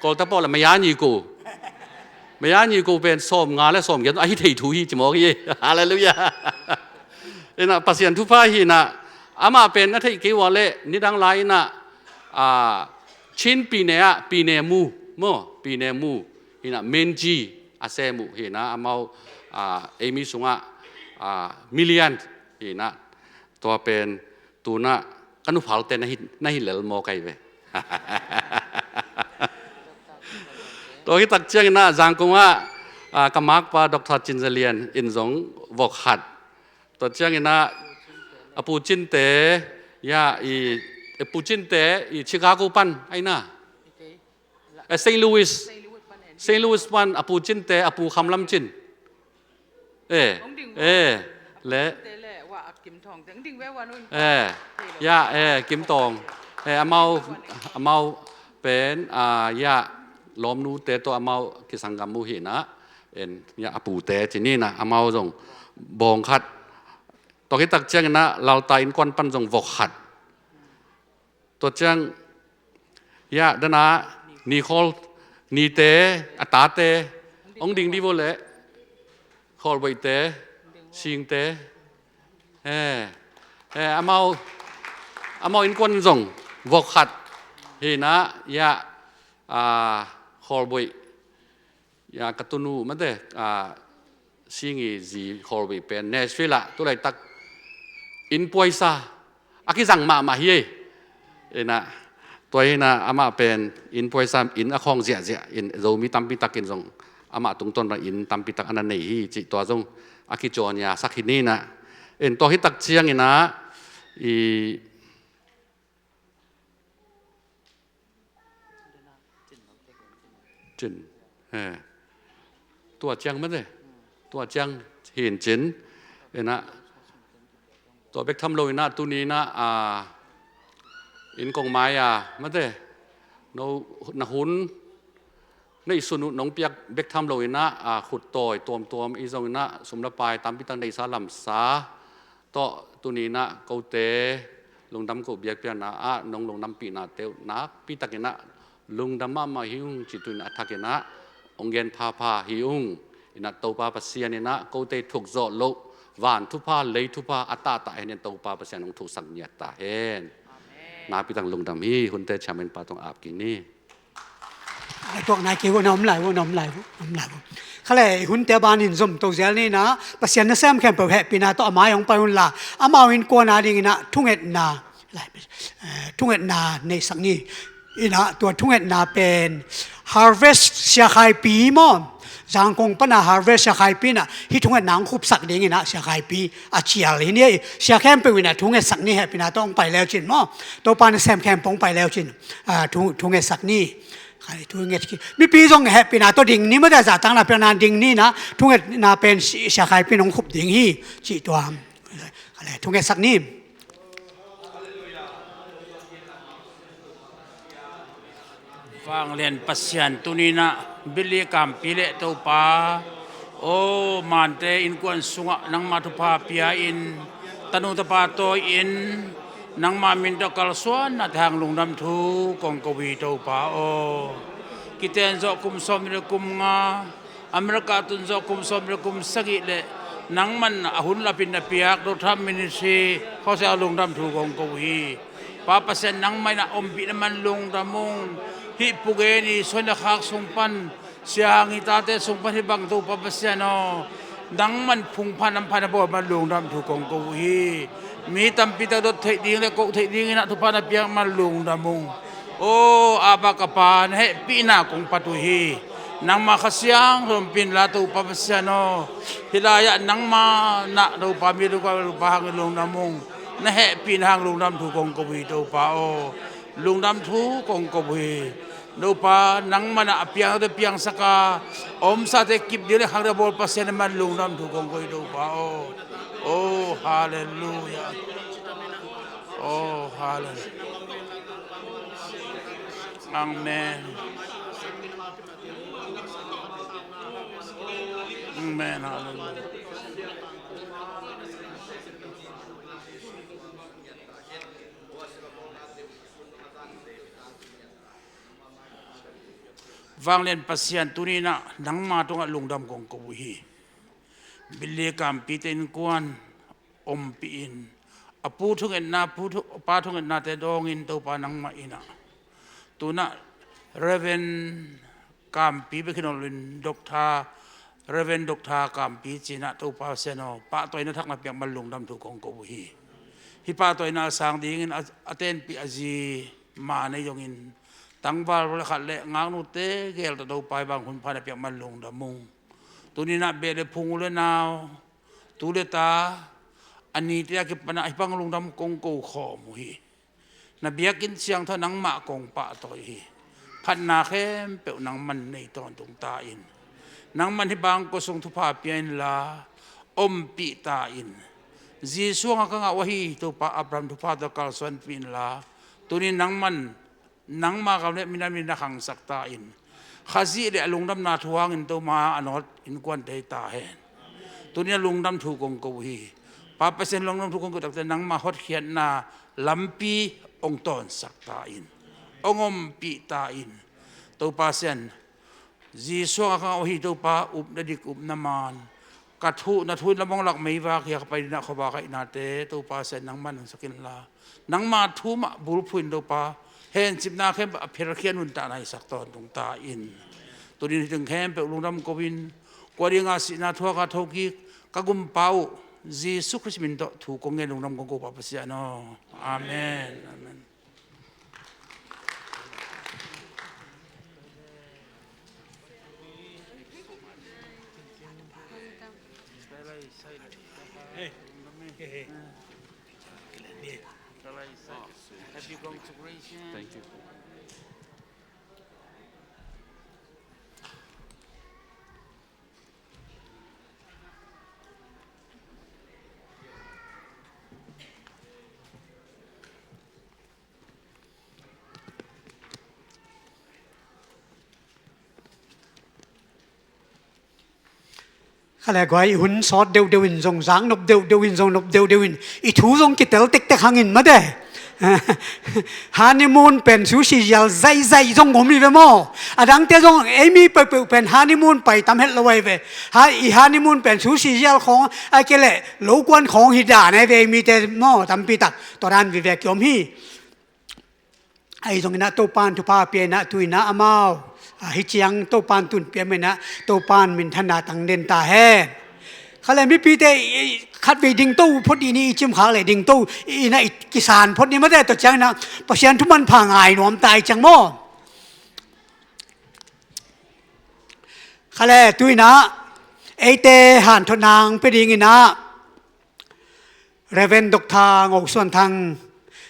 Kawlta pawh leh maya nyi ku. Maya nyi ku pen sawmnga leh sawmgiat a hi thei thu hi ci mawk hi. Halleluiah. In ah Pasian thupha hi in ah, amah pen na theih kei uh leh nidang lai in ah, a, Chin pine ah, pine mu maw, pine mu hi in ah, Menji a sem uh hi in ah, amau, a, eimi sungah, a, million hi in ah, tua pen tu in ah ka nuphalte na hi, na hi lel mawk ahi ve. Tua kitak ciangin ah Zangkong ah, a, ka makpa Doctor Cin Za Lian in zong vok khat. Tua ciangin ah a Pu Cinte, ya, i, a Pu Cinte i Chicago pan ahi in ah, a, Saint Louis, Saint Louis pan a Pu Cinte, a Pu Kham Lam Cin. Eh, eh, leh, eh, ya, eh, Kim Tawng. Eh, amau, amau pen, a, ya, lawmnute tawh amau kisanggam uh hi in ah, en, ya, a pute ci ni in ah, amau zong bawng khat. Tua kitak ciangin ah Lalta innkuan pan zong vok khat. Tua ciang, ya, dan a, Ni Khawl, Nite, a tate, hong ding dih vo leh, Khawlboihte, Singte, he, he, amau, amau innkuan zong vok khat hi in ah, ya, a, Khawlboih, ya, ka tunu mate, a, Singi zi Khawlboih pen Nashville ah tu laitak inn puaisa a kizang mahmah hi. In ah, tua hi in ah amah pen inn puaisa, inn a khawng ziahziah in, Zomi tampi takin zong amah tungtawn pan inn tampi tak a na nei hi cih tua zong a kicawn ya sak hi ni in ah. In tua hi tak ciangin ah, i Cin. Eh. Tua ciang mate. Tua ciang hin cin. In ah, tua bek tham lo in ah, tuni in ah, a, inn kong mai a mate. No, na hun, na i sun uh nong piak bek tham lo in ah, a, khut tawi tuamtuam i zong in ah, sum le pai tampi tak neihsa lamsa tawh tuni in ah kote lungdam ko biakpiakna ah nong lungdampihna te uh nakpi tak in ah lungdam mahmah hi ung ci, tuni in ah a thak in ah hong gen phapha hi ung. In ah Topa Pasian in ah kote thuk zawh loh van thupha, lei thupha a tahtah hen in Topa Pasian hong thuksak ngiat ta hen. Nakpi tak lungdam hi. Hunte chairman pa tawh ap kik ni. Lai tuak nai kei uh, na om lai uh, na om lai uh, na om lai uh. Kha le, hunte ban in zom to zel ni in ah, Pasian nasem khempeuh hehpihna tawh a mai hong pai un la, amau innkuan a ding in ah thungetna, lai, eh, thungetna neisak ni. In ah tua thungetna pen Harvest Siakhaipi maw, Zangkong pan a Harvest Siakhaipi in ah hih thungetna hong khupsak ding in ah Siakhaipi a cial hi ni. Sia khempeuh in ah thungetsak ni, hehpihna tawh hong pai leu cin maw, Topa nasem khempeuh hong pai leu cin, a, thu, thungetsak ni. Khai, thunget ki. Mipi zong hehpihna tawh ding ni, mate, zahtakna piakna ding ni in ah, thungetna pen si, Siakhaipi in hong khup ding hi cih tua. Khai, thungetsak ni. Vanglian Pasian, tuni in ah Billy Kampi le Topa, aw, Mante innkuan sungah nangmah thupha pia in, tanu tapa tawi in, nangmah min tawh kalsuan na thang lungdam thu kong ko hi Topa aw. Kiten zawh kum sawm le kum nga, America tun zawh kum sawm le kum sagih le nangman a hun lapin na piak Doctor Ministry khawsia lungdam thu kong ko hi. Pa Pasian, nangmah in a ompihna man lungdam ung. Hih puge ni suaina khak sung pan, siang i tate sung pan hih bang Topa Pasian aw, nangman phungpha nampha na bawl man lungdam thu kong ko uh hi. Mi tampi tak dot theih ding le koh theih ding in ah thupha na piak man lungdam ung. O Abba ka Pa, na hehpihna kong phat uh hi. Nangmah Kha Siangtho hong pia in la Topa Pasian aw, hih lai-ah nangmah na Topa mi Topa hangin lungdam ung. Na hehpihna hang lungdam thu kong ko uh hi Topa aw. Lungdam thu kong ko uh hi. Topa, nangmah na a piangte piangsak a, a omsate kip ding le khangte bawl Pasian na man lungdam thu kong ko uh hi Topa aw. O halleluiah. O halleluiah. Amen. Amen. Halleluiah. Vanglian Pasian, tuni-in ah nangmah tungah lungdam kong ko uh hi. Billy Kampite innkuan ompih in, a pu thungetna, pu thu-, pa thungetnate dawngin Topa nangmah in ah, tu-in ah Reverend Kampi bek hi nawn loin Doctor, Reverend Doctor Kampi ci-in ah Topa Pasian aw, pahtawina thak na piak man lungdam thu kong ko uh hi. Hih pahtawina a sang dingin a, a tenpih a zi Ma Nei zongin tangval le khat le ngaknute gel tawh Topa hih bang hun pha na piak man lungdam ung. Tuni-in ah beh le phung, u le nau, tu le ta, a nite a kipan ah hih bang lungdam kong ko khawm uh hi. Na biakinn siangtho nangmah kong pahtawi hi. Phatna khempeuh nangman nei tawntung ta in. Nangman hih bang kua sung thupha pia inla ompih ta in. Jesuh hangah ka ngah uh ahi Topa, Abraham thupha tawh kalsuanpih inla, tuni nangman nangma kam le minam in na khangsak ta in. Khazih le a lungdamna thu hangin Topa a nawt innkuante hi ta hen. Tuni a lungdam thu kong ko uh hi. Pa Pasian, lungdam thu kong ko uh takte nangma hotkhiatna lampi hong tawnsak ta in. Hong ompih ta in. Topa Pasian, Jesuh hangah ka ngah uh ahi Topa, upna dik upna man, ka thu, na thu in lam hong lak meivak hi a, ka pai dingin ah khuavak ahihnate Topa Pasian nangman hong sak inla, nangma thu mah bulphuh in Topa, hencipna khempeuh a phelkhiat nuntakna hi sak tawntung ta in. Tuni-in hih teng khempeuh lungdam ko-in, kua dinga sihna thuak a thokik ka Gumpa uh Jesuh Khrist min tawh thu kong ngen, lungdam kong ko uh, Pa Pasian aw. Amen. Amen. Happy consecration. Thank you. Kha le guai, i hun sawt deuhdeuh in zong zak nop deuhdeuh in, zong nop deuhdeuh in, i thu zong kitel tektek hangin mate. Honeymoon pen sushi zial zaihzaih zong om hi ve maw? A dangte zong ei mi peuhpeuh pen honeymoon pai tam het lo ahi ve. Ha, i honeymoon pen sushi zial khawng, a kei leh lo kuan khawng hi dan ahi ve, ei mite maw, tampi tak tua dan vive kiom hi. Ahi zongin ah Topa'n thupha pia in ah, tu-in ah amau, a, hih ciang Topa'n tun pia mah in ah, Topa'n minthanna tang den ta hen. Kha le mipite, i, i, khatvei dingto phot dih ni, i cimkhak leh dingto in ah i kisan phot ni mate, tua ciangin ah Pasian thu manpha ngai nuam ta hi ciang maw? Kha le tu-in ah eite hanthotna hong pia dingin ah Reverend Doctor Ngo Suan Thang,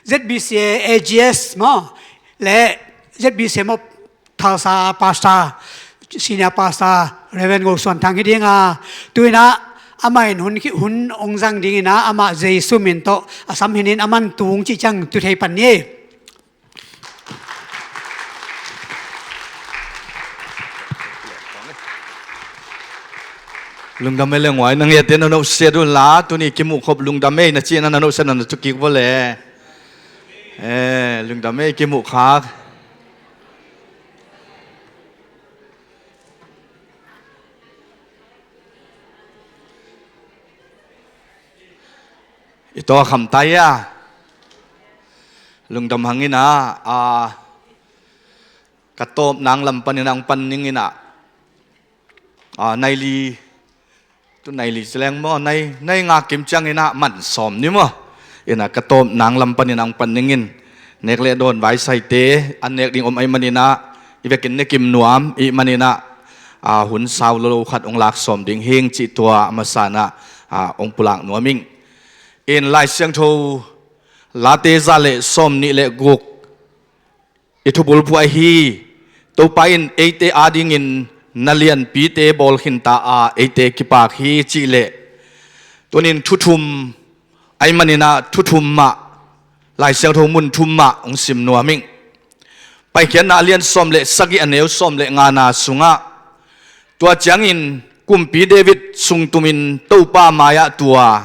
Z B C A A G S maw, le Z B C A maw, Tulsa Pastor, Senior Pastor Reverend Ngo Suan Thang hi ding a, tu-in ah amah in hun, hun hong zang dingin ah, amah Jesuh min tawh a sam hin in, aman tung cih ciang tu thei pan ni. Lungdam ei le nguai, na ngiatte na nohsiat un la, tuni kimuh khop lungdam ei na cihna na nohsiat na na thukik vua le. Eh, lungdam ei kimuh khak. I taw kham tai a. Lungdam hangin ah, a, ka tawp nang lam panin ang pan ning in ah, a, nai li, tu nai li ci leng maw, nai, nai nga kim ciangin ah man sawm ni maw. In ah ka tawp nang lam panin ang pan ning in, Nek le dawn vaisaite an nek ding om ahih maninah, i vekin nekim nuam i hih maninah, a, hun sau lolo khat hong lak sawm ding hing cih tua a masa inah, a, hong pulak nuam ing. In Lai Siangtho Late za le sawm nih le guk i thubulphuh ahi, Topa in eite adingin na lianpite bawl khinta a, eite kipak hi cih leh, tunin thu thum ahih maninah thu thum mah, Lai Siangtho mun thum mah hong sim nuam ing. Paikhiatna a lian sawm le sagih a neu sawm le ngana sungah, tua ciangin kumpi David sungtumin Topa mai-ah tua,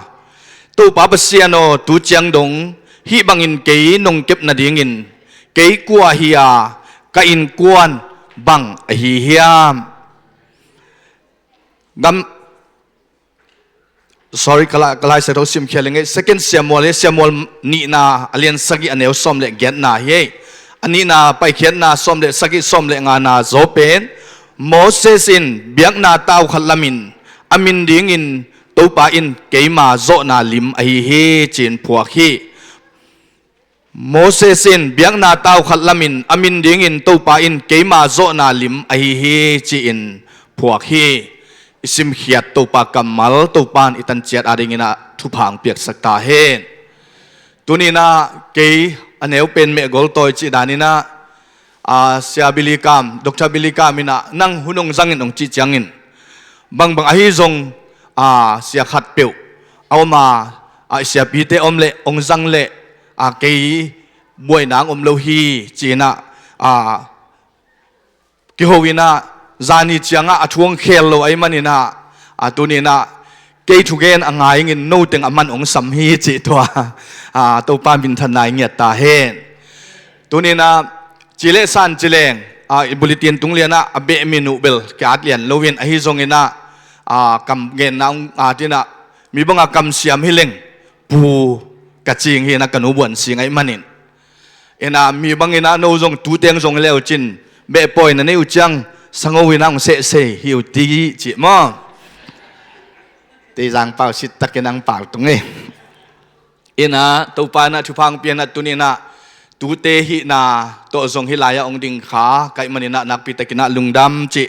Topa Pasian aw, tu ciang dong hih bangin kei nong kep nadingin kei kua hi a, ka innkuan bang ahi hiam? Gam, sorry, ka la-, ka Lai Siangtho simkhia leng ei, Second Samuel hi, Samuel nihna a lian sagih a neu sawm le giatna hi ei. A nihna Paikhiatna sawm le sagih sawm le ngana zaw pen, Moses in biakna tau khat lamin a min dingin Topa in keima zawhna lim ahi hi ci-in phuak hi. Moses in biakna tau khat lamin a min dingin Topa in keima zawhna lim ahi hi ci-in phuak hi. I simkhiat Topa kammal, Topa in i tanciat adinginah thupha hong piaksak ta hen. Tuninah kei a neu pen mehgol tawi cih daninah, a, Sia Billy Kam, Doctor Billy Kam inah nang hun hong zangin hong cih ciangin, bangbang ahi zong, a, sia khatpeuh a om a, a, siapite om leh hong zang leh, a, kei buaina hong om lo hi ci-inah, a, kiho inah, zani ciangah a thu hong khel lo ahih maninah, a, tuninah kei thugen a ngai ingin no teng a man hong sam hi cih tua, a, Topa minthanna i ngiat ta hen. Tuninah ci le san ci leng, a, i bulletin tung lianah a beh min uh bel ki-at lian loin, ahi zonginah, a, kam genna hong at inah, mi bangah kamsiam hi leng pu ka cing hi inah, ka nu buan sing ahih manin. Inah mi banginah no zong tu teng zong hi le uh cin, beh pawi na neih uh ciang sango inah hong sehsei hi uh ti cih maw? Teizang pau sittakin ang pau tung ei. Inah Topa inah thupha hong pia inah tuninah tute hihna tawh zong hih lai-ah hong ding kha ka hih maninah nakpitakinah lungdam cih,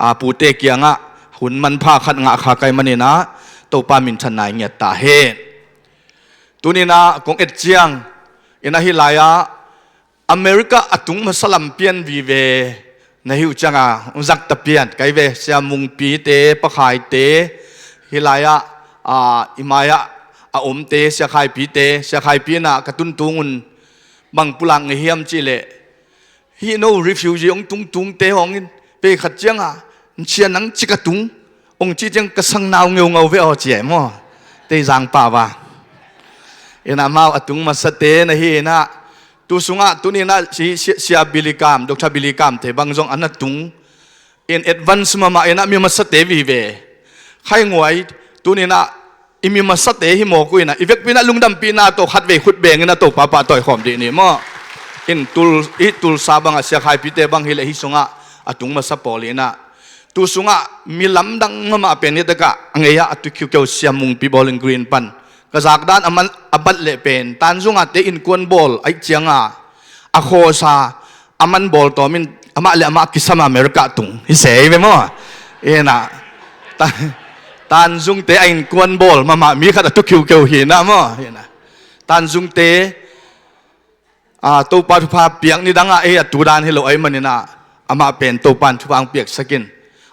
a, pute kiangah hun manpha khat ngah kha ka hih maninah Topa minthanna i ngiat ta hen. Tuninah kong et ciang inah hih lai-ah America a tung masa lam pian vive na hi uh cianga, hong zakta pian ka hi ve, Sia Mungpite, Pa Khaite, hih lai-ah, a, i mai-ah a omte, Sia Khaipite, Sia Khaipi inah ka tuntung un bang pulak ngei hiam cih leh, hih no refugee hong tungtungte hawngin, pei khat cianga, cia nang cik a tung, hong cih ciang ka sang nau ngeungau ve aw ci ai maw? Teizang pau a. Inah amau a tung masate na hi inah, tu sungah tuninah si-, si-, Sia Billy Kam, Doctor Billy Kamte bang zong a na tung. In advance mahmah inah mi masate vive. Khainguai, tuninah i mi masate hi mawk uh inah, i vekpi inah lungdampihna tawh khatvei khut beng inah Topa pahtawi khawm dih ni maw? In tul, i Tulsa bangah Sia Khaipite bang hi leh hih sungah a tung masa pawl inah, tu sungah mi lamdang mahmah pen hi takah a ngei-ah a tu khiukheu Sia Mungpi bawlin Green pan ka zakdan a man, a bat leh pen Tanzung ate innkuan bawl ahih cianga a khawsa a man bawl tawmin amah le amah kisam a America tung hi se hi ve maw? Inah Ta-, Tanzungte a innkuan bawl mahmah mi khat a tu khiukheu hi inah maw? Inah Tanzungte, a, Topa thupha piak nidangah ei a tu dan hi lo ahih maninah amah pen Topa in thupha hong piaksak in,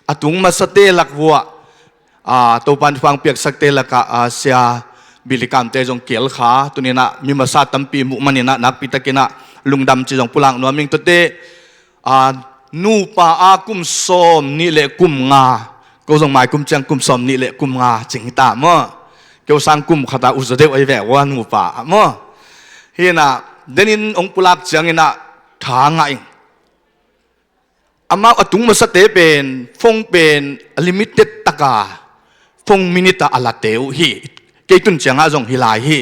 a tung masate lak vuah, a, Topa in thupha hong piaksakte lakah, a, Sia Billy Kamte zong kial kha, tuninah mi masa tampi muh maninah nakpitakinah lungdam ci zong pulak nuam ing. Tuate, a, nupa a kum sawm nih le kum nga, ko zong mai kum ciang kum sawm nih le kum nga cing hi ta maw? Keu sang kum khat a uzaw deuh ahi ve ua nupa ah maw? Hi inah denin hong pulak cianginah tha ngah ing. Amau a tung masate pen phone pen a limited taka phone minute a a late uh hi. Kei tun ciangah zong hi lai hi.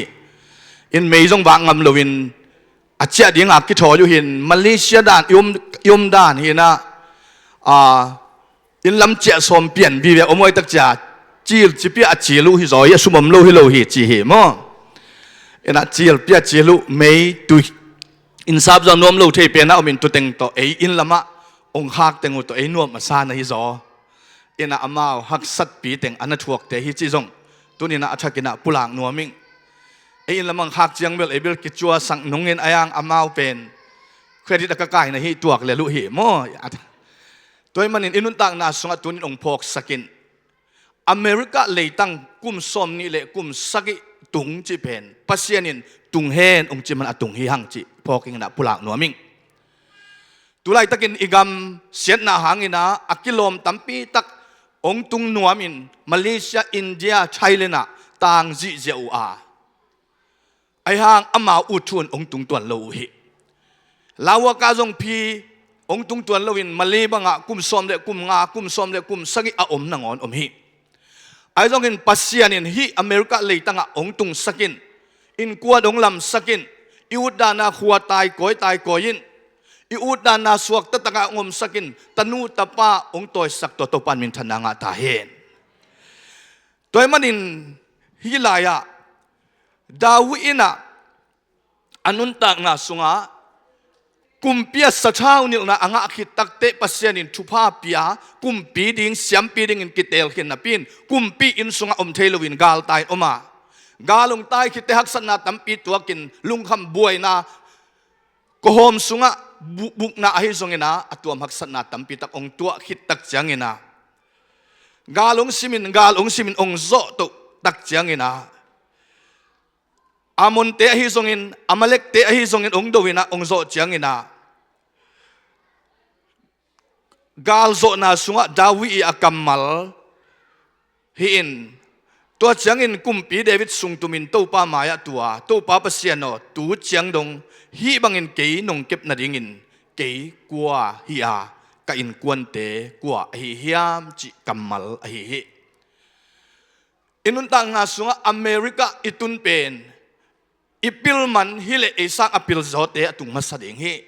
In mei zong vak ngam loin a ciah dinga kithawi uh hin, Malaysia dan i om, i om dan hi inah, a, inn lam ciah sawm pian vive om uh ai tak cia, cil ci pia a cil uh hi zaw hi, a sum om lo hi lo hi ci hi maw? Inah cil pia cil uh mei tui Inn sap zong nuam lo thei pen a om in, tu teng tawh ei inn lamah ong khak teng uh tawh ei nuam a sa na hi zaw. Inn ah amau haksatpi teng a na thuakte hi cih zong tuni-in ah a thakin ah pulak nuam ing. Ei inn lamah ong khak ciang bel ei bel kicuasak nungin a yang amau pen credit a ka kaina hi tuak lel uh hi maw. Tua ahih manin i nuntakna sungah tuni-in ong phawksak in. America leitang kum sawmnih le kum sagih tung cih pen Pasian in tung hen ong ci man a tung hi hang cih phawk ing in ah pulak nuam ing. Tulaitakin i gam siatna hangin ah a kilawm tampi tak ong tung nuamin Malaysia, India, Thailand ah tang zihziah uh a, ahi hang amau ut thu un ong tung tuan lo uh hi. Lauhuaka zong phi ong tung tuan loin Malay bangah kum sawm le kum nga, kum sawm le kum sagih a om nangawn om hi. Ahi zongin Pasian in hih America leitangah ong tungsak in, innkuan ong lamsak in, i utdanna khua taikawi taikawi in, i utdanna suakta takah ong omsak in, tanu tapa ong tawisak, tua Topa in minthanna ngah ta hen. Tua ahih manin hih lai-ah David in ah a nuntakna sungah kumpi a sathau nilhna a ngah khit takteh Pasian in thupha pia, kumpi ding, siampi dingin kiteel khin napi-in kumpi inn sungah om thei loin galtai-in om a, gal ong tai khitteh haksatna tampi tuakin lungkham buaina, kawhawm sungah bu-, bukna ahi zongin ah a tuam haksatna tampi tak ong tuah khit tak ciangin ah gal ong simin, gal ong simin ong zawh toh tak ciangin ah Ammonte ahi zongin, Amalekte ahi zongin ong do in ah ong zawh ciangin ah gal zawhna sungah David ii a kammal hi in, tua ciangin kumpi David sungtumin Topa mai-ah tu a, Topa Pasian aw, tu ciang dong hih bangin kei nong kep nadingin kei kua hi a, ka innkuante kua ahi hiam cih kammal ahi hi. I nuntakna sungah America i tun pen i pil man hileh ei sang a pil zawte a tung masa ding hi.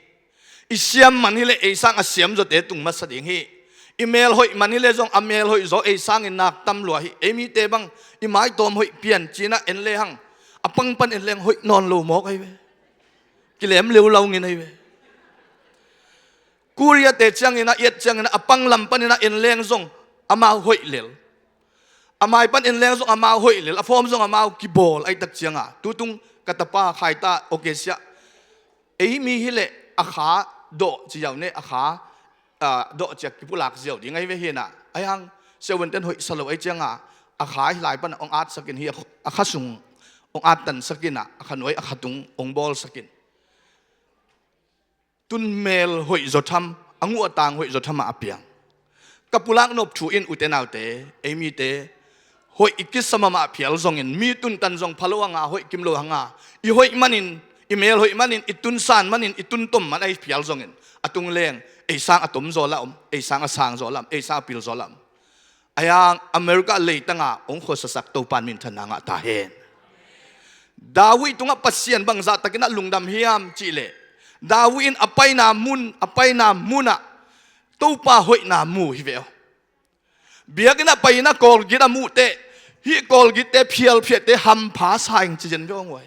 I siam man hileh ei sang a siam zawte a tung masa ding hi. I mel hoih man hileh zong a mel hoih zaw ei sangin nak tam lua hi. Ei mite bang i maitawm hoih pian ci-in ah en lehang a pang pan en leng hoih nawn lo mawk ahi ve. Kilem leu lo ngin ahi ve. Korea-te ciangin ah, i et ciangin ah a pang lam panin ah en leng zong amau hoih lel. A mai pan en leng zong amau hoih lel, a form zong amau kibawl ahih tak ciangin ah, tutung ka tapa Khaita August ah, ei mi hileh a kha dawh ci ziau ne, a kha, ah, dawh ci-a kipulak ziau ding ahi ve hi in ah, ahi hang siavuanten hoih sa lo ahih ciangin ah, a kha hih lai pan ah ong atsak in hi, a kha sung ong attansak in ah, a kha nuai a kha tung ong bawlsak in. Tun mel hoih zaw tham, a nguh a tang hoih zaw tham ah a piang. Ka pulak nop thu in, ute naute, ei mite hoih i kisa mahmah phial zongin, mi tuntan zong pha lo hang a, hoih kim lo hang a, i hoih manin, i mel hoih manin, i tun san manin, i tun tom man ahi phial zongin, a tung leng ei sang a tom zaw lah om, ei sang a sang zaw lah om, ei sang a pil zaw lah om. Ahi hang America leitangah ong khuasasak Topa in minthanna ngah ta hen. David tungah Pasian bangzah takin ah lungdam hiam cih leh, David in a paina mun, a paina munah Topa hoihna mu hi ve aw. Biakinn ah pai-in ah kawlgit a muh teh, hih kawlgitte phialphiahte hampha sa ing ci zen ve aw nguai.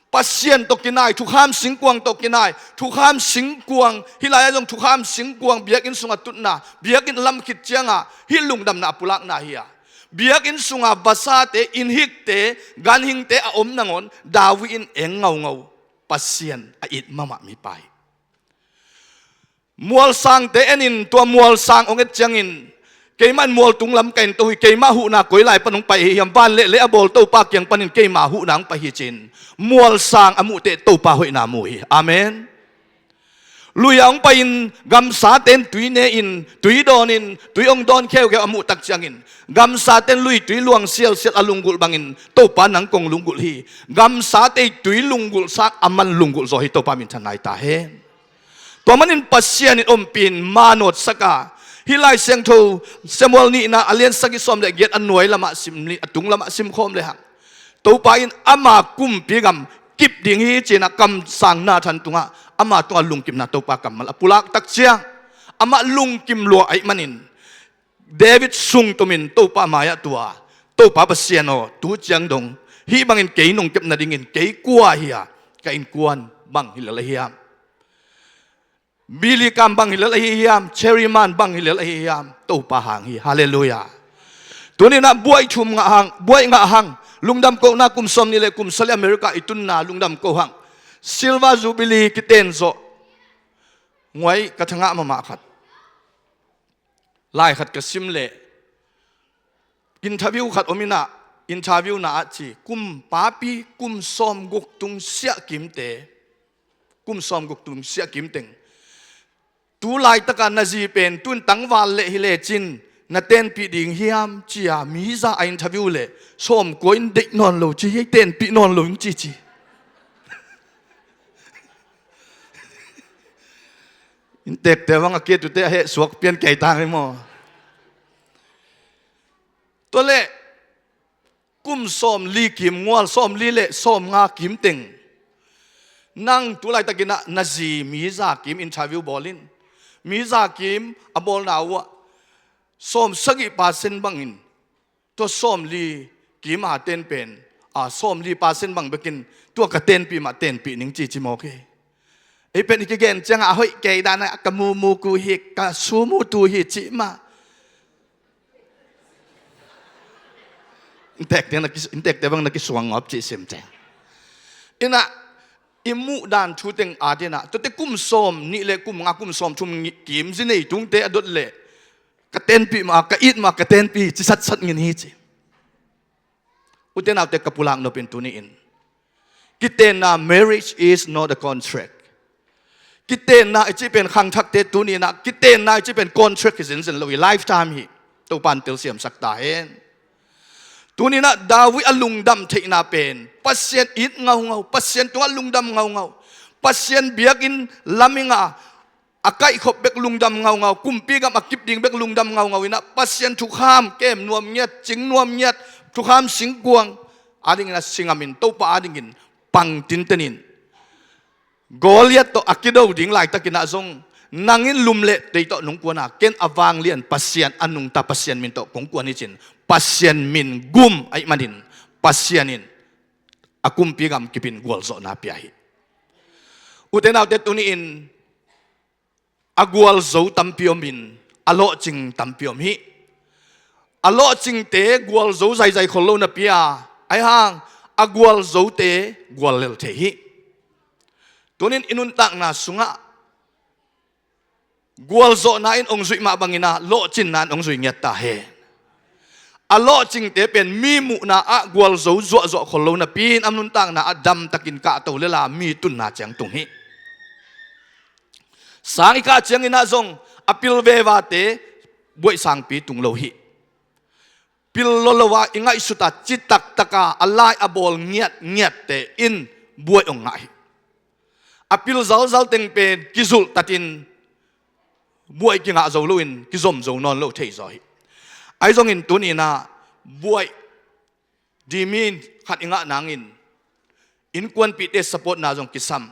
Pasian tawh kinai, thukham singkuang tawh kinai, thukham singkuang, hih lai-ah zong thukham singkuang biakinn sungah tutna, biakinn lam khit ciangin hih lungdamna a pulakna hi a. Biakinn sungah vasate, innhikte, ganhingte a om nangawn David in eng ngaungau Pasian a it mahmah mipa hi. Mualsangte en in, tua mualsang ong et ciangin, keimah in mualtung lam ka en to hi, keimah huhna koi lai pan ong pai ahi hiam, van le lei a bawl Topa kiang panin keima huhna ong pai hi ci-in, mualsang a muh teh Topa hoihna mu hi. Amen. Lui-ah ong pai-in gamsate in tui ne in, tui dawn in, tui ong dawn kheukheu a muh tak ciangin, gamsate in lui tui luang sialsial a lunggulh bangin Topa nang kong lunggulh hi. Gamsate tui lunggulhsak a man lunggulh zaw hi, Topa minthanna hi ta hen. Tua manin Pasian in ompih in, manawtsak a, hih Lai Siangtho Samuel nihna a lian sagih sawm le giat a nuai lamah sim, a tung lamah simkhawm lehang, Topa in ama kumpi gam kip ding hi ci-in ah kamsang Nathan tungah ama tungah lungkimna Topa kammal a pulak tak ciang, amah lungkim lua ahih manin David sungtumin Topa mai-ah tu a, Topa Pasian aw, tu ciang dong hih bangin kei nong kep nadingin kei kua hi a, ka innkuan bang hi lel ahi hiam? Billy Graham bang hi lel ahi hiam? Cheri Man bang hi lel ahi hiam? Topa hang hi. Halleluiah. Tuni-in ah buai thum ngah hang, buai ngah hang. Lungdam kohna kum sawm nih le kum sagih America i tunna lungdam ko hang. Silver Jubilee kiten zawh. Nguai ka thangah mahmah khat. Lai khat ka sim leh interview khat om in ah, interview na ah ci, kum papi, kum sawm guk tung siah kimte, kum sawm guk tung siah kimteng, tu laitaka na zi pen tun tangval leh hi lecin na tenpih ding hiam, ci-a mi za a interview leh sawmkua in deih nawn lo ci hi, tenpih nawn lo in ci ci. Inntekte bang a kiatute a heh suak pian kei tang hi maw? Tua leh kum sawmli kim ngual, sawmli le sawmnga kimteng, nang tu laitakin ah na zi mi za kim interview bawl in, mi za kim a bawlna uh ah sawmsagih percent bangin tua sawmli kim a ten pen, a sawmli percent bang bekin tua ka tenpih mah tenpih ning ci ci mawk hi. Ei pen i kigen ciangah a hoih kei dan ah ka mumu ku hi, ka su mu tu hi cih mah. Inntekte na ki, inntekte bang na kisuang ngawp cih sim ciang. In ah i muh dan thu teng a ding ah, tuate kum sawm nih le kum nga, kum sawm thum kim zi nei tungte a dot leh ka tenpih mah, ka it mah, ka tenpih ci satsat ngin hi ci. Ute naute, ka pulak nop in tuni-in, kitenna, marriage is not a contract. Kitenna i cih pen khangthakte tuni-in ah kitenna i cih pen contract hi zenzen lo hi, lifetime hi. Topa in telsiamsak ta hen. Tuni-in ah David a lungdam theihna pen Pasian it ngaungau, Pasian tungah lungdam ngaungau, Pasian biakinn lam i ngah a kaihkhop bek lungdam ngaungau, kumpi gam a kip ding bek lungdam ngaungau in ah Pasian thukham kem nuam ngiat, cing nuam ngiat, thukham singkuang a dingin a si ngam in, Topa a dingin pang tinten in. Goliat tawh a kido ding laitakin ah zong nang in lum le tei tawh nong kuan a, ken a vanglian Pasian, a nungta Pasian min tawh kong kuan hi cin, Pasian min gum ahih manin Pasian in a kumpi gam kip in gualzawhna pia hi. Ute naute, tuni-in a gualzo tampi om in a lawhcing tampi om hi. A lawhcingte gualzo zaizai khol lo napi a, ahih hang a gualzote guallel thei hi. Tuni-in i nuntakna sungah gualzawhna in ong zuih mah bangin ah lawhcinna in ong zui ngiat ta hen. A lawhcingte pen mi muhna ah gualzo zuahzuah khol lo napi-in a nuntakna ah damtakin kahto lel a, mi tunna ciang tung hi. Sang i kah ciangin ah zong a pil vevate buaih sangpi tung lo hi. Pil lolo a i ngaihsut a citaktak a a lai a bawl ngiatngiatte in buaih ong ngah hi. A pil zalzal teng pen kizulhtatin buaih kingah zo loin kizom zo nawn lo thei zaw hi. Ahi zongin tuni-in ah buaih dimin khat i ngah nangin innkuanpihte supportna zong kisam.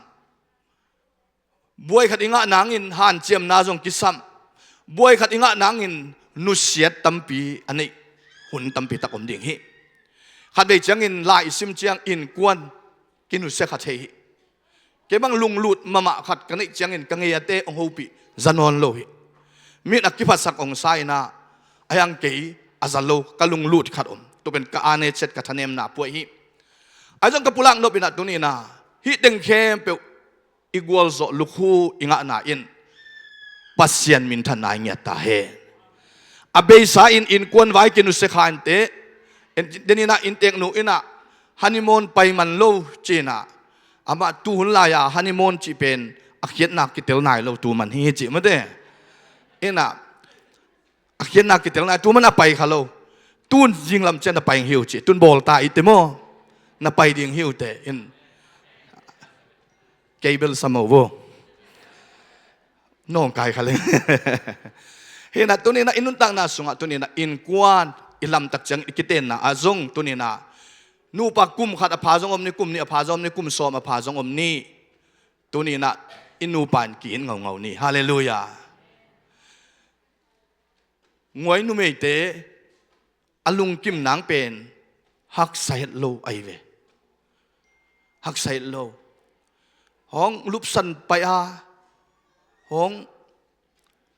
Buai khat i ngah nangin hanciamna zong kisam. Buai khat i ngah nangin nusiat tampi a neih hun tampi tak om ding hi. Khatvei ciangin lai i sim ciang innkuan kinusia kha thei hi. Kei bang lunglut mahmah khat ka neih ciangin ka ngei a te hong hopih za nawn lo hi. Mit a kiphatsak hong sa in ah, a hiang kei a za lo ka lunglut khat om. Tua pen ka ane cet ka thanemna puai hi. Ahi zong ka pulak nop in ah tuni-in ah hih teng khempeuh i gualzawh lukhu i ngahna in Pasian minthanna i ngiat ta hen. A beisa in innkuan vai kinusia kha inteh, den in ah innteknu in ah honeymoon pai man lo ci-in ah, amah tuhun lai-a honeymoon cih pen a khiatna kitel nai lo tu man hi cih mate. In ah a khiatna kitel nai, tu man a pai kha lo. Tun zinglam ciang na pai ding hi uh ci, tun bawl ta i te maw? Na pai ding hi uh te in. Kei bel sa mo vo. Nawngkai kha leng. Hi in ah tuni-in ah i nuntakna sungah tuni-in ah innkuan i lamtak ciang i kitenna ah zong tuni-in ah nupa kum khat a pha zong om ni, kum nih a pha zong om ni, kum sawm a pha zong om ni. Tuni-in ah i nupa in ki-it ngaungau ni. Halleluiah. Nguai numeite a lungkim nang pen haksa het lo ahi ve. Haksa het lo. hong lupsan pai a, hong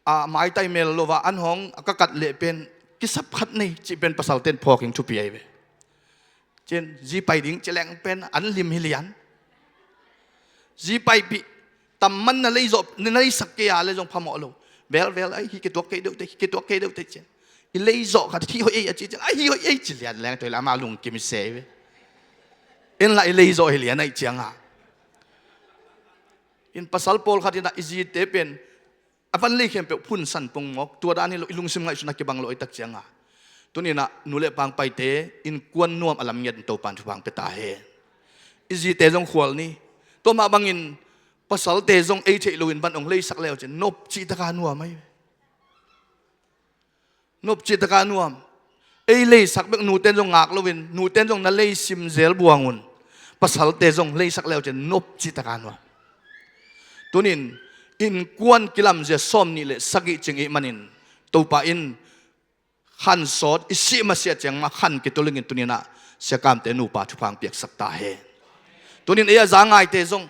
a maitai mel lo a an hong a ka kat leh pen kisap khat nei cih pen pasalte'n phawk ing thupi ahi ve. Cin zi pai ding ci leng pen an lim hi lian. Zi paipih tam man na lei zawh, na leisak kei a le zong phamawh lo. Vel vel ai hi kituak kei deuh te, hi kituak kei deuh te cin. I lei zawh khat hi hoih ei a ci cin, ai hi hoih ei ci lian leng toi la ama lungkim i se ve. En la i lei zawh hi lian aih cianga in pasal pawlkhat inah i zite pen a van lei khempeuh phunsan pongmawk, tua dan hi lo, i lungsim ngaihsun a kibang lo aih tak cianga. Tuninah nu le pang paite innkuan nuam a lam ngiat in Topan thupha pia ta hen. I zite zong khual ni. Tua mah bangin pasalte zong ei theih loin van ong leisak leu cin nop cih taka nuam ahi. Nop cih taka nuam. Ei leisak bek nuten zong ngak loin, nuten zong na leisim zel buangun pasalte zong leisak leu cin nop cih taka nuam. Tunin innkuan kilamzia sawm nih le sagih cing ih manin Topa in khan sawt i sih masiah ciang mah khan kitulingin tuninah siakamte nupa thupha piaksak ta hen. Tunin ei a za ngaite zong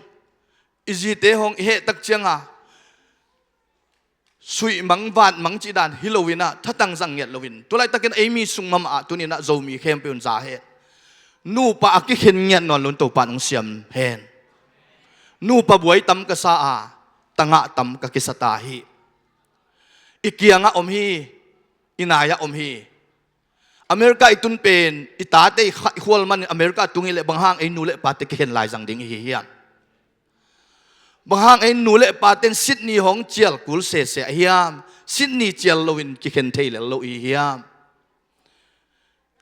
i zite hong i heh tak cianga suihmang vatmang cih dan hi loinah thatang zang ngiat loin tulaitakin ei mi sung mamah ah tuninah Zomi khempeuh in za hen. Nupa a kikhen ngiat nawn loin Topan hong siam hen. Nupa buai tam ka sa a, tangah tam ka kisa ta hi. I kiangah om hi, i nai-ah om hi. America i tun pen i tate i khual manin America tung i leh bang hang ei nu le pate kikhen lai zang ding i hi hiam? Bang hang ei nu le paten Sydney hong cial kul sese a hiam? Sydney cial loin kikhen thei lel lo i hi hiam?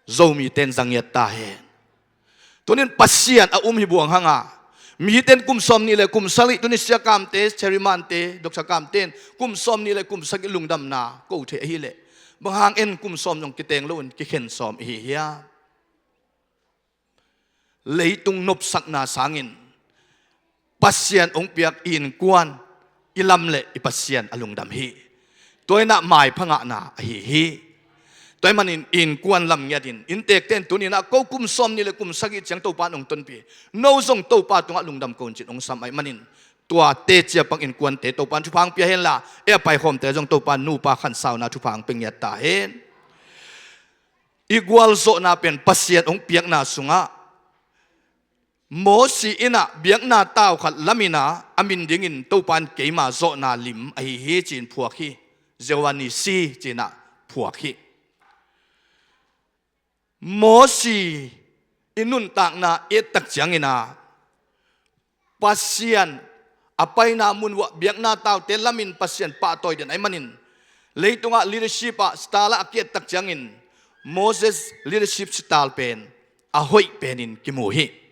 Zomiten zangiat ta hen. Tunin Pasian a um hi buang hanga miten kum sawm nih le kum sagih, tunin siakamte, chairmante, doksa kamten kum sawm nih le kum sagih lungdamna ko thei ahileh bang hang en kum sawm zong kiteng loin kikhen sawm i hi hiam? Leitung nopsakna sangin Pasian hong piak i innkuan i lam le i Pasian a lungdam hi. Tua inah maipha ngahna ahi hi. Tua ih manin innkuan lam ngiatin inntekten tuninah ko kum sawm nih le kum sagih ciang Topa in hong tonpih. No zong Topa tungah lungdam ko un cin hong sam aih manin tuate ciapang innkuante Topa in thupha pia henla ei a paikhawmte zong Topa in nupa khansauna thupha pia ngiat ta hen. I gualzawhna pen Pasian hong piakna sungah Mosi innah biakna tau khat laminah a min dingin Topa in keima zawhna lim ahi hi ci-in phuak hi. Jehovah Nissi ci-inah phuak hi. Mosi i nuntakna i et tak cianginah Pasian a paina mun uah biakna taute lamin Pasian pahtawi den aih manin leitungah leadership ah style ah a ki-et tak ciangin Moses leadership style pen a hoih penin kimu hi.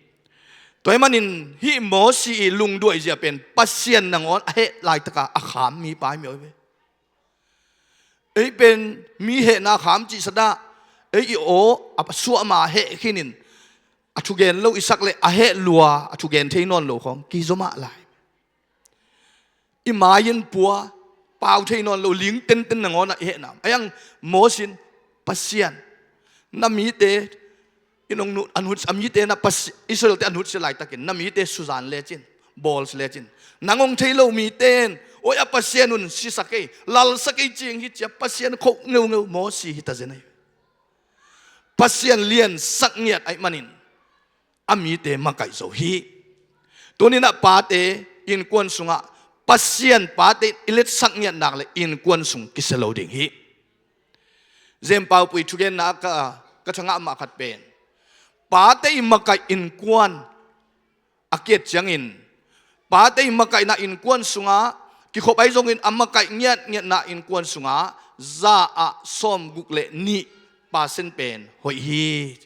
Tua ih manin hih Mosi i lungduaizia pen Pasian nangawn a heh laitaka a kham mipa hi mawk hi ve. Ei pen mi hehna kham cihsa dah, ei i aw a suahma heh khinin a thugen lo i sak le a heh lua a thugen thei nawn lo khawng kizo mah lai. I mai-in pua pau thei nawn lo ling tenten nangawnah i hehna. A iang Mosi in Pasian na mite in hong nut, a nut a mite na Pasi-, Israelte a nutsia laitakin na mite suzan lecin, bawls lecin nang hong thei lo mite in oi a Pasian un sisak ei, lalsak ei cing hi cia Pasian khoh ngeungeu Mosi hi ta zen ahi. Pasian liansak ngiat aih manin a mite makaih zo hi. Tuninah pate innkuan sungah Pasian pate i letsak ngiat nak le innkuan sung kisia lo ding hi. Zen Paupui thugenna ah ka, ka thangah mah khat pen pate i makaih innkuan a ki-et ciangin pate i makaihna innkuan sungah kikhop ahi zongin a makaih ngiatngiatna innkuan sungah za ah sawmguk le nih percent pen hoih hi.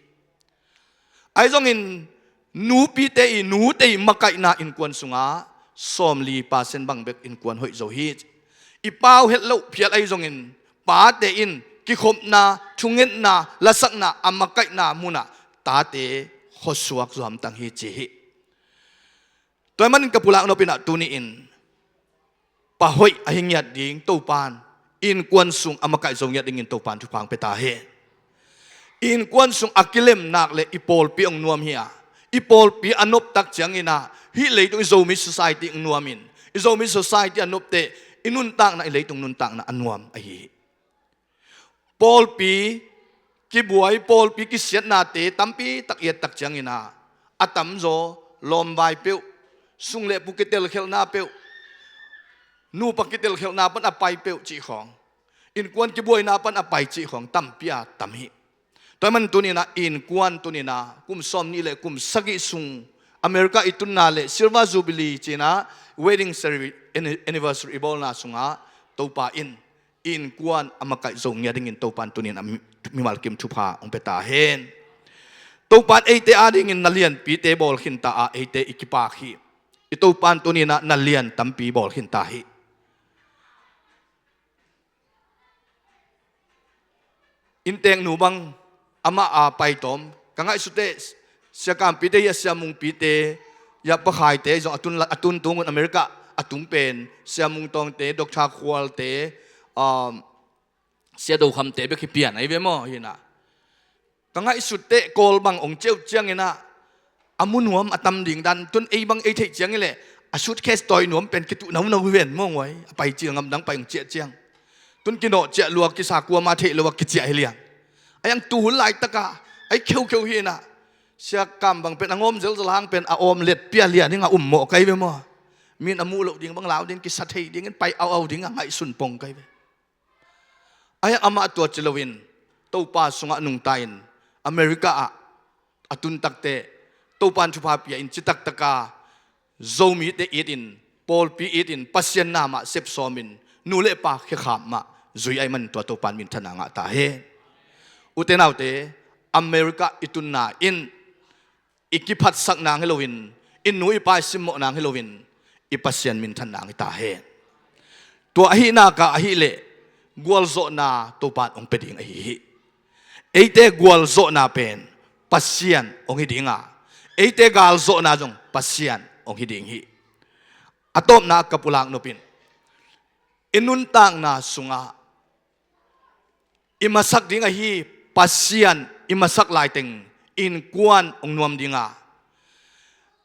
Ahi zongin nupite i nute i makaihna innkuan sungah sawmli percent bang bek innkuan hoih zo hi. I pau het loh phial ahi zongin pate in kikhopna, thungetna, lasakna a makaihna munah tate khuasuak zuamtang hi ci hi. Tua ih manin ka pulak nopinah tuni-in pa hoih ahi ngiat ding Topan innkuan sung a makaih zo ngiat dingin Topan thupha pia ta hi. Innkuan sung a kilemnak le i pawlpi hong nuam hi a, I pawlpi a noptak ciangin ah, hih leitung i Zomi society nuamin, i Zomi society a nopteh, i nuntakna, i leitung nuntakna a nuam ahi hi. Pawlpi kibuai, pawlpi kisiatnate tampi tak i ettak ciangin ah, a tamzaw lawmvai peuh, sung le pu kitelkhelhna peuh, nupa kitelkhelhna pan a pai peuh cih khawng, innkuan kibuaina pan a pai cih khawng tampi a tam hi. Tua ahih man tuni-in ah innkuan tuni-in ah kum sawmnih le kum sagih sung America i tunna le Silver Jubilee ci-in ah wedding ceremony, anniversary i bawlna sungah Topa in innkuan a makaih zo ngiat dingin Topan tuni-in a mi-, mimal kim thupha hong pia ta hen. Topan eite adingin na lianpite bawl khinta a, eite i kipak hi. I Topan tuni-in ah na lian tampi bawl khinta hi. Innteknu bang amah a paitawm ka ngaihsut teh, Sia Kampite, Sia Mungpite, Sia Pakhaite zong a tun la-, a tun tungun America a tung pen Sia Mung Tawngte, Doctor Khualte, um, Sia Do Khamte bek hi pian ahi ve maw, hi-in ah. Ka ngaihsut teh Kawl bang hong ciah uh ciangin ah, a mu nuam a tam ding dan, tun ei bang ei theih ciangin leh a suitcase tawi nuam pen kituh nauno hi ven maw, nguai, a pai cil ngam dang pai hong ciah ciang. Tun kinawh ciah lua, kisa kuama theih lo a kiciah hi liang. A hiang tu hun laitak a, a hi kheukheu hi-in ah, Sia Kam bang pen a ngawm zelzel hang pen a awm let pia lian hi-in ah um mawh ka hi ve maw. Min a muh loh ding bang lau ding, kisa thei dingin pai auau ding a ngaihsun pong ka hi ve. A hiang amah tua ci loin Topa sungah nungta-in America ah a tun takteh Topan thupha pia-in citak taka Zomite itin, pawlpi itin, Pasian na mah sepsawmin, nu le pa khekhap mah zui ahih manin tua Topan minthanna ngah ta hen. Ute naute, America i tunna in i kiphatsak nang hi loin, i nu i pa i simmawh nang hi loin, i Pasian minthan nang hi ta hen. Tua ahih nak ah ahih leh gualzawhna Topan hong pia ding ahi hi. Eite gualzawhna pen Pasian hong hi ding a, eite galzawhna zong Pasian hong hi ding hi. A tawpna ka pulak nop in, i nuntakna sungah i masak ding ahi Pasian i masak laiteng innkuan hong nuam ding a,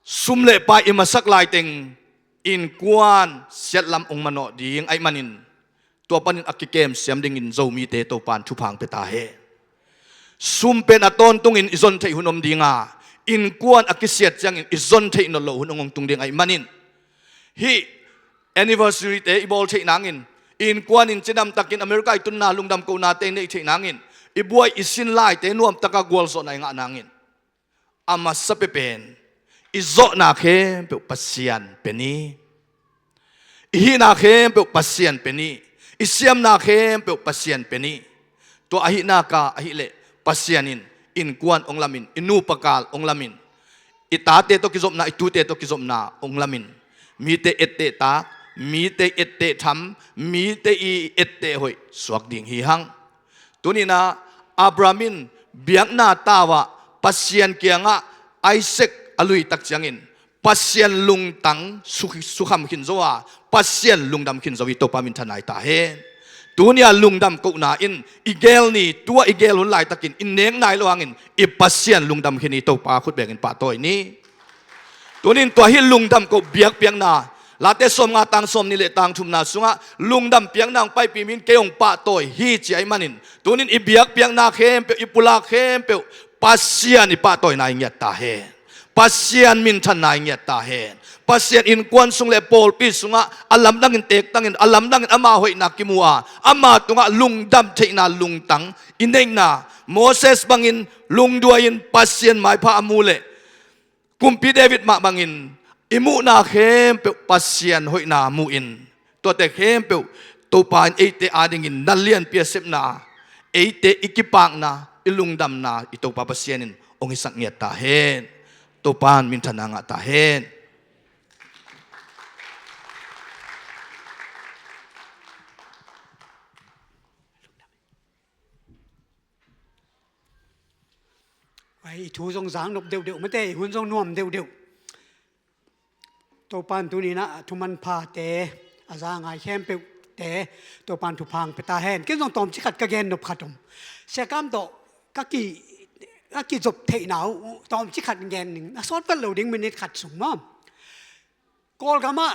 sum le pai i masak laiteng innkuan siatlam hong manawh ding ahih manin, tua panin a kikem siam dingin Zomite Topan thupha hong pia ta hen. Sum pen a tawntungin i zon theih hun om ding a, innkuan a kisiat ciangin i zon theih nawn loh hun hong tung ding ahih manin, hih anniversary-te i bawl theih nangin, innkuan in cidamtakin America i tunna lungdam kohnate i neih theih nangin, i buai i sin laite nuamtaka gualzawhna i ngah nangin, a masa pia pen i zawhna khempeuh Pasian pia ni. I hihna khempeuh Pasian pia ni. I siamna khempeuh Pasian pia ni. Tua ahih nak ah ahih leh Pasian in innkuan hong lamin, i nupa gal hong lamin, i tate tawh kizopna, i tute tawh kizopna hong lamin, mite etteh tak, mite etteh tham, mite i etteh hoih suak ding hi hang. Tuni-in ah Abraham in biakna tau ah Pasian kiangah Isaac a luitak ciangin Pasian lungtang su-, sukham khin zo a, Pasian lungdam khin zo hi. Topa minthanna hi ta hen. Tuni-a lungdam kohna in i gel ni, tua i gel hun laitakin i nek nai lo hangin i Pasian lungdam khin hi. Topa khut bengin pahtawi ni. Tunin tua hih lungdam koh biakpiakna, Late sawmnga tang sawmnih le tang thumna sungah lungdam piakna hong paipih mi in kei hong pahtawi hi ci ahih manin, tunin i biakpiakna khempeuh, i pulak khempeuh Pasian i pahtawina i ngiat ta hen. Pasian minthanna i ngiat ta hen. Pasian innkuan sung le pawlpi sungah a lamdangin tektangin, a lamdangin ama hoihna kimu a, ama tungah lungdam theihna lungtang i neihna, Moses bangin lungduai-in Pasian maipha a mu leh, Kumpi David mah bangin i muhna khempeuh Pasian hoihna mu-in, tuate khempeuh Topa in eite adingin na lianpi a sepna, eite i kipakna, i lungdamna i Topa Pasian in hong hisak ngiat ta hen. Topa in minthanna ngah ta hen. Ai, i thu zong zang nop deuhdeuh mate, i hun zong nuam deuhdeuh. Topan tuni-in ah thuman phate, a za ngai khempeuhte Topan thupha hong pia ta hen. Ken zong tawmcik khat ka gen nop khat om. Sia Kam tawh ka ki, a kizop theihna uh tawmcik khat gen ning, a sawt vet lo ding, minit khat sung maw. Kawlgam ah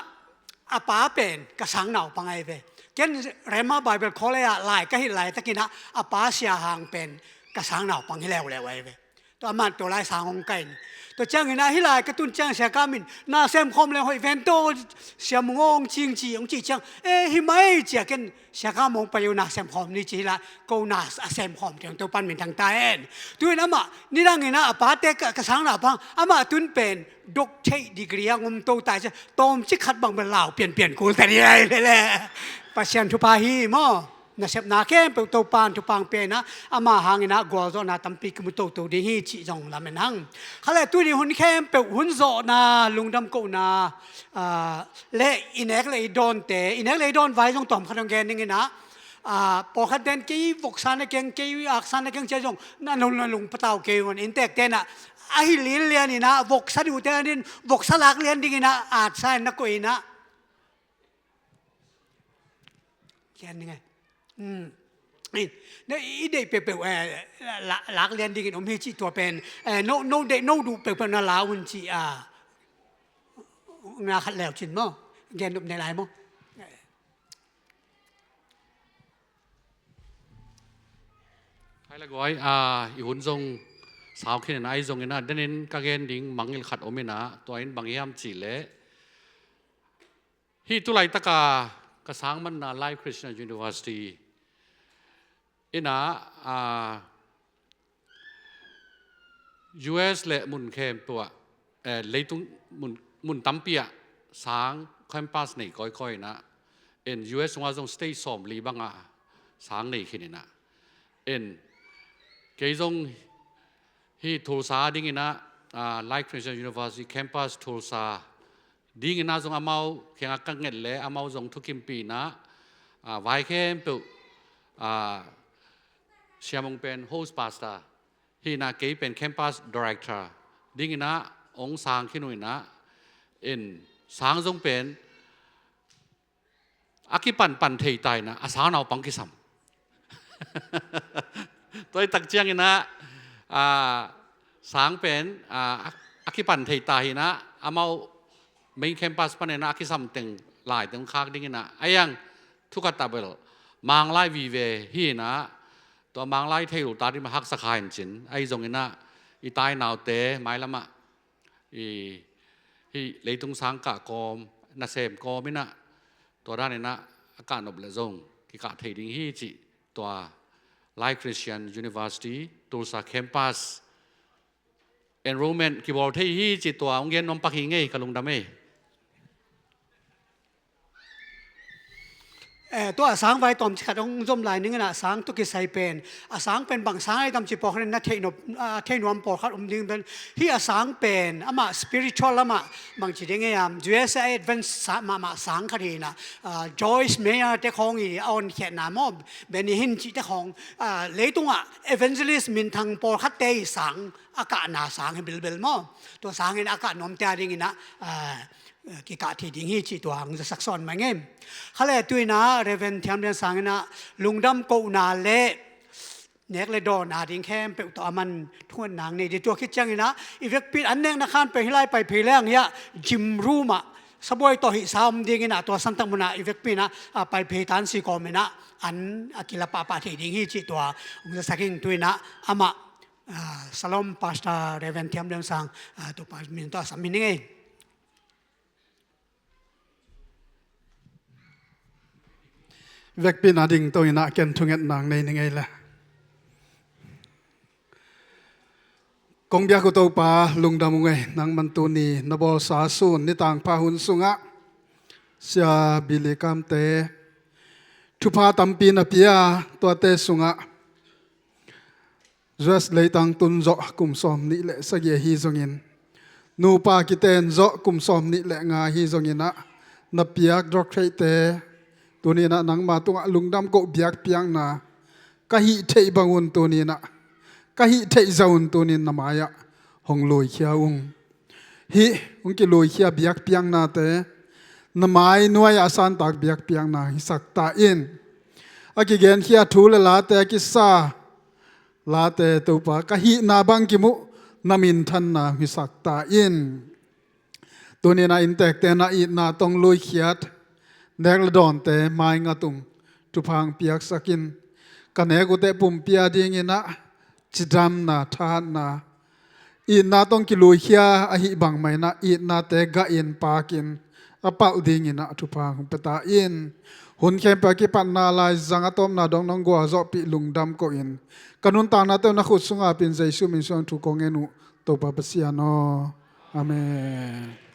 a pa pen ka sang naupang ahi ve. Ken Rhema Bible College ah lai ka hilh laitakin ah a pa Sia Hang pen ka sang naupang hi leuleu ahi ve. Tua amah tua lai sang hong kai ni. Tua ciangin ah hih lai ka tun ciang Sia Kam in na sem khawm leng hoih ven tawh, Sia Mung aw, hong ci, hong ci, hong cih ciang, e, hi mai, ci-a ken Sia Kam hong pai uh, na sem khawm ni, ci hi lai. Ko na a sem khawm ciang Topa'n minthang ta hen. Tu-in amah nidangin ah a pate ka, ka sang naupang, amah tun pen doctorate degree a ngom to tai cia, tawmcik khat bang bel lau pianpian kul ta ni lai lele. Pasian thupha hi maw. Nasepna khempeuh Topa'n thupha hong pia-in ah, ama hangin ah gualzawhna tampi kimu toto ding hi cih zong lamen hang. Kha le, tuni hun khempeuh, hun zawhna, lungdam kohna, ah, le i nek le i dawnte, i nek le i dawn vai zong tawmkhat hong gen dingin ah, ah, pawlkhat ten kei voksa na keng, kei aksa na keng ci-a zong na lung, na lung patau kei un. Inntek ten ah a hi lianlian in ah, voksa ding uh ten in voksa lak lian dingin ah, atsa in na koih in ah, kian ding e. Hmm. I, na, i deih peuhpeuh, eh, la, lak lian dingin om hi cih tua pen, eh, no, no deih, no duh peuhpeuh na la un cih, ah, na khat leu cin maw. Gen nop ne lai maw. Hai la guai, ah, i hun zong sau khin in ah, ahi zongin ah, denin ka gen ding mangngilh khat om in ah, tua in bang hiam cih leh, hih tu laitaka ka sang manna Life Christian University in ah, ah, U S le mun khempeuh ah, eh, leitung mun, mun tampi ah sang campus nei kawikawi in ah, in U S sungah zong state sawmli bangah sang nei khin in ah, in kei zong hih Tulsa dingin ah, ah, Life Christian University campus Tulsa dingin ah zong amau kiangah ka nget leh amau zong thukimpih in ah, ah, vai khempeuh, ah, Sia Mung pen host pastor hi in ah, kei pen campus director dingin ah hong sang khin uh in ah, in sang zong pen a kipanpan thei ta in ah, a sang naupang kisam. Tua hi tak ciangin ah, ah, sang pen, ah, a, a kipan thei ta hi in ah, amau main campus panin ah a kisam teng lai teng khak dingin ah, a iang thu khat ah bel Manglai vive hi in ah, tua Manglai thei lo ta ding mah haksa kha in cin, ahi zongin ah i tainaute mailam ah i, hih leitung sang kah kawm, nasem kawm in ah, tua dan in ah a kah nop leh zong kikah thei ding hi cih, tua Life Christian University Tulsa campus enrollment kibawl thei hi cih tua hong gen nuam pak hi ing ei, ka lungdam ei. Eh, tua a sang vai tawmcik khat hong zom lai ning in ah, sang tawh kisai pen, a sang pen bang sang ahi tam cih pawlkhat in na theih nop, ah, theih nuam pawlkhat om ding pen, hih a sang pen amah spiritual lamah bangci ding ei hiam, U S A Advent sa-, mahmah sang khat hi in ah, ah, Joyce Meyer te khawng i a honkhiatna maw, Benny Hinn cihte khawng, ah, leitungah evangelist minthang pawlkhatte i sang, a kahna sang hi bilbel maw. Tua sangin a kah nuamte a dingin ah, ah, kikah thei ding hi cih tua hong zasak sawn mah ing ei. Kha le, tu-in ah Reverend Thiam Lian Sang in ah lungdam kohna le nek le dawn a ding khempeuh tawh aman thungetna nei ding. Tua khit ciangin ah i vekpi in an nekna khan peuh hih lai pai phei leng hiah gym room ah sabuai tawh hihsa om dingin ah, tua santak munah i vekpi in ah, ah, pai phei tan si kawmin ah an a kila pahpah thei ding hi cih tua hong zasak ing. Tu-in ah amah, ah, Shalom Pastor Reverend Thiam Lian Sang, ah, Topa min tawh a sam hi ning ei. Vekpi in a ding to in ah ken thungetna nei ning ei le. Kong biak uh Topa, lungdam ung ei, nangman tuni na bawlsa sun, nitangpha hun sungah Sia Billy Kamte thupha tampi na pia, tuate sungah U S leitang tun zawh kum sawm nih le sagih ahi zongin, nupa kiten zawh kum sawm nih le nga ahi zongin ah, na piak doctorate-te tuni in ah nangma tungah lungdam koh biakpiakna ka hih theih bangun tuni in ah, ka hih theih zah un tuni in na mai-ah hong luikhia ung. Hih hong kiluikhia biakpiaknate na mai nuai-ah a santak biakpiakna hisak ta in. A kigenkhia thu le late a kisa Late Topa, ka hihna bang kimuh na minthanna hisak ta in. Tuninah inntekte na itna tong luikhiat nek le dawnte maingat ung, thupha hong piaksak in. Ka nek uhteh pumpi a dinginah cidamna, thahatna, itna tong kiluikhia ahi bangmah inah itnate gahin pakin a palh dinginah thupha hong pia ta in. Hun khempeuh a kipatna laizang a tawpna dong nong gualzawhpih lungdam kohin, ka nuntaknate uh na khut sungah pin Jesu min suang thu kong ngen uh, Topa Pasian aw. Amen.